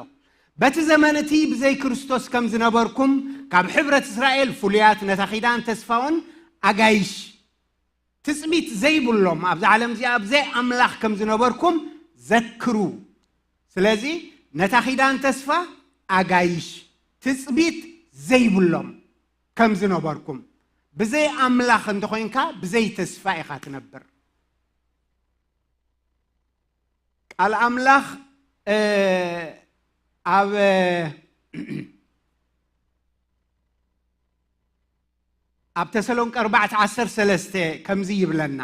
"በቲ ዘመን እቲ ብዘይ ክርስቶስ ከም ዝነበርኩም፣ ካብ ሕብረት እስራኤል ፍሉያት፣ ነታ ኪዳን ተስፋውን ኣጋይሽ፣ ትጽቢት ዘይብሎም፣ ኣብዛ ዓለም እዚኣ ብዘይ ኣምላኽ ከም ዝነበርኩም ዘክሩ። ስለዚ ነታ ኪዳን ተስፋ ኣጋይሽ፣ ትጽቢት ዘይብሎም፣ ከም ዝነበርኩም። ብዘይ ኣምላኽ እንተኾይንካ፣ ብዘይ ተስፋ ኢኻ ትነብር። ቃል ኣምላኽ፣ እ፣ ኣብ፣ ኣብ ተሰሎንቀ ኣርባዕተ ዓሰርተ ሰለስተ ከምዚ ይብለና፣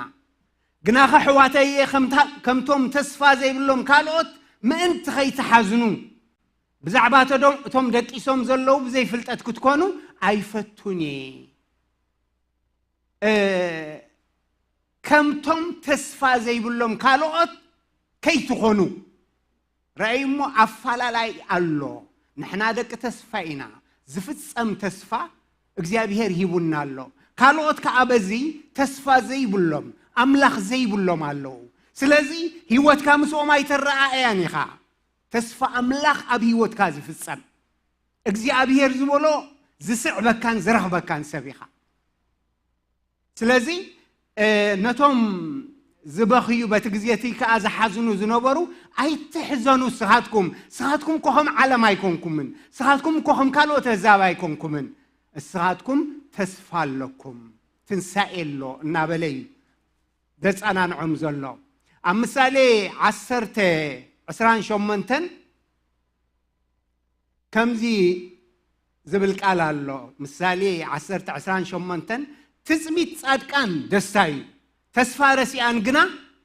"ግናኸ ኣሕዋተየ፣ ከምታ-፣ ከምቶም ተስፋ ዘይብሎም ካልኦት ምእንቲ ኸይትሓዝኑ፣ ብዛዕባ ተዶም-፣ እቶም ደቂሶም ዘለዉ ብዘይ ፍልጠት ክትኮኑ ኣይፈቱን እየ።" እ፣ ከምቶም ተስፋ ዘይብሎም ካልኦት ከይትኾኑ። ረኣዩ እሞ ኣፋላላይ ኣሎ። ንሕና ደቂ ተስፋ ኢና። ዝፍጸም ተስፋ እግዚኣብሔር ሂቡና ኣሎ። ካልኦት ከኣ በዚ ተስፋ ዘይብሎም፣ ኣምላኽ ዘይብሎም ኣለዉ። ስለዚ ህይወትካ ምስኦም ኣይተረኣእያን ኢኻ። ተስፋ ኣምላኽ ኣብ ህይወትካ ዝፍጸም፣ እግዚኣብሔር ዝበሎ ዝስዕበካን ዝረኽበካን ሰብ ኢኻ። ስለዚ፣ እ፣ ነቶም ዝበኽዩ፣ በቲ ግዜ እቲ ከኣ ዝሓዝኑ ዝነበሩ፣ "ኣይትሕዘኑ፣ ስኻትኩም፣ ስኻትኩም እኮ ከም ዓለም ኣይኮንኩምን፣ ስኻትኩም እኮ ከም ካልኦት ኣህዛብ ኣይኮንኩምን፣ እስኻትኩም ተስፋ ኣለኩም፣ ትንሳኤ ኣሎ" እናበለ እዩ ዘጸናንዖም ዘሎ። ኣብ ምሳሌ ዓሰርተ ዕስራን ሸሞንተን ከምዚ ዝብል ቃል ኣሎ። ምሳሌ ዓሰርተ ዕስራን ሸሞንተን፣ "ትጽቢት ጻድቃን ደስታ እዩ፣ ተስፋ ረሲኣን ግና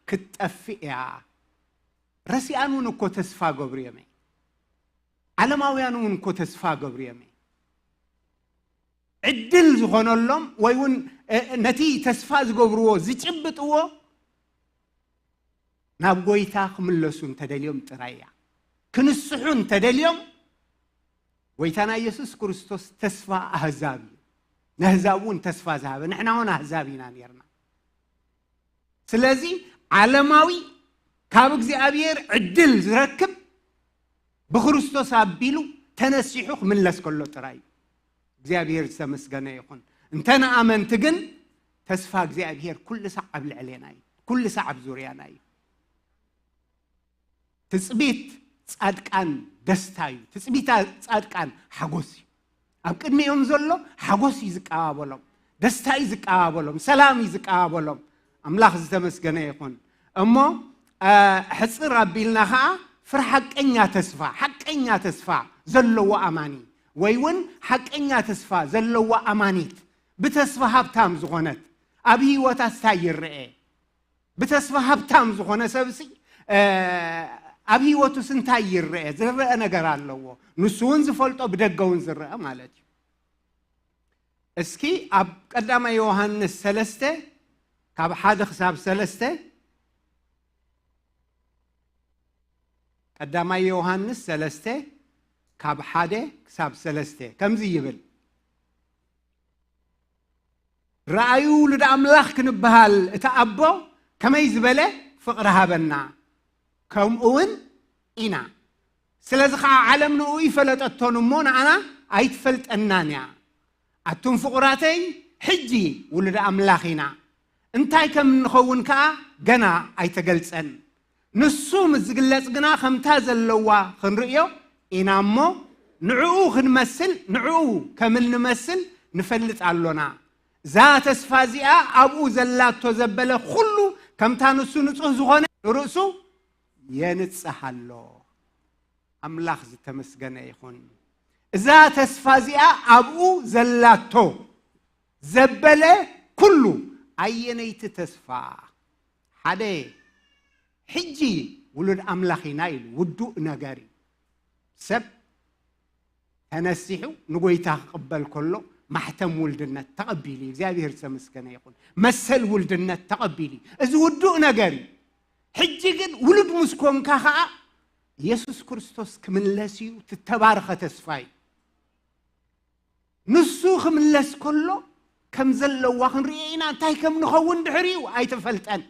ክትጠፍእ እያ።" ረሲኣን እውን እኮ ተስፋ ገብሩ እዮም። ዓለማውያን እውን እኮ ተስፋ ገብሩ እዮም። ዕድል ዝኾነሎም ወይ እውን፣ እ፣ ነቲ ተስፋ ዝገብርዎ፣ ዝጭብጥዎ፣ ናብ ጎይታ ክምለሱ እንተደልዮም ጥራይ እያ። ክንስሑ እንተደልዮም፣ ጎይታና ኢየሱስ ክርስቶስ ተስፋ ኣህዛብ እዩ። ነህዛብ እውን ተስፋ ዝሃበ፣ ንሕና እውን ኣህዛብ ኢና ነርና። ስለዚ ዓለማዊ ካብ እግዚኣብሔር ዕድል ዝረክብ ብክርስቶስ ኣቢሉ ተነሲሑ ክምለስ ከሎ ጥራይ እዩ። እግዚኣብሔር ዝተመስገነ ይኹን። እንተ ንኣመንቲ ግን ተስፋ እግዚኣብሔር ኩሉ ሳዕ ኣብ ልዕሌና እዩ። ኩሉ ሳዕ ኣብ ዙርያና እዩ። ትጽቢት ጻድቃን ደስታ እዩ። ትጽቢት ጻድቃን ሓጎስ እዩ። ኣብ ቅድሚኦም ዘሎ ሓጎስ እዩ ዝቀባበሎም፣ ደስታ እዩ ዝቀባበሎም፣ ሰላም እዩ ዝቀባበሎም። ኣምላኽ ዝተመስገነ ይኹን። እሞ፣ እ፣ ሕጽር ኣቢልና ኸኣ ፍረ ሓቀኛ ተስፋ፣ ሓቀኛ ተስፋ ዘለዎ ኣማኒ ወይ እውን ሓቀኛ ተስፋ ዘለዋ ኣማኒት ብተስፋ ሃብታም ዝኾነት ኣብ ህይወታ እንታይ ይረኤ? ብተስፋ ሃብታም ዝኾነ ሰብሲ፣ እ፣ ኣብ ህይወቱስ እንታይ ይረአ? ዝረአ ነገር ኣለዎ። ንሱ እውን ዝፈልጦ፣ ብደገ እውን ዝረአ ማለት እዩ። እስኪ ኣብ ቀዳማይ ዮሃንስ ሰለስተ ካብ ሓደ ክሳብ ሰለስተ፣ ቀዳማይ ዮሃንስ ሰለስተ ካብ ሓደ ክሳብ ሰለስተ ከምዚ ይብል። ረኣዩ፣ ውሉድ ኣምላኽ ክንበሃል እቲ ኣቦ ከመይ ዝበለ ፍቕሪ ሃበና፣ ከምኡ እውን ኢና። ስለዚ ኸዓ ዓለም ንኡ ይፈለጠቶን እሞ ንኣና ኣይትፈልጠናን እያ። ኣቱም ፍቑራተይ፣ ሕጂ ውሉድ ኣምላኽ ኢና። እንታይ ከም እንኸውን ከኣ ገና ኣይተገልጸን። ንሱ ምስ ዝግለጽ ግና ከምታ ዘለዋ ክንርእዮ ኢና እሞ፣ ንዕኡ ክንመስል፣ ንዕኡ ከም እንመስል ንፈልጥ ኣሎና። እዛ ተስፋ እዚኣ ኣብኡ ዘላቶ ዘበለ ኩሉ ከምታ ንሱ ንጹህ ዝኾነ ንርእሱ የንጽህ ኣሎ። ኣምላኽ ዝተመስገነ ይኹን። እዛ ተስፋ እዚኣ ኣብኡ ዘላቶ ዘበለ ኩሉ ኣየነይቲ ተስፋ? ሓደ፣ ሕጂ ውሉድ ኣምላኽ ኢና ኢሉ፣ ውዱእ ነገር እዩ። ሰብ ተነሲሑ ንጎይታ ክቕበል ከሎ ማሕተም ውልድነት ተቐቢሉ እዩ። እግዚኣብሔር ዝተመስገነ ይኹን። መሰል ውልድነት ተቐቢሉ እዩ። እዚ ውዱእ ነገር እዩ። ሕጂ ግን ውሉድ ምስ ኮንካ ኸዓ የሱስ ክርስቶስ ክምለስ እዩ። ትተባረኸ ተስፋ እዩ። ንሱ ክምለስ ከሎ ከም ዘለዋ ክንርእዮ ኢና። እንታይ ከም ንኸውን ድሕሪኡ ኣይተፈልጠን።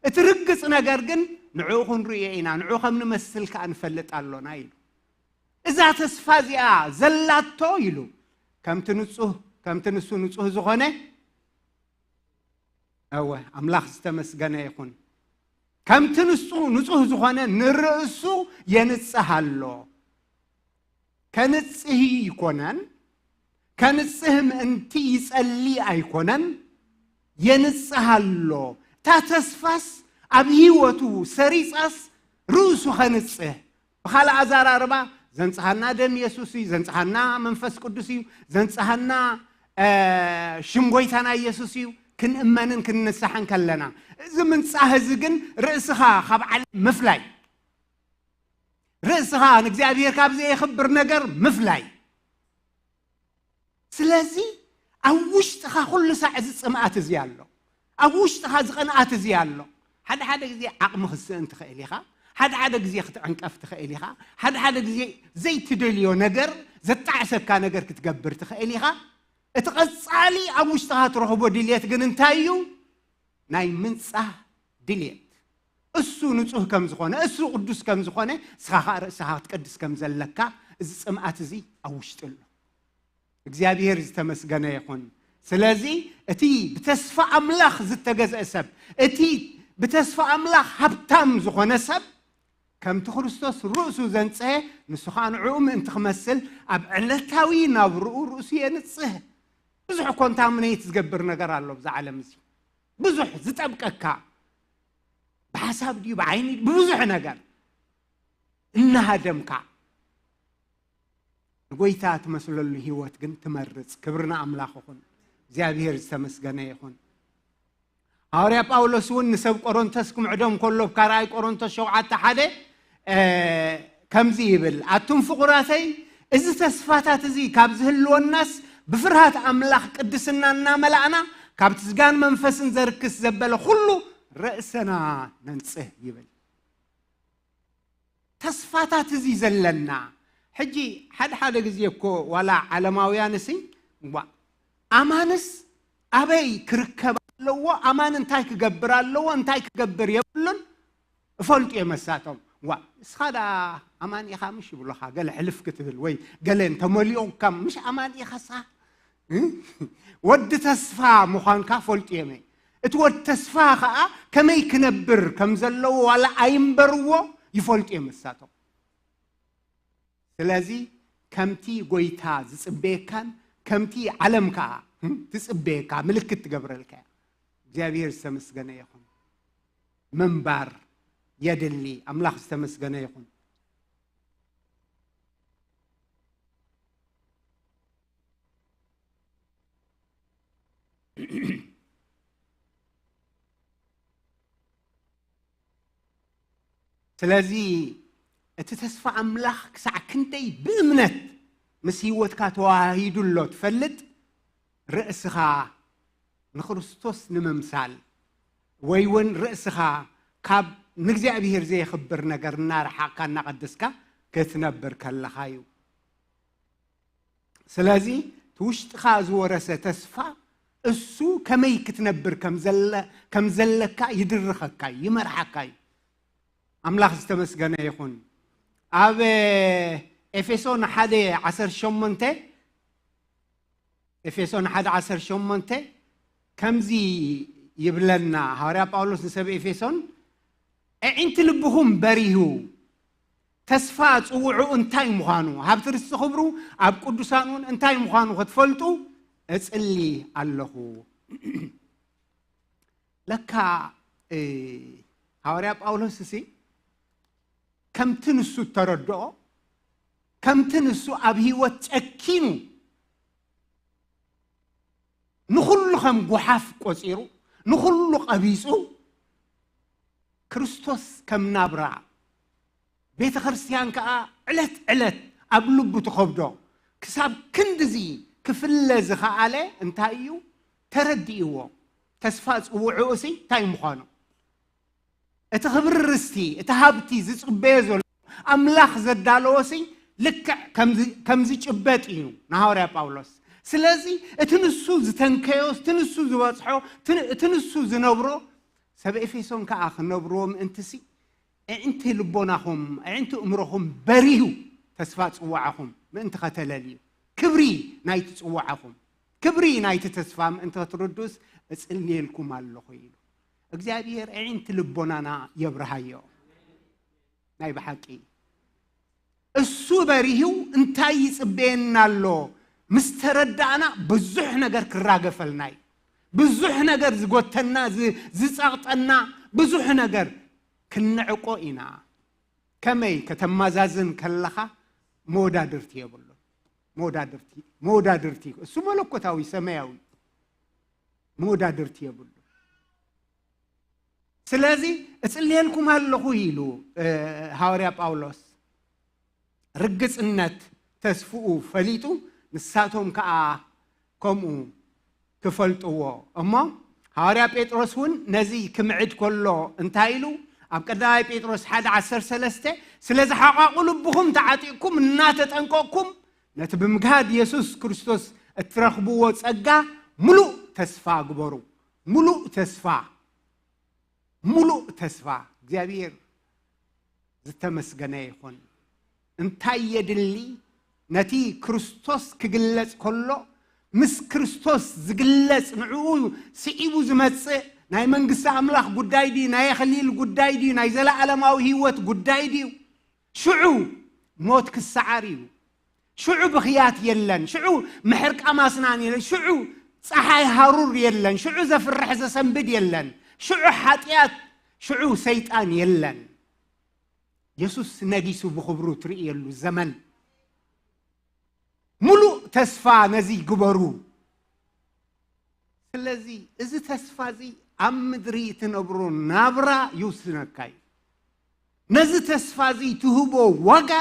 እቲ ርግጽ ነገር ግን ንዕኡ ክንርእዮ ኢና፣ ንዕኡ ከም ንመስል ከኣ ንፈልጥ ኣሎና ኢሉ። እዛ ተስፋ እዚኣ ዘላቶ ኢሉ፣ ከምቲ ንጹህ፣ ከምቲ ንሱ ንጹህ ዝኾነ፣ እወ፣ ኣምላኽ ዝተመስገነ ይኹን። ከምቲ ንሱ ንጹህ ዝኾነ ንርእሱ የንጽህ ኣሎ። ከንጽህ ይኮነን፣ ከንጽህ ምእንቲ ይጸሊ ኣይኮነን፣ የንጽህ ኣሎ። እታ ተስፋስ ኣብ ህይወቱ ሰሪጻስ ርእሱ ከንጽህ። ብኻልእ ኣዘራርባ፣ ዘንጽሃና ደም የሱስ እዩ፣ ዘንጽሃና መንፈስ ቅዱስ እዩ፣ ዘንጽሃና፣ እ፣ ሽም ጎይታና የሱስ እዩ። ክንእመንን ክንንሳሕን ከለና፣ እዚ ምንጻህ እዚ ግን ርእስኻ ካብ ዓለም ምፍላይ፣ ርእስኻ ንእግዚኣብሔር ካብ ዘየኽብር ነገር ምፍላይ። ስለዚ ኣብ ውሽጥኻ ኩሉ ሳዕ እዚ ጽምኣት እዚ ኣሎ። ኣብ ውሽጥኻ እዚ ቅንኣት እዚ ኣሎ። ሓደ ሓደ ግዜ ዓቕሚ ክትስእን ትኽእል ኢኻ። ሓደ ሓደ ግዜ ክትዕንቀፍ ትኽእል ኢኻ። ሓደ ሓደ ግዜ ዘይትደልዮ ነገር፣ ዘጣዕሰካ ነገር ክትገብር ትኽእል ኢኻ። እቲ ቀጻሊ ኣብ ውሽጥኻ ትረኽቦ ድልየት ግን እንታይ እዩ? ናይ ምንጻህ ድልየት። እሱ ንጹህ ከም ዝኾነ፣ እሱ ቅዱስ ከም ዝኾነ፣ ንስኻ ኸኣ ርእስኻ ክትቀድስ ከም ዘለካ፣ እዚ ጽምኣት እዚ ኣብ ውሽጢ ኣሎ። እግዚኣብሔር ዝተመስገነ ይኹን። ስለዚ እቲ ብተስፋ ኣምላኽ ዝተገዝአ ሰብ፣ እቲ ብተስፋ ኣምላኽ ሃብታም ዝኾነ ሰብ፣ ከምቲ ክርስቶስ ርእሱ ዘንጽሀ፣ ንሱ ኸኣ ንዕኡ ምእንቲ ክመስል ኣብ ዕለታዊ ናብርኡ ርእሱ የንጽህ። ብዙሕ ኮንታሚኔት ዝገብር ነገር ኣሎ ብዛ ዓለም እዚ። ብዙሕ ዝጠብቀካ፣ ብሓሳብ ድዩ ብዓይኒ ድዩ ብብዙሕ ነገር እናሃደምካ፣ ንጎይታ ትመስለሉ ህይወት ግን ትመርጽ። ክብሪ ንኣምላኽ ይኹን። እግዚኣብሔር ዝተመስገነ ይኹን። ሃዋርያ ጳውሎስ እውን ንሰብ ቆሮንቶስ ክምዕዶም ከሎ፣ ኣብ ካልኣይ ቆሮንቶስ ሸውዓተ ሓደ፣ እ፣ ከምዚ ይብል፣ ኣቱም ፍቑራተይ፣ እዚ ተስፋታት እዚ ካብ ዝህልወናስ፣ ብፍርሃት ኣምላኽ ቅድስና እናመላእና፣ ካብቲ ስጋን መንፈስን ዘርክስ ዘበለ ኩሉ ርእስና ነንጽህ ይብል። ተስፋታት እዚ ዘለና። ሕጂ ሓደ ሓደ ግዜ እኮ ዋላ ዓለማውያን እሲ፣ ዋ፣ ኣማንስ ኣበይ ክርከብ ኣለዎ፣ ኣማን እንታይ ክገብር ኣለዎ፣ እንታይ ክገብር የብሉን እፈልጡ እዮም መሳቶም። ዋ፣ እስኻ ደኣ ኣማን ኢኻ ምሽ ይብሉኻ፣ ገለ ሕልፍ ክትብል ወይ ገለ እንተመሊኦካ ምሽ ኣማን ኢኻ እስኻ? እ? ወዲ ተስፋ ምዃንካ ፈልጡ እዮም። እቲ ወዲ ተስፋ ኸኣ ከመይ ክነብር ከም ዘለዎ ዋላ ኣይንበርዎ ይፈልጡ እዮም መሳቶም። ስለዚ ከምቲ ጎይታ ዝጽበየካን ከምቲ ዓለም ከኣ ትጽበየካ ምልክት ትገብረልካ እያ። እግዚኣብሔር ዝተመስገነ ይኹን። ምንባር የድሊ። ኣምላኽ ዝተመስገነ ይኹን። ስለዚ እቲ ተስፋ ኣምላኽ ክሳዕ ክንደይ ብእምነት ምስ ህይወትካ ተዋሂዱ ኣሎ ትፈልጥ፣ ርእስኻ ንክርስቶስ ንምምሳል ወይ እውን ርእስኻ ካብ ንእግዚኣብሔር ዘየኽብር ነገር እናረሓቕካ እናቐደስካ ክትነብር ከለኻ እዩ። ስለዚ እቲ ውሽጥኻ ዝወረሰ ተስፋ እሱ ከመይ ክትነብር ከም ዘለ-፣ ከም ዘለካ ይድርኸካ እዩ፣ ይመርሓካ እዩ። ኣምላኽ ዝተመስገነ ይኹን። ኣብ ኤፌሶን ሓደ ዓሰርተ ሸሞንተ፣ ኤፌሶን ሓደ ዓሰርተ ሸሞንተ ከምዚ ይብለና ሃዋርያ ጳውሎስ ንሰብ ኤፌሶን፣ "ኣዒንቲ ልብኹም በሪሁ፣ ተስፋ ጽውዑ እንታይ ምዃኑ፣ ሃብቲ ርስቲ ክብሩ ኣብ ቅዱሳን እውን እንታይ ምዃኑ ክትፈልጡ እጽሊ ኣለኹ።" ለካ፣ እ፣ ሃዋርያ ጳውሎስ እሲ ከምቲ ንሱ እተረድኦ፣ ከምቲ ንሱ ኣብ ህይወት ጨኪኑ፣ ንኹሉ ከም ጓሓፍ ቆጺሩ፣ ንኹሉ ቀቢጹ፣ ክርስቶስ ከም ናብራ፣ ቤተ ክርስቲያን ከኣ ዕለት ዕለት ኣብ ልቡ ትኸብዶ፣ ክሳብ ክንድዚ ክፍለ ዝኸኣለ እንታይ እዩ ተረዲእዎ? ተስፋ ጽውዕኡሲ እንታይ ምዃኑ? እቲ ክብሪ ርስቲ፣ እቲ ሃብቲ ዝጽበዮ ዘሎ ኣምላኽ ዘዳለዎሲ ልክዕ ከም ዝ-፣ ከም ዝጭበጥ እዩ ንሃዋርያ ጳውሎስ። ስለዚ እቲ ንሱ ዝተንከዮ፣ እቲ ንሱ ዝበጽሖ፣ እቲ ን-፣ እቲ ንሱ ዝነብሮ፣ ሰብ ኤፌሶን ከኣ ክነብርዎ ምእንትሲ፣ ኣዒንቲ ልቦናኹም፣ ኣዒንቲ እምሮኹም በሪሁ፣ ተስፋ ጽዋዓኹም ምእንቲ ኸተለልዩ፣ ክብሪ ናይቲ ጽዋዓኹም፣ ክብሪ ናይቲ ተስፋ ምእንቲ ኸትርድኡስ እጽልየልኩም ኣለኹ ኢሉ። እግዚኣብሔር ኣዒንቲ ልቦናና የብርሃዮ። ናይ ብሓቂ እሱ በሪሁ እንታይ ይጽበየና ኣሎ? ምስ ተረዳእና ብዙሕ ነገር ክራገፈልና እዩ። ብዙሕ ነገር ዝጎተና፣ ዝ-፣ ዝጸቕጠና ብዙሕ ነገር ክንዕቆ ኢና። ከመይ ከተመዛዝን ከለኻ መወዳድርቲ የብሉን። መወዳድርቲ፣ መወዳድርቲ፣ እሱ መለኮታዊ ሰማያዊ መወዳድርቲ የብሉን። ስለዚ እጽልየልኩም ኣለኹ ኢሉ፣ እ፣ ሃዋርያ ጳውሎስ ርግጽነት ተስፍኡ ፈሊጡ፣ ንሳቶም ከኣ ከምኡ ክፈልጥዎ። እሞ ሃዋርያ ጴጥሮስ እውን ነዚ ክምዕድ ከሎ እንታይ ኢሉ? ኣብ ቀዳማይ ጴጥሮስ ሓደ ዓሰርተ ሰለስተ፣ "ስለ ዝሓቋቑ ልብኹም ተዓጢቕኩም እናተጠንቀቕኩም፣ ነቲ ብምግሃድ የሱስ ክርስቶስ እትረኽብዎ ጸጋ ምሉእ ተስፋ ግበሩ።" ምሉእ ተስፋ፣ ምሉእ ተስፋ። እግዚኣብሔር ዝተመስገነ ይኹን። እንታይ የድሊ? ነቲ ክርስቶስ ክግለጽ ከሎ፣ ምስ ክርስቶስ ዝግለጽ፣ ንዕኡ ስዒቡ ዝመጽእ ናይ መንግስቲ ኣምላኽ ጉዳይ ድዩ? ናይ ኣኽሊል ጉዳይ ድዩ? ናይ ዘለዓለማዊ ህይወት ጉዳይ ድዩ? ሽዑ ሞት ክሰዓር እዩ። ሽዑ ብኽያት የለን። ሽዑ ምሕርቃም ኣስናን የለን። ሽዑ ጸሓይ ሃሩር የለን። ሽዑ ዘፍርሕ ዘሰንብድ የለን። ሽዑ ሓጢኣት፣ ሽዑ ሰይጣን የለን። የሱስ ነጊሱ ብኽብሩ ትርእየሉ ዘመን። ምሉእ ተስፋ ነዚ ግበሩ። ስለዚ እዚ ተስፋ እዚ ኣብ ምድሪ እትነብሮ ናብራ ይውስነካ እዩ። ነዚ ተስፋ እዚ ትህቦ ዋጋ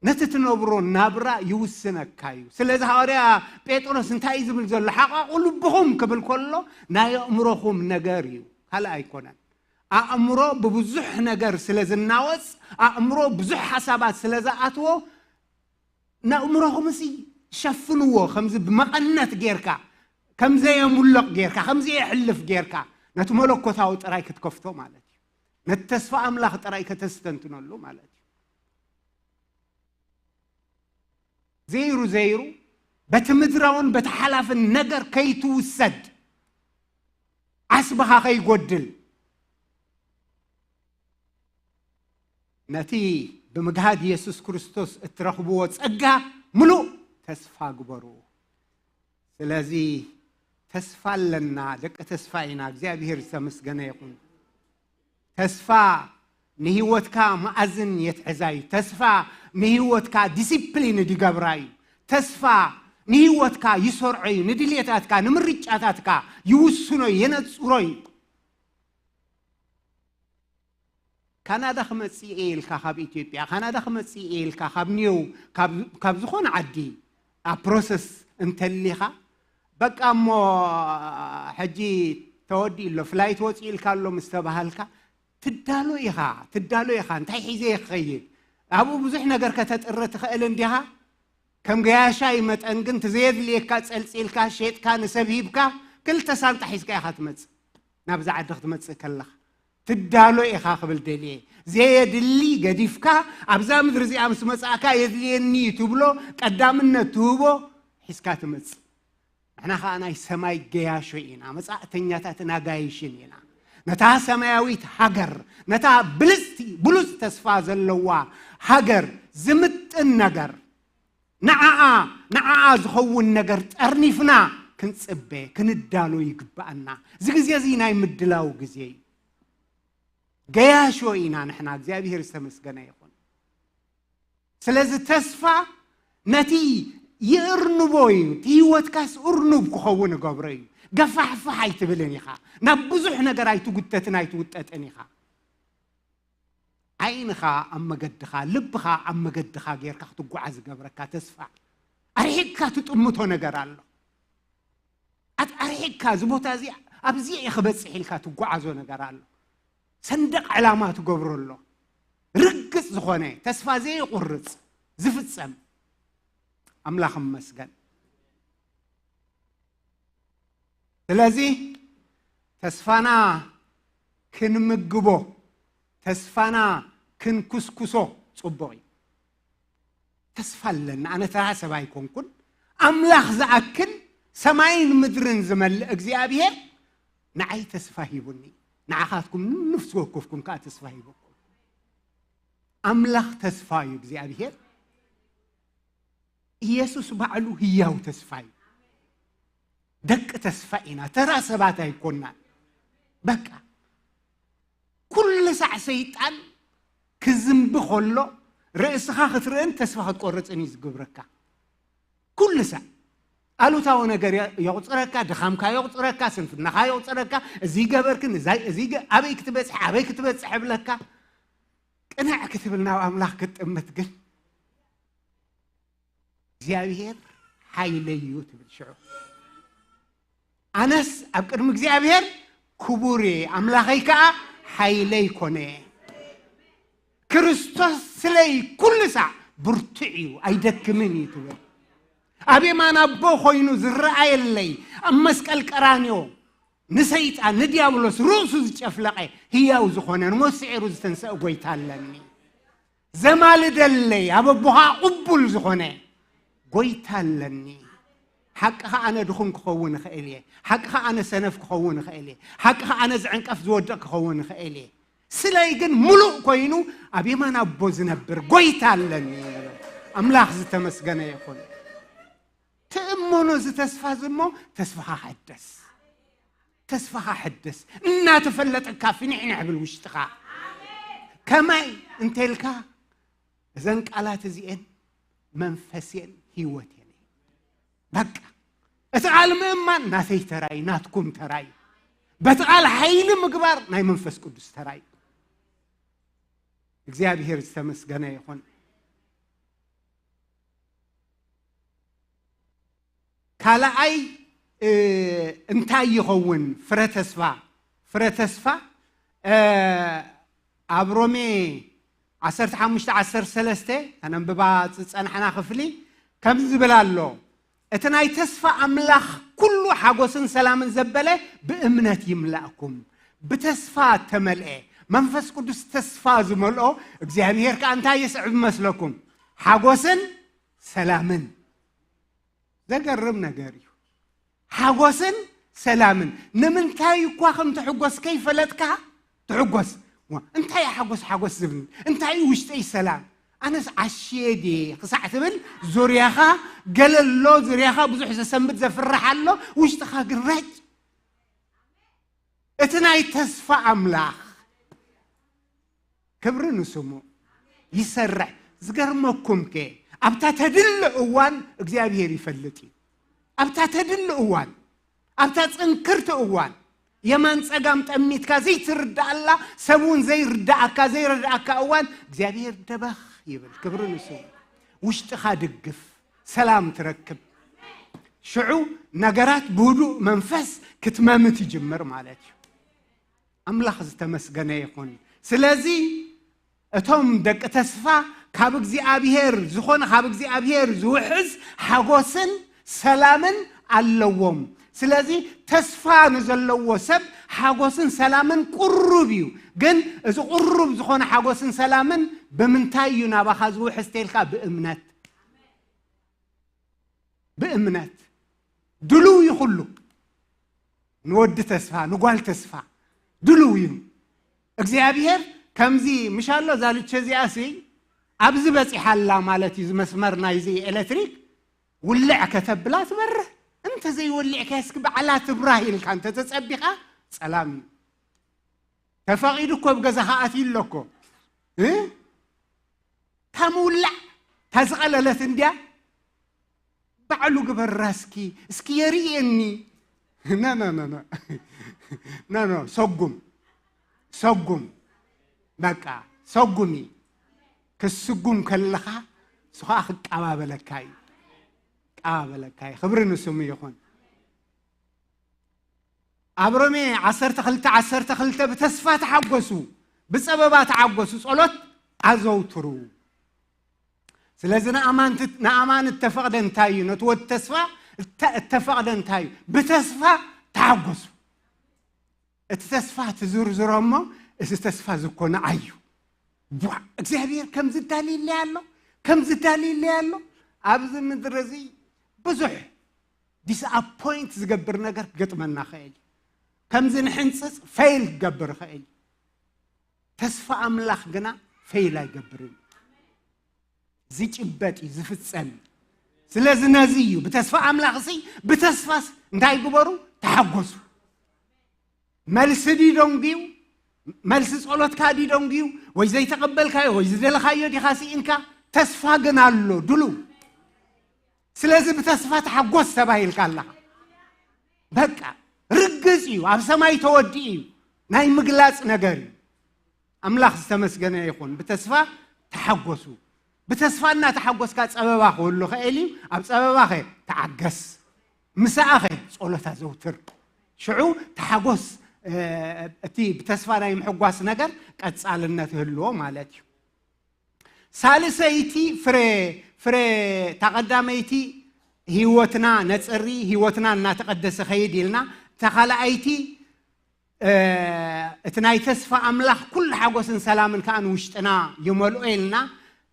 ነቲ ትነብሮ ናብራ ይውስነካ እዩ። ስለዚ ሃዋርያ ጴጥሮስ እንታይ እዩ ዝብል ዘሎ? "ሓቋቑ ልብኹም" ክብል ከሎ ናይ ኣእምሮኹም ነገር እዩ፣ ካልእ ኣይኮነን። ኣእምሮ ብብዙሕ ነገር ስለ ዝናወጽ፣ ኣእምሮ ብዙሕ ሓሳባት ስለ ዝኣትዎ፣ ንኣእምሮኹም እሲ ሸፍንዎ፣ ከምዚ ብመቐነት ጌርካ፣ ከም ዘየሙለቕ ጌርካ፣ ከም ዘየሕልፍ ጌርካ፣ ነቲ መለኮታዊ ጥራይ ክትከፍቶ ማለት እዩ። ነቲ ተስፋ ኣምላኽ ጥራይ ከተስተንትነሉ ማለት እዩ። ዘይሩ ዘይሩ በቲ ምድራውን በቲ ሓላፍን ነገር ከይትውሰድ፣ ዓስብኻ ከይጎድል፣ ነቲ ብምግሃድ የሱስ ክርስቶስ እትረኽብዎ ጸጋ ምሉእ ተስፋ ግበሩ። ስለዚ ተስፋ ኣለና፣ ደቂ ተስፋ ኢና። እግዚኣብሔር ዝተመስገነ ይኹን። ተስፋ ንህይወትካ መኣዝን የትሕዛ እዩ። ተስፋ ንህይወትካ ዲሲፕሊን ይገብራ እዩ። ተስፋ ንህይወትካ ይሰርዖ እዩ። ንድልየታትካ፣ ንምርጫታትካ ይውስኖ እዩ፣ የነጽሮ እዩ። ካናዳ ክመጽእ እየ ኢልካ ካብ ኢትዮጵያ፣ ካናዳ ክመጽእ እየ ኢልካ ካብ ኒው፣ ካብ፣ ካብ ዝኾነ ዓዲ ኣብ ፕሮሰስ እንተሊኻ፣ በቃ እሞ ሕጂ ተወዲኡ ኣሎ፣ ፍላይት ወጺኡ ኢልካ ኣሎ ምስ ተባሃልካ፣ ትዳሎ ኢኻ፣ ትዳሎ ኢኻ። እንታይ ሒዘ እየ ክኸይድ? ኣብኡ ብዙሕ ነገር ከተጥሪ ትኽእል እንዲኻ። ከም ገያሻይ መጠን ግን፣ እቲ ዘየድልየካ ጸልጺልካ፣ ሸጥካ፣ ንሰብ ሂብካ፣ ክልተ ሳንጣ ሒዝካ ኢኻ ትመጽእ። ናብዛ ዓዲ ክትመጽእ ከለኻ፣ ትዳሎ ኢኻ ክብል ደልየ። ዘየድሊ ገዲፍካ፣ ኣብዛ ምድሪ እዚኣ ምስ መጻእካ፣ የድልየኒ እዩ ትብሎ፣ ቀዳምነት ትህቦ፣ ሒዝካ ትመጽእ። ንሕና ኸኣ ናይ ሰማይ ገያሾ ኢና፣ መጻእተኛታትን ኣጋይሽን ኢና። ነታ ሰማያዊት ሃገር፣ ነታ ብልጽቲ፣ ብሉጽ ተስፋ ዘለዋ ሃገር ዝምጥን ነገር፣ ንዓኣ፣ ንዓኣ ዝኸውን ነገር ጠርኒፍና ክንጽበ፣ ክንዳሎ ይግብኣና። እዚ ግዜ እዚ ናይ ምድላው ግዜ እዩ። ገያሾ ኢና ንሕና፣ እግዚኣብሔር ዝተመስገነ ይኹን። ስለዚ ተስፋ ነቲ ይእርንቦ እዩ፣ እቲ ህይወትካስ እርኑብ ክኸውን እገብሮ እዩ። ገፋሕፋሕ ኣይትብልን ኢኻ፣ ናብ ብዙሕ ነገር ኣይትጉተትን ኣይትውጠጥን ኢኻ። ዓይንኻ ኣብ መገድኻ፣ ልብኻ ኣብ መገድኻ ጌርካ ክትጓዓዝ ዝገብረካ ተስፋ። ኣርሒቕካ ትጥምቶ ነገር ኣሎ። ኣት-፣ ኣርሒቕካ፣ እዚ ቦታ እዚ፣ ኣብዚ እየ ክበጽሕ ኢልካ ትጓዓዞ ነገር ኣሎ። ሰንደቕ ዕላማ ትገብሮ ኣሎ። ርግጽ ዝኾነ፣ ተስፋ ዘየቑርጽ፣ ዝፍጸም። ኣምላኽ ይመስገን። ስለዚ ተስፋና ክንምግቦ፣ ተስፋና ክንኩስኩሶ ጽቡቕ እዩ። ተስፋ ኣለና። ኣነ ተራ ሰብ ኣይኮንኩን። ኣምላኽ ዝኣክል ሰማይን ምድርን ዝመልእ እግዚኣብሔር ንዓይ ተስፋ ሂቡኒ። ንዓኻትኩም ንፍሲ ወከፍኩም ከኣ ተስፋ ሂበኩም። ኣምላኽ ተስፋ እዩ እግዚኣብሔር። ኢየሱስ ባዕሉ ህያው ተስፋ እዩ። ደቂ ተስፋ ኢና፣ ተራ ሰባት ኣይኮናን። በቃ ኩሉ ሳዕ ሰይጣን ክዝንቢ ከሎ ርእስኻ ክትርእን ተስፋ ክትቆርጽን እዩ ዝግብረካ። ኩሉ ሳዕ ኣሉታዊ ነገር የ- የቑጽረካ፣ ድኻምካ የቑጽረካ፣ ስንፍናኻ የቑጽረካ፣ እዚ ገበርክን እዛይ እዚ ገ- ኣበይ ክትበጽሕ ኣበይ ክትበጽሕ እብለካ። ቅንዕ ክትብል ናብ ኣምላኽ ክትጥምት ግን እግዚኣብሔር ሓይለይ እዩ ትብል። ሽዑ ኣነስ ኣብ ቅድሚ እግዚኣብሔር ክቡር እየ፣ ኣምላኸይ ከዓ ሓይለይ ኮነ። ክርስቶስ ስለይ ኩሉ ሳዕ ብርቱዕ እዩ፣ ኣይደክምን እዩ ትብል። ኣብ የማን ኣቦ ኮይኑ ዝረኣየለይ፣ ኣብ መስቀል ቀራንዮ ንሰይጣን ንዲያብሎስ ርእሱ ዝጨፍለቐ ህያው ዝኾነ ንሞት ስዒሩ ዝተንሰአ ጎይታ ኣለኒ። ዘማልደለይ ኣብ ኣቦኻ ቅቡል ዝኾነ ጎይታ ኣለኒ። ሓቅኻ ኣነ ድኹም ክኸውን እኽእል እየ። ሓቅኻ ኣነ ሰነፍ ክኸውን እኽእል እየ። ሓቅኻ ኣነ ዝዕንቀፍ ዝወድቕ ክኸውን እኽእል እየ። ስለይ ግን ምሉእ ኮይኑ ኣብ የማን ኣቦ ዝነብር ጎይታ ኣለኒ። ኣምላኽ ዝተመስገነ ይኹን። ትእመኖ እዚ ተስፋ እዚ እሞ ተስፋኻ ሕደስ። ተስፋኻ ሕደስ። እናተፈለጠካ ፍንሕንሕ ብል ውሽጥኻ። ከመይ እንተልካ እዘን ቃላት እዚኤን መንፈስየን ህይወት የን። በቃ እቲ ቃል ምእማን ናተይ ተራይ ናትኩም ተራይ። በቲ ቃል ሓይሊ ምግባር ናይ መንፈስ ቅዱስ ተራይ። እግዚኣብሔር ዝተመስገነ ይኹን። ካልኣይ እንታይ ይኸውን? ፍረ ተስፋ። ፍረ ተስፋ ኣብ ሮሜ ዓሰርተ ሓሙሽተ ዓሰርተ ሰለስተ ኣነንብባ ዝጸናሕና ክፍሊ ከምዚ ዝብል ኣሎ። እቲ ናይ ተስፋ ኣምላኽ ኩሉ ሓጎስን ሰላምን ዘበለ ብእምነት ይምላእኩም። ብተስፋ ተመልአ መንፈስ ቅዱስ ተስፋ ዝመልኦ እግዚኣብሔር ከኣ እንታይ የስዕብ መስለኩም? ሓጎስን ሰላምን። ዘገርም ነገር እዩ። ሓጎስን ሰላምን። ንምንታይ እኳ ከም ትሕጎስ ከይፈለጥካ ትሕጎስ። እንታይ ሓጎስ ሓጎስ ዝብል እንታይ ውሽጠይ ሰላም ኣነስ ዓሽየ ድየ ክሳዕ ትብል ዙርያኻ ገለሎ ዙርያኻ ብዙሕ ዘሰምድ ዘፍርሕ ኣሎ። ውሽጥኻ ግን ረጭ። እቲ ናይ ተስፋ ኣምላኽ ክብሪ ንስሙ ይሰርሕ። ዝገርመኩም ከ ኣብታ ተድሊ እዋን እግዚኣብሔር ይፈልጥ እዩ። ኣብታ ተድሊ እዋን ኣብታ ጽንክርቲ እዋን የማን ጸጋም ጠሚትካ ዘይትርዳኣላ ሰብ እውን ዘይርዳኣካ ዘይረዳኣካ እዋን እግዚኣብሔር ደበኽ ይብል። ክብሪ ንስሙ። ውሽጥኻ ድግፍ ሰላም ትረክብ። ሽዑ ነገራት ብህዱእ መንፈስ ክትመምት ይጅምር ማለት እዩ። ኣምላኽ ዝተመስገነ ይኹን። ስለዚ እቶም ደቂ ተስፋ ካብ እግዚኣብሔር ዝኾነ ካብ እግዚኣብሔር ዝውሕዝ ሓጎስን ሰላምን ኣለዎም። ስለዚ ተስፋ ንዘለዎ ሰብ ሓጎስን ሰላምን ቅሩብ እዩ። ግን እዚ ቅሩብ ዝኾነ ሓጎስን ሰላምን ብምንታይ እዩ ናባኻ ዝውሕዝ ተልካ? ብእምነት። ብእምነት ድሉው እዩ ኩሉ። ንወዲ ተስፋ ንጓል ተስፋ ድሉው እዩ። እግዚኣብሔር ከምዚ ምሻሎ እዛ ልቸ እዚኣ ሲ ኣብዚ በፂሓላ ማለት እዩ። ዝመስመር ናይዚ ኤሌክትሪክ ውልዕ ከተብላ ትበርህ። እንተ ዘይወሊዕካ እስኪ ባዕላ ትብራህ ኢልካ እንተ ተፀቢኻ ፀላም እዩ። ተፈቒዱ እኮ ኣብ ገዛኻ ኣትዩ ኣሎ እኮ። እ? እታ ምውላዕ እታ ዝቐለለት እንድያ ባዕሉ ግበራ እስኪ እስኪ የርእየኒ። ኖ ኖ ኖ ኖ ኖ ኖ ሰጉም ሰጉም በቃ ሰጉሚ። ክስጉም ከለኻ እሱ ኸዓ ክቀባበለካ እዩ። ቀባበለካ እዩ። ክብሪ ንስሙ ይኹን። ኣብ ሮሜ ዓሰርተ ክልተ ዓሰርተ ክልተ ብተስፋ ተሓጎሱ፣ ብጸበባ ተሓጎሱ፣ ጸሎት ኣዘውትሩ። ስለዚ ንኣማንቲ ንኣማን እተፈቕደ እንታይ እዩ? ነቲ ወዲ ተስፋ እተ- እተፈቕደ እንታይ እዩ? ብተስፋ ተሓጎሱ። እቲ ተስፋ ትዝርዝሮ እሞ እዚ ተስፋ ዝኮነ ኣዩ ቧዕ እግዚኣብሔር ከም ዝዳልይለይ ኣሎ ከም ዝዳልይለይ ኣሎ። ኣብዚ ምድሪ እዚ ብዙሕ ዲስኣፖይንት ዝገብር ነገር ክገጥመና ኽእል እዩ። ከምዚ ንሕንፅፅ ፌይል ክገብር ኽእል እዩ። ተስፋ ኣምላኽ ግና ፌይል ኣይገብርን። ዝጭበጥ እዩ ዝፍጸም። ስለዚ ነዚ እዩ ብተስፋ ኣምላኽሲ፣ ብተስፋስ እንታይ ግበሩ? ተሓጎሱ። መልሲ ድዩ ደንጉዩ? መልሲ ጸሎትካ ድዩ ደንጉዩ? ወይ ዘይተቐበልካዮ ወይ ዝደለኻዮ ዲኻ ስኢንካ? ተስፋ ግን ኣሎ ድሉ። ስለዚ ብተስፋ ተሓጎስ ተባሂልካ ኣለኻ። በቃ ርግጽ እዩ፣ ኣብ ሰማይ ተወዲኡ እዩ። ናይ ምግላጽ ነገር እዩ። ኣምላኽ ዝተመስገነ ይኹን። ብተስፋ ተሓጎሱ። ብተስፋ እናተሓጎስካ ጸበባ ክህሉ ኸእል እዩ። ኣብ ጸበባኸ ተዓገስ። ምሳኣኸ ጸሎት ኣዘውትር። ሽዑ ተሓጎስ፣ እ፣ እቲ ብተስፋ ናይ ምሕጓስ ነገር ቀጻልነት ይህልዎ ማለት እዩ። ሳልሰይቲ ፍረ፣ ፍረ፣ እታ ቀዳመይቲ ህይወትና ነጽሪ፣ ህይወትና እናተቐደሰ ኸይድ ኢልና፣ እታ ካልኣይቲ፣ እ፣ እቲ ናይ ተስፋ ኣምላኽ ኩሉ ሓጎስን ሰላምን ከኣ ንውሽጥና ይመልኦ ኢልና፣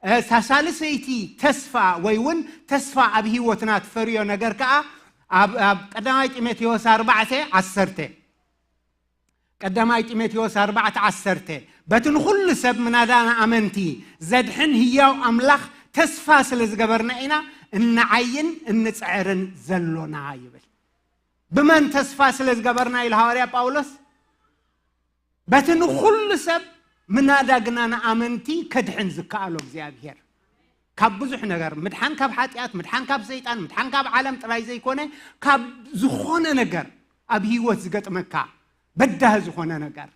እ፣ እታ ሳልሰይቲ ተስፋ ወይ እውን ተስፋ ኣብ ህይወትና ትፈርዮ ነገር ከኣ ኣብ፣ ኣብ ቀዳማይ ጢሞቴዎስ ኣርባዕተ ዓሰርተ፣ ቀዳማይ ጢሞቴዎስ ኣርባዕተ ዓሰርተ፣ በቲ ንኹሉ ሰብ ምናዳ ንኣመንቲ ዘድሕን ህያው ኣምላኽ ተስፋ ስለ ዝገበርና ኢና እንዓይን እንጽዕርን ዘሎና ይብል። ብመን ተስፋ ስለ ዝገበርና ኢሉ ሃዋርያ ጳውሎስ? በቲ ንኹሉ ሰብ ምናዳ ግና ንኣመንቲ ከድሕን ዝከኣሎ እግዚኣብሔር። ካብ ብዙሕ ነገር፣ ምድሓን ካብ ሓጢኣት፣ ምድሓን ካብ ሰይጣን፣ ምድሓን ካብ ዓለም ጥራይ ዘይኮነ፣ ካብ ዝኾነ ነገር ኣብ ህይወት ዝገጥመካ በዳህ ዝኾነ ነገር፣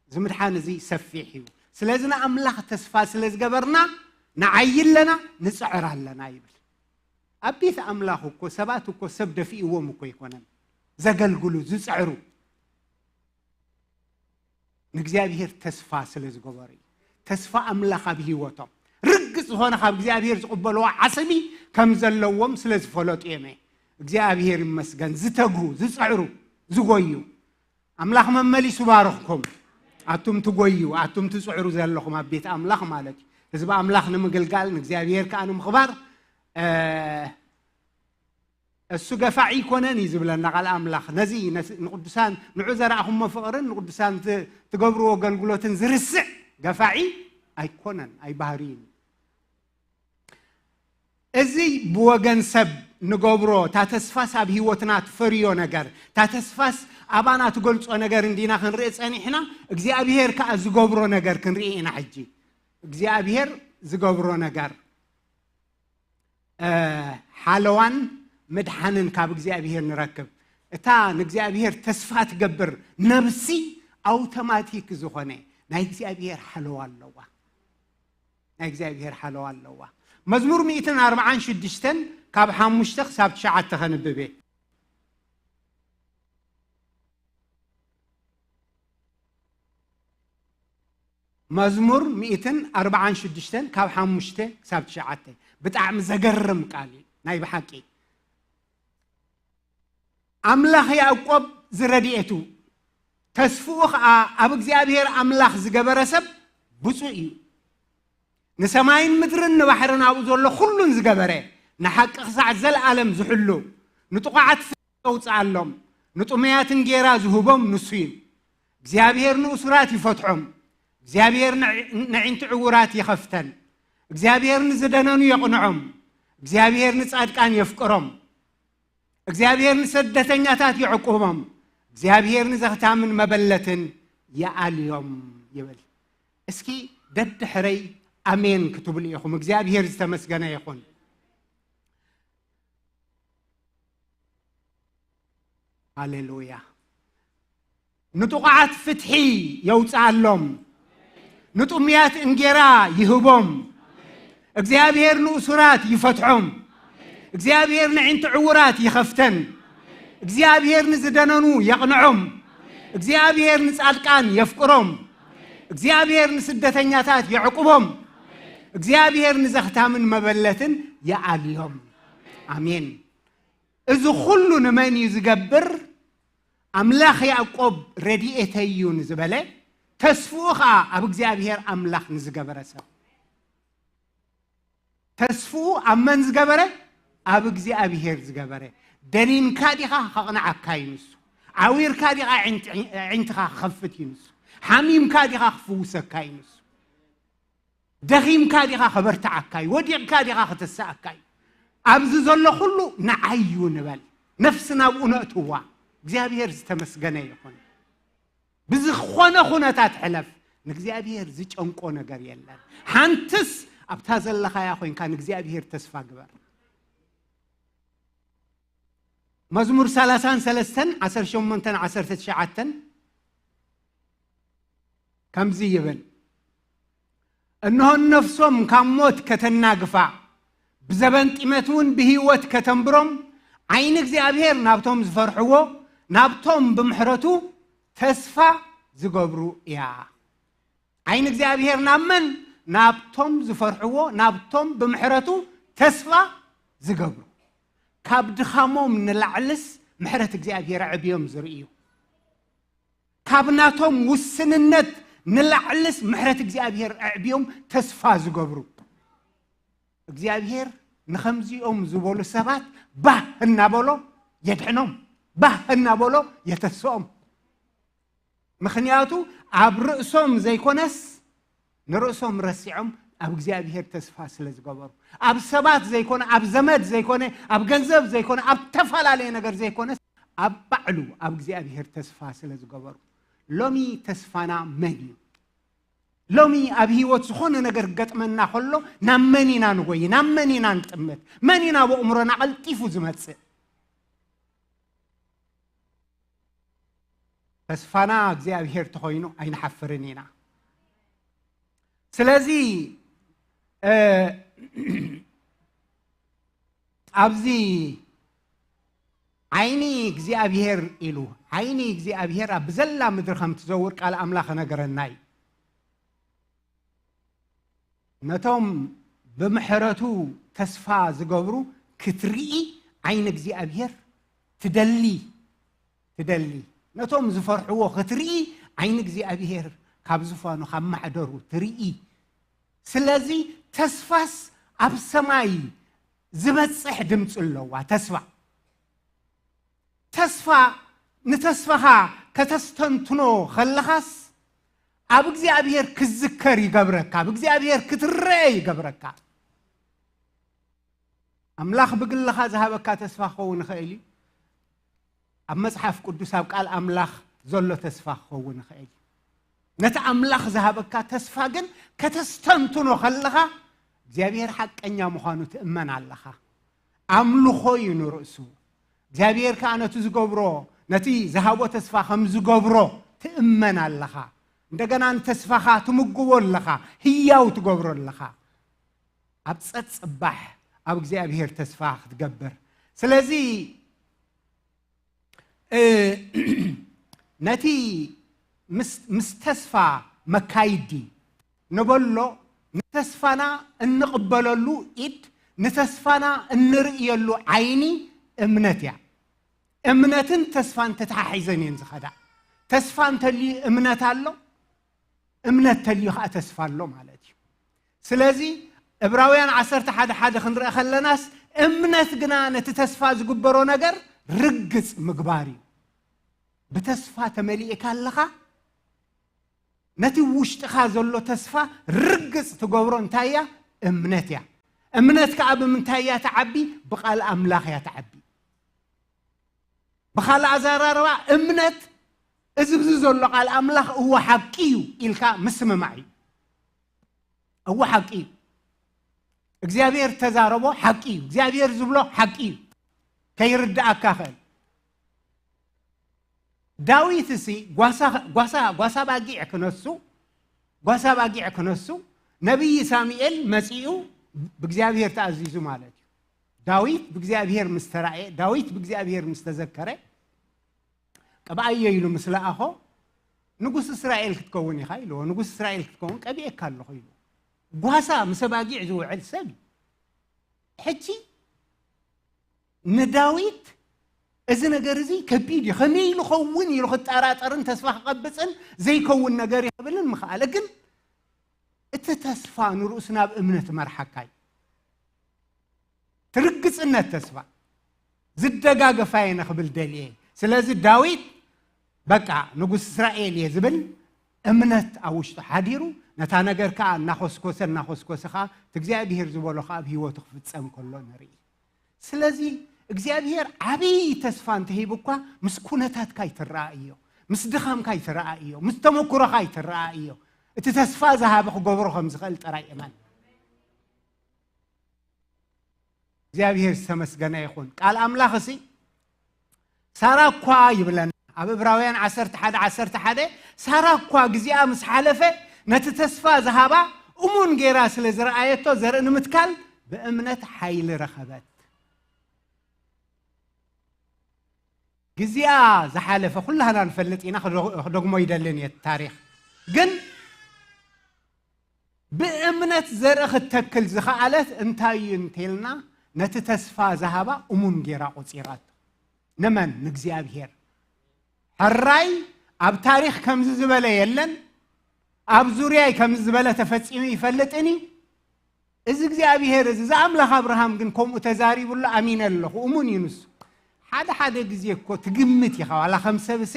እዚ ምድሓን እዚ ሰፊሕ እዩ። ስለዚ ንኣምላኽ ተስፋ ስለ ዝገበርና ንዓይ ኣለና፣ ንጽዕር ኣለና ይብል። ኣብ ቤት ኣምላኽ እኮ ሰባት እኮ ሰብ ደፊእዎም እኮ ኣይኮነን ዘገልግሉ፣ ዝጽዕሩ። ንእግዚኣብሔር ተስፋ ስለ ዝገበሩ እዩ። ተስፋ ኣምላኽ ኣብ ህይወቶም ርግጽ ዝኾነ ካብ እግዚኣብሔር ዝቕበልዎ ዓስቢ ከም ዘለዎም ስለ ዝፈለጡ እዮም። እግዚኣብሔር ይመስገን። ዝተግሁ፣ ዝጽዕሩ፣ ዝጎዩ። ኣምላኽ መመሊሱ ባርኽኩም። ኣቱም ትጎዩ፣ ኣቱም ትጽዕሩ ዘለኹም ኣብ ቤት ኣምላኽ ማለት እዩ። ህዝቢ ኣምላኽ ንምግልጋል፣ ንእግዚኣብሔር ከኣ ንምኽባር፣ እ፣ እሱ ገፋዒ ይኮነን እዩ ዝብለና ቃል ኣምላኽ። ነዚ ነስ-፣ ንቅዱሳን ንዑ ዘርኣኹሞ ፍቕርን ንቅዱሳን ት-፣ ትገብርዎ ኣገልግሎትን ዝርስዕ ገፋዒ ኣይኮነን፣ ኣይባህርይን። እዚ ብወገን ሰብ ንገብሮ፣ እታ ተስፋስ ኣብ ህይወትና ትፈርዮ ነገር፣ እታ ተስፋስ ኣባና ትገልጾ ነገር እንዲና ክንርኢ ጸኒሕና፣ እግዚኣብሔር ከኣ ዝገብሮ ነገር ክንርኢ ኢና። ሕጂ እግዚኣብሔር ዝገብሮ ነገር፣ እ፣ ሓለዋን ምድሓንን ካብ እግዚኣብሔር ንረክብ። እታ ንእግዚኣብሔር ተስፋ ትገብር ነብሲ ኣውቶማቲክ ዝኾነ ናይ እግዚኣብሔር ሓለዋ ኣለዋ። ናይ እግዚኣብሔር ሓለዋ ኣለዋ። መዝሙር ሚእትን ኣርባዓን ሽዱሽተን ካብ ሓሙሽተ ክሳብ ትሽዓተ ከንብብ እየ። መዝሙር ሚእትን ኣርባዓን ሽዱሽተን ካብ ሓሙሽተ ክሳብ ትሽዓተ። ብጣዕሚ ዘገርም ቃል እዩ፣ ናይ ብሓቂ። ኣምላኽ ያዕቆብ ዝረድኤቱ፣ ተስፍኡ ኸኣ ኣብ እግዚኣብሔር ኣምላኽ ዝገበረ ሰብ ብፁዕ እዩ። ንሰማይን ምድርን ንባሕርን ኣብኡ ዘሎ ኹሉን ዝገበረ፣ ንሓቂ ክሳዕ ዘለኣለም ዝሕሉ፣ ንጥቑዓት ፍትሒ ዘውፅኣሎም፣ ንጥሙያት እንጌራ ዝህቦም ንሱ እዩ። እግዚኣብሔር ንእሱራት ይፈትሖም፣ እግዚኣብሔር ንዕ-፣ ነዒንቲ ዕውራት ይኸፍተን፣ እግዚኣብሔር ንዝደነኑ የቕንዖም፣ እግዚኣብሔር ንጻድቃን የፍቅሮም፣ እግዚኣብሔር ንስደተኛታት ይዕቁቦም፣ እግዚኣብሔር ንዘኽታምን መበለትን ይኣልዮም ይብል። እስኪ ደድሕረይ ኣሜን ክትብሉ ኢኹም። እግዚኣብሔር ዝተመስገነ ይኹን። ሃሌሉያ። ንጥቑዓት ፍትሒ የውፅኣሎም፣ ንጥሙያት እንጌራ ይህቦም። እግዚኣብሔር ንእሱራት ይፈትሖም። እግዚኣብሔር ነዒንቲ ዕውራት ይኸፍተን። እግዚኣብሔር ንዝደነኑ የቕንዖም። እግዚኣብሔር ንጻድቃን የፍቅሮም። እግዚኣብሔር ንስደተኛታት የዕቁቦም። እግዚኣብሔር ንዘኽታምን መበለትን ይኣልዮም። ኣሜን። እዚ ኹሉ ንመን እዩ ዝገብር? ኣምላኽ ያዕቆብ ረድኤተይ እዩ ንዝበለ፣ ተስፍኡ ኸኣ ኣብ እግዚኣብሔር ኣምላኽ ንዝገበረ ሰብ። ተስፍኡ ኣብ መን ዝገበረ? ኣብ እግዚኣብሔር ዝገበረ። ደኒንካ ዲኻ? ከቕንዓካ እዩ ንሱ። ዓዊርካ ዲኻ? ኣዒንቲ-፣ ኣዒንትኻ ክኸፍት እዩ ንሱ። ሓሚምካ ዲኻ? ክፍውሰካ እዩ ንሱ። ደኺምካ ዲኻ? ከበርትዓካ እዩ። ወዲቕካ ዲኻ? ከተስኣካ እዩ። ኣብዚ ዘሎ ኩሉ ንዓይ እዩ ንበል። ነፍሲ ናብኡ ነእትዋ። እግዚኣብሔር ዝተመስገነ ይኹን። ብዝኾነ ኩነታት ሕለፍ። ንእግዚኣብሔር ዝጨንቆ ነገር የለን። ሓንትስ ኣብታ ዘለኻያ ኮይንካ ንእግዚኣብሔር ተስፋ ግበር። መዝሙር ሰላሳን ሰለስተን፣ ዓሰርተ ሸሞንተን፣ ዓሰርተ ትሽዓተን ከምዚ ይብል፣ እንሆ ነፍሶም ካብ ሞት ከተናግፋ፣ ብዘበን ጢመት እውን ብህይወት ከተንብሮም፣ ዓይኒ እግዚኣብሔር ናብቶም ዝፈርሕዎ፣ ናብቶም ብምሕረቱ ተስፋ ዝገብሩ እያ። ዓይኒ እግዚኣብሔር ናብ መን? ናብቶም ዝፈርሕዎ፣ ናብቶም ብምሕረቱ ተስፋ ዝገብሩ። ካብ ድኻሞም ንላዕልስ ምሕረት እግዚኣብሔር ኣዕብዮም ዝርእዩ። ካብ ናቶም ውስንነት ንላዕልስ ምሕረት እግዚኣብሔር ኣዕብዮም ተስፋ ዝገብሩ። እግዚኣብሔር ንኸምዚኦም ዝበሉ ሰባት ባህ እናበሎ የድሕኖም፣ ባህ እናበሎ የተስኦም። ምኽንያቱ ኣብ ርእሶም ዘይኮነስ፣ ንርእሶም ረሲዖም ኣብ እግዚኣብሔር ተስፋ ስለ ዝገበሩ፣ ኣብ ሰባት ዘይኮነ፣ ኣብ ዘመድ ዘይኮነ፣ ኣብ ገንዘብ ዘይኮነ፣ ኣብ ተፈላለየ ነገር ዘይኮነስ፣ ኣብ ባዕሉ ኣብ እግዚኣብሔር ተስፋ ስለ ዝገበሩ። ሎሚ ተስፋና መን እዩ? ሎሚ ኣብ ህይወት ዝኾነ ነገር ክገጥመና ከሎ ናብ መን ኢና ንጎይ? ናብ መን ኢና ንጥምት? መን ኢና ኣብ ኣእምሮና ቀልጢፉ ዝመጽእ? ተስፋና እግዚኣብሔር ተኾይኑ ኣይንሓፍርን ኢና። ስለዚ፣ እ፣ ኣብዚ ዓይኒ እግዚኣብሔር ኢሉ፣ ዓይኒ እግዚኣብሔር ኣብ ብዘላ ምድሪ ከም ትዘውር ቃል ኣምላኽ ነገረና እዩ። ነቶም ብምሕረቱ ተስፋ ዝገብሩ ክትርኢ ዓይኒ እግዚኣብሔር ትደሊ፣ ትደሊ። ነቶም ዝፈርሕዎ ክትርኢ ዓይኒ እግዚኣብሔር ካብ ዝፋኑ፣ ካብ ማሕደሩ ትርኢ። ስለዚ ተስፋስ ኣብ ሰማይ ዝበጽሕ ድምፂ ኣለዋ። ተስፋ፣ ተስፋ፣ ንተስፋኻ ከተስተንትኖ ከለኻስ ኣብ እግዚኣብሔር ክዝከር ይገብረካ፣ ኣብ እግዚኣብሔር ክትረአ ይገብረካ። ኣምላኽ ብግልኻ ዝሃበካ ተስፋ ክኸውን ይኽእል እዩ። ኣብ መጽሓፍ ቅዱስ፣ ኣብ ቃል ኣምላኽ ዘሎ ተስፋ ክኸውን ይኽእል እዩ። ነቲ ኣምላኽ ዝሃበካ ተስፋ ግን ከተስተንትኖ ከለኻ፣ እግዚኣብሔር ሓቀኛ ምዃኑ ትእመን ኣለኻ። ኣምልኾ እዩ ንርእሱ። እግዚኣብሔር ከኣ ነቲ ዝገብሮ፣ ነቲ ዝሃቦ ተስፋ ከም ዝገብሮ ትእመን ኣለኻ። እንደገና ንተስፋኻ ትምግቦ ኣለኻ፣ ህያው ትገብሮ ኣለኻ። ኣብ ጸጽባሕ ኣብ እግዚኣብሔር ተስፋ ክትገብር። ስለዚ፣ እ፣ ነቲ ምስ፣ ምስ ተስፋ መካይዲ ንበሎ፣ ንተስፋና እንቕበለሉ ኢድ፣ ንተስፋና እንርእየሉ ዓይኒ እምነት እያ። እምነትን ተስፋን ተተሓሒዘን እየን ዝኸዳ። ተስፋ እንተልዩ እምነት ኣሎ፣ እምነት ተልዩ ኸዓ ተስፋ ኣሎ ማለት እዩ። ስለዚ ዕብራውያን ዓሰርተ ሓደ ሓደ ክንርአ ከለናስ፣ እምነት ግና ነቲ ተስፋ ዝግበሮ ነገር ርግጽ ምግባር እዩ። ብተስፋ ተመሊእካ ኣለኻ። ነቲ ውሽጥኻ ዘሎ ተስፋ ርግጽ ትገብሮ እንታይ እያ? እምነት እያ። እምነት ከኣ ብምንታይ እያ ትዓቢ? ብቃል ኣምላኽ እያ ትዓቢ። ብኻልእ ኣዘራርባ፣ እምነት እዚ ብዚ ዘሎ ቃል ኣምላኽ እወ ሓቂ እዩ ኢልካ ምስምማዕ እዩ። እወ ሓቂ እዩ። እግዚኣብሔር ተዛረቦ ሓቂ እዩ። እግዚኣብሔር ዝብሎ ሓቂ እዩ። ከይርድኣካ ኽእል። ዳዊት እሲ ጓሳ፣ ጓሳ፣ ጓሳ ባጊዕ ክነሱ፣ ጓሳ ባጊዕ ክነሱ፣ ነቢይ ሳሙኤል መጺኡ ብእግዚኣብሔር ተኣዚዙ ማለት እዩ። ዳዊት ብእግዚኣብሔር ምስ ተራእየ፣ ዳዊት ብእግዚኣብሔር ምስ ተዘከረ፣ ቅብኣዮ ኢሉ ምስ ለኣኾ፣ ንጉስ እስራኤል ክትከውን ኢኻ ኢልዎ። ንጉስ እስራኤል ክትከውን ቀቢኤካ ኣለኹ ኢልዎ። ጓሳ ምስ ኣባጊዕ ዝውዕል ሰብ እዩ። ሕጂ ንዳዊት እዚ ነገር እዚ ከቢድ እዩ። ከመይ ኢሉ ኸውን ኢሉ ክጠራጠርን ተስፋ ክቐብጽን ዘይከውን ነገር እዩ ክብልን ምኽኣለ። ግን እቲ ተስፋ ንርእሱ ናብ እምነት መርሓካ እዩ። ትርግጽነት ተስፋ ዝደጋገፋ እየ ንኽብል ደልየ። ስለዚ ዳዊት በቃ ንጉስ እስራኤል እየ ዝብል እምነት ኣብ ውሽጡ ሓዲሩ፣ ነታ ነገር ከኣ እናኾስኮሰ፣ እናኾስኮሰ ከኣ እቲ እግዚኣብሔር ዝበሎ ከኣ ኣብ ህይወቱ ክፍጸም ከሎ ንርኢ። ስለዚ እግዚኣብሔር ዓብዪ ተስፋ እንተሂቡ እኳ ምስ ኩነታትካ ይትረኣእዮ፣ ምስ ድኻምካ ይትረኣእዮ፣ ምስ ተመኩሮኻ ይትረኣእዮ። እቲ ተስፋ ዝሃበ ክገብሮ ከም ዝኽእል ጥራይ እመን። እግዚኣብሔር ዝተመስገነ ይኹን። ቃል ኣምላኽ እሲ ሳራ እኳ ይብለና ኣብ ዕብራውያን ዓሰርተ ሓደ ዓሰርተ ሓደ፣ ሳራ እኳ ግዚኣ ምስ ሓለፈ ነቲ ተስፋ ዝሃባ እሙን ጌራ ስለ ዝረኣየቶ ዘርኢ ንምትካል ብእምነት ሓይሊ ረኸበት። ግዚኣ ዝሓለፈ ኩላህና ንፈልጥ ኢና፣ ክደግ-፣ ክደግሞ ይደልን እየ ታሪኽ። ግን ብእምነት ዘርኢ ክትተክል ዝኸኣለት እንታይ እዩ እንተልና፣ ነቲ ተስፋ ዝሃባ እሙን ጌራ ቆጺራቶ። ንመን? ንእግዚኣብሔር። ሕራይ ኣብ ታሪኽ ከምዚ ዝበለ የለን፣ ኣብ ዙርያይ ከምዚ ዝበለ ተፈጺሙ ይፈልጥን እዩ። እዚ እግዚኣብሔር እዚ፣ እዚ ኣምላኽ ኣብርሃም ግን ከምኡ ተዛሪቡ ኣሎ፣ ኣሚነ ኣለኹ፣ እሙን እዩ ንሱ። ሓደ ሓደ ግዜ እኮ ትግምት ኢኻ፣ ዋላ ከም ሰብ እሲ፣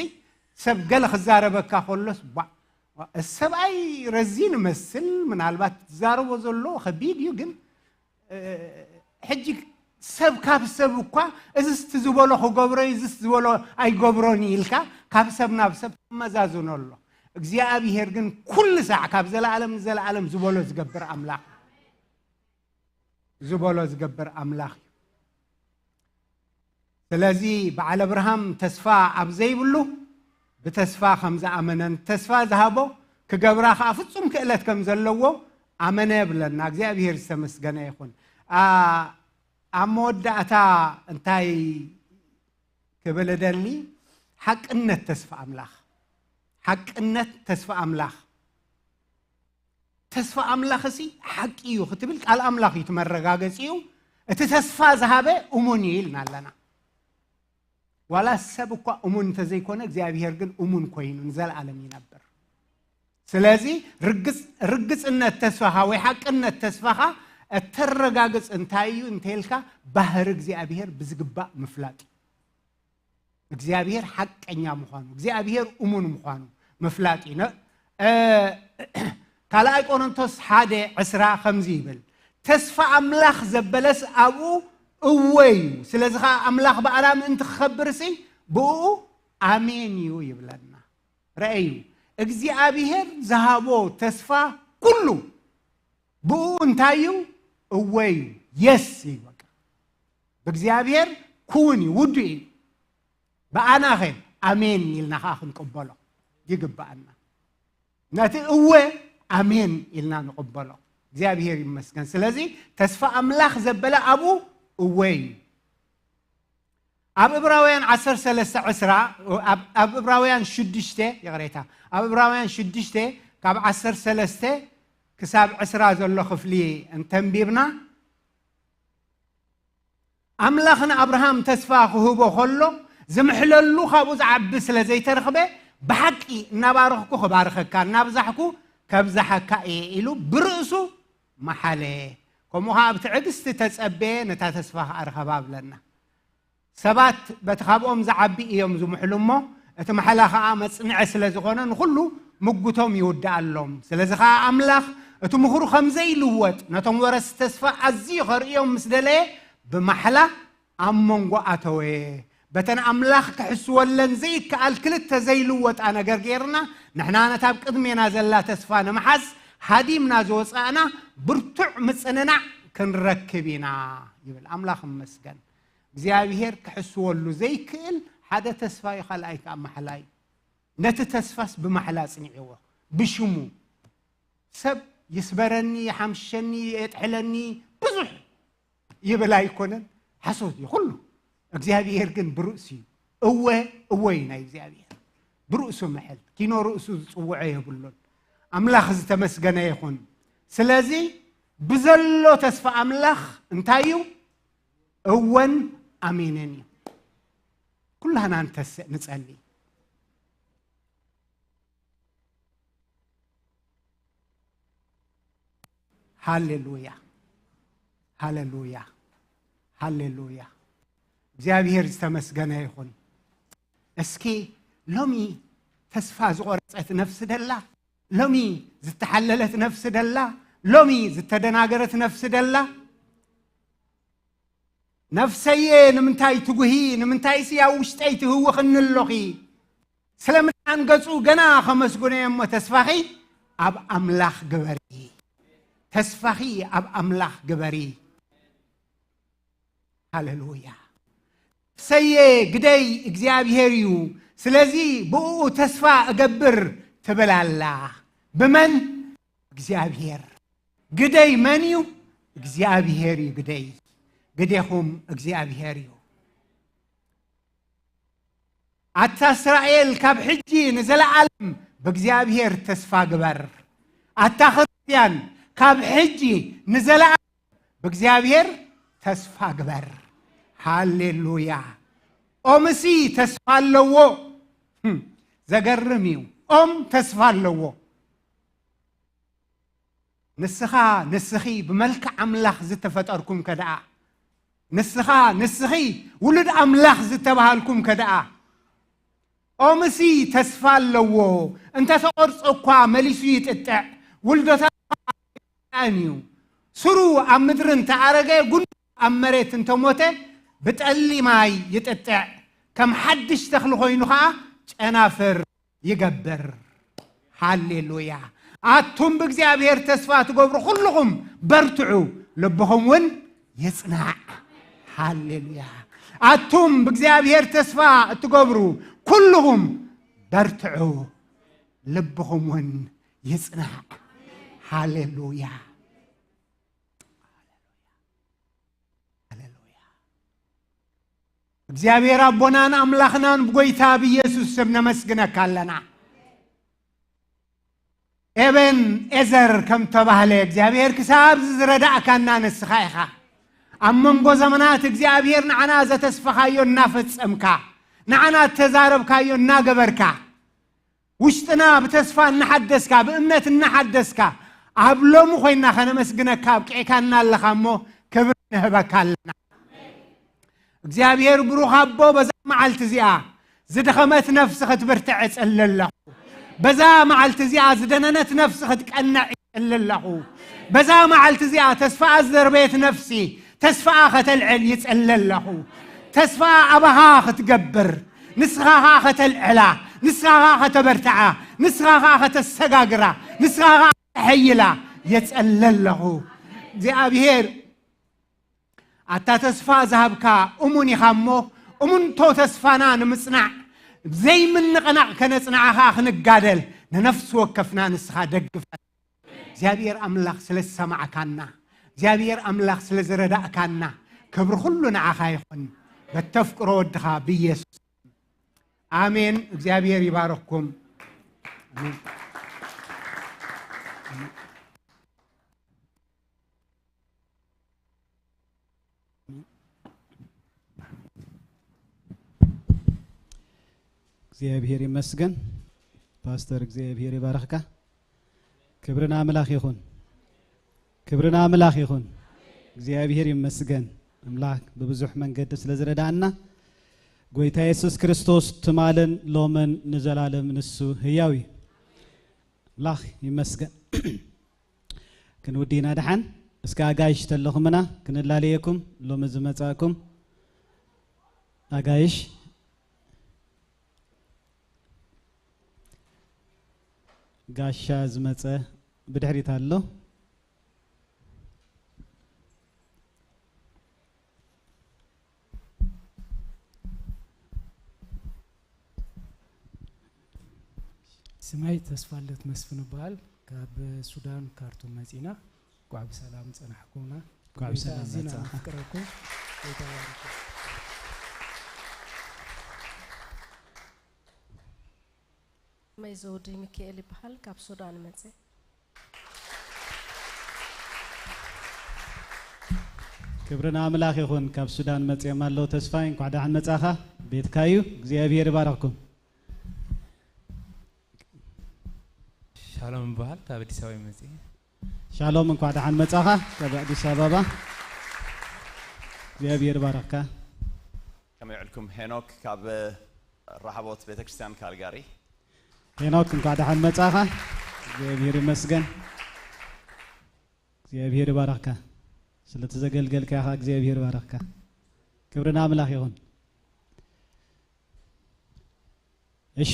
ሰብ ገለ ክዛረበካ ከሎስ፣ ባ-፣ ባ-፣ ሰብኣይ ረዚን መስል፣ ምናልባት ትዛረቦ ዘሎ ከቢድ እዩ፣ ግን፣ እ፣ ሕጂ ሰብ ካብ ሰብ እኳ፣ እዚስ እቲ ዝበሎ ክገብሮ እዩ፣ እዚስ ዝበሎ ኣይገብሮን እዩ ኢልካ፣ ካብ ሰብ ናብ ሰብ ትመዛዝኖ ኣሎ። እግዚኣብሔር ግን ኩሉ ሳዕ ካብ ዘለዓለም ንዘለዓለም ዝበሎ ዝገብር ኣምላኽ እዩ። ዝበሎ ዝገብር ኣምላኽ እዩ። ስለዚ በዓል ኣብርሃም ተስፋ ኣብ ዘይብሉ ብተስፋ ከም ዝኣመነን ተስፋ ዝሃቦ ክገብራ ከኣ ፍጹም ክእለት ከም ዘለዎ ኣመነ ብለና። እግዚኣብሔር ዝተመስገነ ይኹን። ኣ-፣ ኣብ መወዳእታ እንታይ ክብል እደሊ? ሓቅነት ተስፋ ኣምላኽ። ሓቅነት ተስፋ ኣምላኽ። ተስፋ ኣምላኽሲ ሓቂ እዩ ክትብል ቃል ኣምላኽ እዩ እቲ መረጋገጺኡ። እቲ ተስፋ ዝሃበ እሙን እዩ ኢልና ኣለና። ዋላ ሰብ እኳ እሙን እንተዘይኮነ፣ እግዚኣብሔር ግን እሙን ኮይኑ ንዘለኣለም ይነብር። ስለዚ ርግጽ-፣ ርግጽነት ተስፋኻ ወይ ሓቅነት ተስፋኻ እተረጋግጽ እንታይ እዩ እንተኢልካ፣ ባህሪ እግዚኣብሔር ብዝግባእ ምፍላጥ እዩ። እግዚኣብሔር ሓቀኛ ምዃኑ፣ እግዚኣብሔር እሙን ምዃኑ ምፍላጥ እዩ። ነ-፣ እ፣ ካልኣይ ቆሮንቶስ ሓደ ዕስራ ከምዚ ይብል፣ "ተስፋ ኣምላኽ ዘበለስ ኣብኡ እወ እዩ። ስለዚ ኸዓ ኣምላኽ ብኣና ምእንቲ ክኸብርሲ ብእኡ ኣሜን እዩ" ይብለና። ረኣዩ፣ እግዚኣብሔር ዝሃቦ ተስፋ ኩሉ ብኡ እንታይ እዩ? እወ እዩ። የስ እዩ በቃ። ብእግዚኣብሔር ክውን እዩ፣ ውዱእ እዩ። ብኣናኸ ኣሜን ኢልና ከዓ ክንቅበሎ ይግብኣና። ነቲ እወ ኣሜን ኢልና ንቕበሎ። እግዚኣብሔር ይመስገን። ስለዚ ተስፋ ኣምላኽ ዘበለ ኣብኡ እወ እዩ። ኣብ ዕብራውያን ዓሰርተ ሰለስተ ዕስራ፣ ኣብ፣ ኣብ ዕብራውያን ሽዱሽተ፣ ይቕሬታ፣ ኣብ ዕብራውያን ሽዱሽተ ካብ ዓሰርተ ሰለስተ ክሳብ ዕስራ ዘሎ ክፍሊ እንተንቢብና፣ ኣምላኽ ንኣብርሃም ተስፋ ክህቦ ከሎ፣ ዝምሕለሉ ካብኡ ዝዓቢ ስለ ዘይተረኽበ፣ "ብሓቂ እናባረኽኩ ክባርኸካ፣ እናብዛሕኩ ከብዝሓካ እየ" ኢሉ ብርእሱ መሓለ። ከምኡ ኸዓ ብትዕግስቲ ተጸበየ፣ ነታ ተስፋ ኸዓ ረኸባ ብለና። ሰባት በቲ ካብኦም ዝዓቢ እዮም ዝምሕሉ እሞ፣ እቲ ማሕላ ኸዓ መጽንዒ ስለ ዝኾነ፣ ንኹሉ ምጉቶም ይውድኣሎም። ስለዚ ኸዓ ኣምላኽ እቲ ምኽሩ ከም ዘይልወጥ፣ ነቶም ወረስቲ ተስፋ ኣዝዩ ኸርእዮም ምስ ደለየ፣ ብማሕላ ኣብ መንጎ ኣተወ። በተን ኣምላኽ ክሕስወለን ዘይከኣል ክልተ ዘይልወጣ ነገር ጌርና፣ ንሕና ነታ ኣብ ቅድሜና ዘላ ተስፋ ንምሓዝ ሃዲምና ዝወጻእና ብርቱዕ ምጽንናዕ ክንረክብ ኢና ይብል። ኣምላኽ ይመስገን። እግዚኣብሔር ክሕስወሉ ዘይክእል ሓደ ተስፋ እዩ፣ ካልኣይ ከኣ ማሕላ እዩ። ነቲ ተስፋስ ብማሕላ ኣጽኒዕዎ፣ ብሽሙ። ሰብ ይስበረኒ፣ ይሓምሸኒ፣ የጥሕለኒ፣ ብዙሕ ይብል ኣይኮነን፣ ሓሶት እዩ ኩሉ። እግዚኣብሔር ግን ብርእሱ እዩ። እወ፣ እወ እዩ ናይ እግዚኣብሔር። ብርእሱ ምሕል፣ ኪኖ ርእሱ ዝጽውዖ የብሉን። ኣምላኽ ዝተመስገነ ይኹን። ስለዚ ብዘሎ ተስፋ ኣምላኽ እንታይ እዩ? እወን ኣሜንን እዩ። ኩላህና ንተስእ፣ ንጸሊ። ሃሌሉያ፣ ሃሌሉያ፣ ሃሌሉያ። እግዚኣብሔር ዝተመስገነ ይኹን። እስኪ ሎሚ ተስፋ ዝቖረጸት ነፍሲ ደላ? ሎሚ ዝተሓለለት ነፍሲ ደላ? ሎሚ ዝተደናገረት ነፍሲ ደላ? ነፍሰየ ንምንታይ ትጉሂ? ንምንታይሲ ኣብ ውሽጠይ ትህውኽኒ ኣሎኺ? ስለምንታይ ገጹ ገና ከመስግኖ እየ እሞ ተስፋኺ ኣብ ኣምላኽ ግበሪ። ተስፋኺ ኣብ ኣምላኽ ግበሪ። ሃሌሉያ። ነፍሰየ ግደይ እግዚኣብሔር እዩ፣ ስለዚ ብእኡ ተስፋ እገብር ትብል ኣላ። ብመን? እግዚኣብሔር። ግደይ መን እዩ? እግዚኣብሔር እዩ ግደይ። ግዴኹም እግዚኣብሔር እዩ። ኣታ እስራኤል ካብ ሕጂ ንዘለዓለም ብእግዚኣብሔር ተስፋ ግበር። ኣታ ክርስትያን ካብ ሕጂ ንዘለዓለም ብእግዚኣብሔር ተስፋ ግበር። ሃሌሉያ። ኦምሲ ተስፋ ኣለዎ። ህም፣ ዘገርም እዩ። ኦም ተስፋ ኣለዎ። ንስኻ ንስኺ ብመልክዕ ኣምላኽ ዝተፈጠርኩም ከደኣ፣ ንስኻ ንስኺ ውሉድ ኣምላኽ ዝተባሃልኩም ከደኣ፣ ኦምሲ ተስፋ ኣለዎ። እንተ ተቖርጾ እኳ መሊሱ ይጥጥዕ፣ ውልዶታት ኣይጥዕን እዩ። ስሩ ኣብ ምድሪ እንተ ኣረገ፣ ጉንዱ ኣብ መሬት እንተ ሞተ፣ ብጠሊ ማይ ይጥጥዕ፣ ከም ሓድሽ ተኽሊ ኮይኑ ኸኣ ጨናፍር ይገብር። ሃሌሉያ። ኣቱም ብእግዚኣብሔር ተስፋ ትገብሩ ኩልኹም በርትዑ፣ ልብኹም እውን ይጽናዕ። ሃሌሉያ። ኣቱም ብእግዚኣብሔር ተስፋ እትገብሩ ኩልኹም በርትዑ፣ ልብኹም እውን ይጽናዕ። ሃሌሉያ። ሃሌሉያ። እግዚኣብሔር ኣቦናን ኣምላኽናን ብጎይታ ብኢየሱስ ስም ነመስግነካ ኣለና። ኤበን ኤዘር ከም ተባህለ እግዚኣብሔር ክሳብ ዝረዳእካና ንስኻ ኢኻ። ኣብ መንጎ ዘመናት እግዚኣብሔር ንዓና ዘተስፈኻዮ እናፈጸምካ፣ ንዓና እተዛረብካዮ እናገበርካ፣ ውሽጥና ብተስፋ እናሓደስካ፣ ብእምነት እናሓደስካ፣ ኣብ ሎሚ ኮይንና ከነመስግነካ ኣብቂዕካና ኣለኻ እሞ፣ ክብሪ ንህበካ ኣለና። እግዚኣብሔር ብሩኽ ኣቦ፣ በዛ መዓልቲ እዚኣ ዝደኸመት ነፍሲ ክትብርትዕ እጽሊ ኣለኹ። በዛ መዓልቲ እዚኣ ዝደነነት ነፍሲ ክትቀንዕ እጽሊ ኣለኹ። በዛ መዓልቲ እዚኣ ተስፋኣ ዝደርበየት ነፍሲ ተስፋኣ ከተልዕል ይጽሊ ኣለኹ። ተስፋኣ ኣባኻ ክትገብር፣ ንስኻ ኸኣ ከተልዕላ፣ ንስኻ ኸኣ ከተበርትዓ፣ ንስኻ ኸኣ ከተሰጋግራ፣ ንስኻ ኸኣ ከተሐይላ የጸለ ኣለኹ። እግዚኣብሔር፣ ኣታ ተስፋ ዝሃብካ እሙን ኢኻ እሞ፣ እሙንቶ ተስፋና ንምጽናዕ፣ ዘይምንቕናቕ ከነጽንዓ ኸኣ ክንጋደል፣ ንነፍሲ ወከፍና ንስኻ ደግፈና። እግዚኣብሔር ኣምላኽ ስለ ዝሰማዕካና፣ እግዚኣብሔር ኣምላኽ ስለ ዝረዳእካና፣ ክብሪ ኩሉ ንዓኻ ይኹን። በተፍቅሮ ወድኻ ብኢየሱስ። ኣሜን። እግዚኣብሔር ይባርኽኩም። ኣሜን። እግዚኣብሔር ይመስገን። ፓስተር እግዚኣብሔር ይባርኽካ። ክብሪ ንኣምላኽ ይኹን። ክብሪ ንኣምላኽ ይኹን። እግዚኣብሔር ይመስገን። ኣምላኽ ብብዙሕ መንገዲ ስለ ዝረዳእና፣ ጎይታ የሱስ ክርስቶስ ትማልን ሎምን ንዘላለም ንሱ ህያው እዩ። ኣምላኽ ይመስገን። ክንውዲ ኢና ደሓን። እስከ ኣጋይሽ ተለኹምና ክንላለየኩም፣ ሎሚ ዝመጻእኩም ኣጋይሽ። ጋሻ ዝመጸ ብድሕሪት ኣሎ። ስመይ ተስፋልደት መስፍን እበሃል። ካብ ሱዳን ካርቱም መጺና። እንኳዕ ብሰላም ጸናሕኩምና። እንኳዕ ብሰላም ኣዚና መጻእካ። ነፍቅረኩም። ጎይታ ይባርኩም። ስመይ ዘውዲ ሚካኤል ይበሃል። ካብ ሱዳን መጸ። ክብሪ ንኣምላኽ ይኹን። ካብ ሱዳን መጺኦም ኣለዉ። ተስፋይ፣ እንኳዕ ደሓን መጻኻ። ቤትካ እዩ። እግዚኣብሔር ይባርኽኩም። ሻሎም ይበሃል። ካብ ኣዲስ ኣበባ ይመጽእ። ሻሎም፣ እንኳዕ ደሓን መጻኻ። ካብ ኣዲስ ኣበባ። እግዚኣብሔር ይባርኽካ። ከመይ ውዕልኩም? ሄኖክ ካብ ራሃቦት ቤተክርስትያን ካልጋሪ። ሄኖክ፣ እንኳዕ ደሓን መጻኻ። እግዚኣብሔር ይመስገን። እግዚኣብሔር ይባርኽካ። ስለቲ ዘገልገልካ ኢኻ፣ እግዚኣብሔር ይባርኽካ። ክብሪ ንኣምላኽ ይኹን። እሺ፣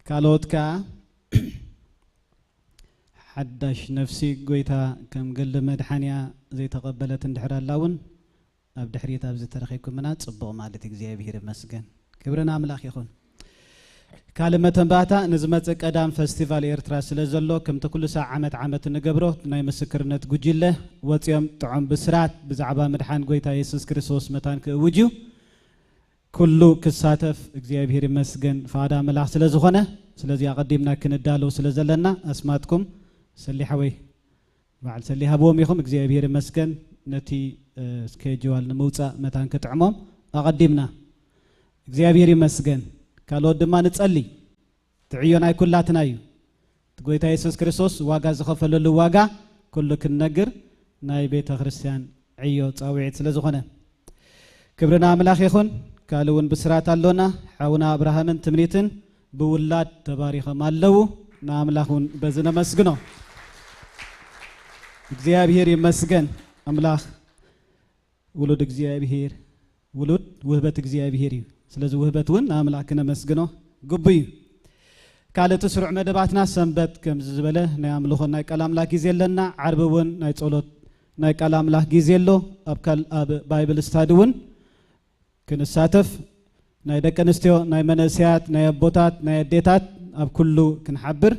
ካልኦት ከኣ ሓዳሽ ነፍሲ ጎይታ ከም ግሊ መድሓንያ ዘይተቐበለት እንድሕር ኣላ እውን ኣብ ድሕሪት ኣብዚ ተረኺብኩምና ጽቡቕ ማለት እዩ። እግዚኣብሔር ይመስገን። ክብሪ ንኣምላኽ ይኹን። ካልእ መተንባታ ንዝመጽእ ቀዳም ፈስቲቫል ኤርትራ ስለ ዘሎ ከምቲ ኩሉ ሳዕ ዓመት ዓመት እንገብሮ ናይ ምስክርነት ጉጅለ ወጺኦም ጥዑም ብስራት ብዛዕባ ምድሓን ጎይታ የሱስ ክርስቶስ መታን ክእውጅ እዩ። ኩሉ ክሳተፍ እግዚኣብሔር ይመስገን ፍቓድ ኣምላኽ ስለ ዝኾነ፣ ስለዚ ኣቐዲምና ክንዳለው ስለ ዘለና ኣስማትኩም ሰሊሓ ወይ በዓል ሰሊ ሃብዎም ኢኹም። እግዚኣብሔር ይመስገን ነቲ ስኬጅዋል ንምውፃእ መታን ክጥዕሞም ኣቐዲምና እግዚኣብሔር ይመስገን። ካልኦት ድማ ንጸሊ። እቲ ዕዮ ናይ ኩላትና እዩ። እቲ ጎይታ የሱስ ክርስቶስ ዋጋ ዝኸፈለሉ ዋጋ ኩሉ ክንነግር ናይ ቤተ ክርስቲያን ዕዮ ጻውዒት ስለ ዝኾነ ክብሪ ንኣምላኽ ይኹን። ካልእ እውን ብስራት ኣሎና። ሓውና ኣብርሃምን ትምኒትን ብውላድ ተባሪኸም ኣለዉ። ንኣምላኽ እውን በዚ ነመስግኖ። እግዚኣብሔር ይመስገን። ኣምላኽ ውሉድ እግዚኣብሔር፣ ውሉድ ውህበት እግዚኣብሔር እዩ። ስለዚ ውህበት እውን ንኣምላኽ ክነመስግኖ ግቡእ እዩ። ካልእ እቲ ስሩዕ መደባትና ሰንበት ከምዚ ዝበለ ናይ ኣምልኾ ናይ ቃል ኣምላኽ ግዜ ኣለና። ዓርቢ እውን ናይ ጸሎት ናይ ቃል ኣምላኽ ግዜ ኣሎ። ኣብ ካል-፣ ኣብ ባይብል ስታዲ እውን ክንሳተፍ ናይ ደቂ ኣንስትዮ፣ ናይ መንእሰያት፣ ናይ ኣቦታት፣ ናይ ኣዴታት ኣብ ኩሉ ክንሓብር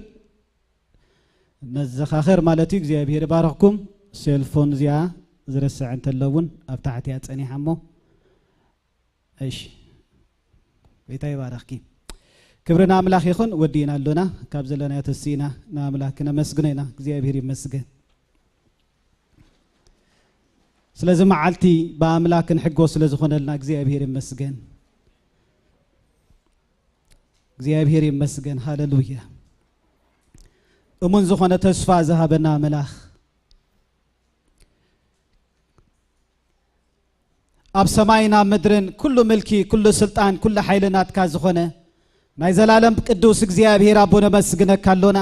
ነዘኻኸር ማለት እዩ። እግዚኣብሔር ይባርኽኩም። ሴልፎን እዚኣ ዝረስዐ እንተሎ እውን ኣብ ታሕቲ እያ ጸኒሓ እሞ። እሺ፣ ጎይታ ይባርኽኪ። ክብሪ ንኣምላኽ ይኹን። ወዲእና ኣሎና፣ ካብ ዘለናዮ ተሲእና ንኣምላኽ ክነመስግኖ ኢና። እግዚኣብሔር ይመስገን። ስለዚ መዓልቲ ብኣምላኽ ክንሕጎ ስለ ዝኾነልና እግዚኣብሔር ይመስገን። እግዚኣብሔር ይመስገን። ሃሌሉያ። እሙን ዝኾነ ተስፋ ዝሃበና ኣምላኽ፣ ኣብ ሰማይን ኣብ ምድርን ኩሉ ምልኪ፣ ኩሉ ስልጣን፣ ኩሉ ሓይሊ ናትካ ዝኾነ ናይ ዘላለም ቅዱስ እግዚኣብሔር ኣቦ ነመስግነካ ኣሎና።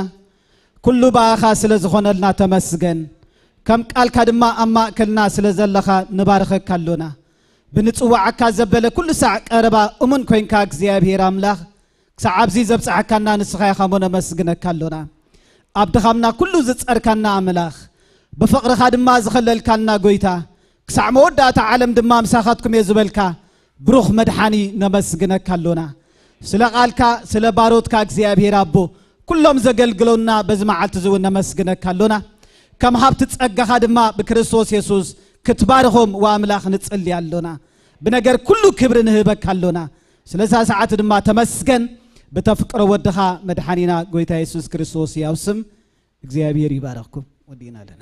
ኩሉ ብኣኻ ስለ ዝኾነልና ተመስገን። ከም ቃልካ ድማ ኣብ ማእከልና ስለ ዘለኻ ንባርኸካ ኣሎና። ብንጽዋዓካ ዘበለ ኩሉ ሳዕ ቀረባ እሙን ኮንካ እግዚኣብሔር ኣምላኽ ክሳዕ ኣብዚ ዘብጽሓካና ንስኻ ኢኻ እሞ ነመስግነካ ኣሎና። ኣብ ድኻምና ኩሉ ዝጸርካና ኣምላኽ፣ ብፍቕርኻ ድማ ዝኸለልካና ጎይታ፣ ክሳዕ መወዳእታ ዓለም ድማ ምሳኻትኩም እየ ዝበልካ ብሩኽ መድሓኒ ነመስግነካ ኣሎና። ስለ ቃልካ፣ ስለ ባሮትካ እግዚኣብሔር ኣቦ፣ ኩሎም ዘገልግሎና በዚ መዓልቲ እዚ እውን ነመስግነካ ኣሎና። ከም ሃብቲ ጸጋኻ ድማ ብክርስቶስ የሱስ ክትባርኾም ወኣምላኽ ንጽሊ ኣሎና። ብነገር ኩሉ ክብሪ ንህበካ ኣሎና። ስለዛ ሰዓት ድማ ተመስገን። ብተፍቅሮ ወድኻ መድሓኒና ጎይታ የሱስ ክርስቶስ ያው ስም እግዚኣብሔር ይባረኽኩም። ወዲእና ኣለና።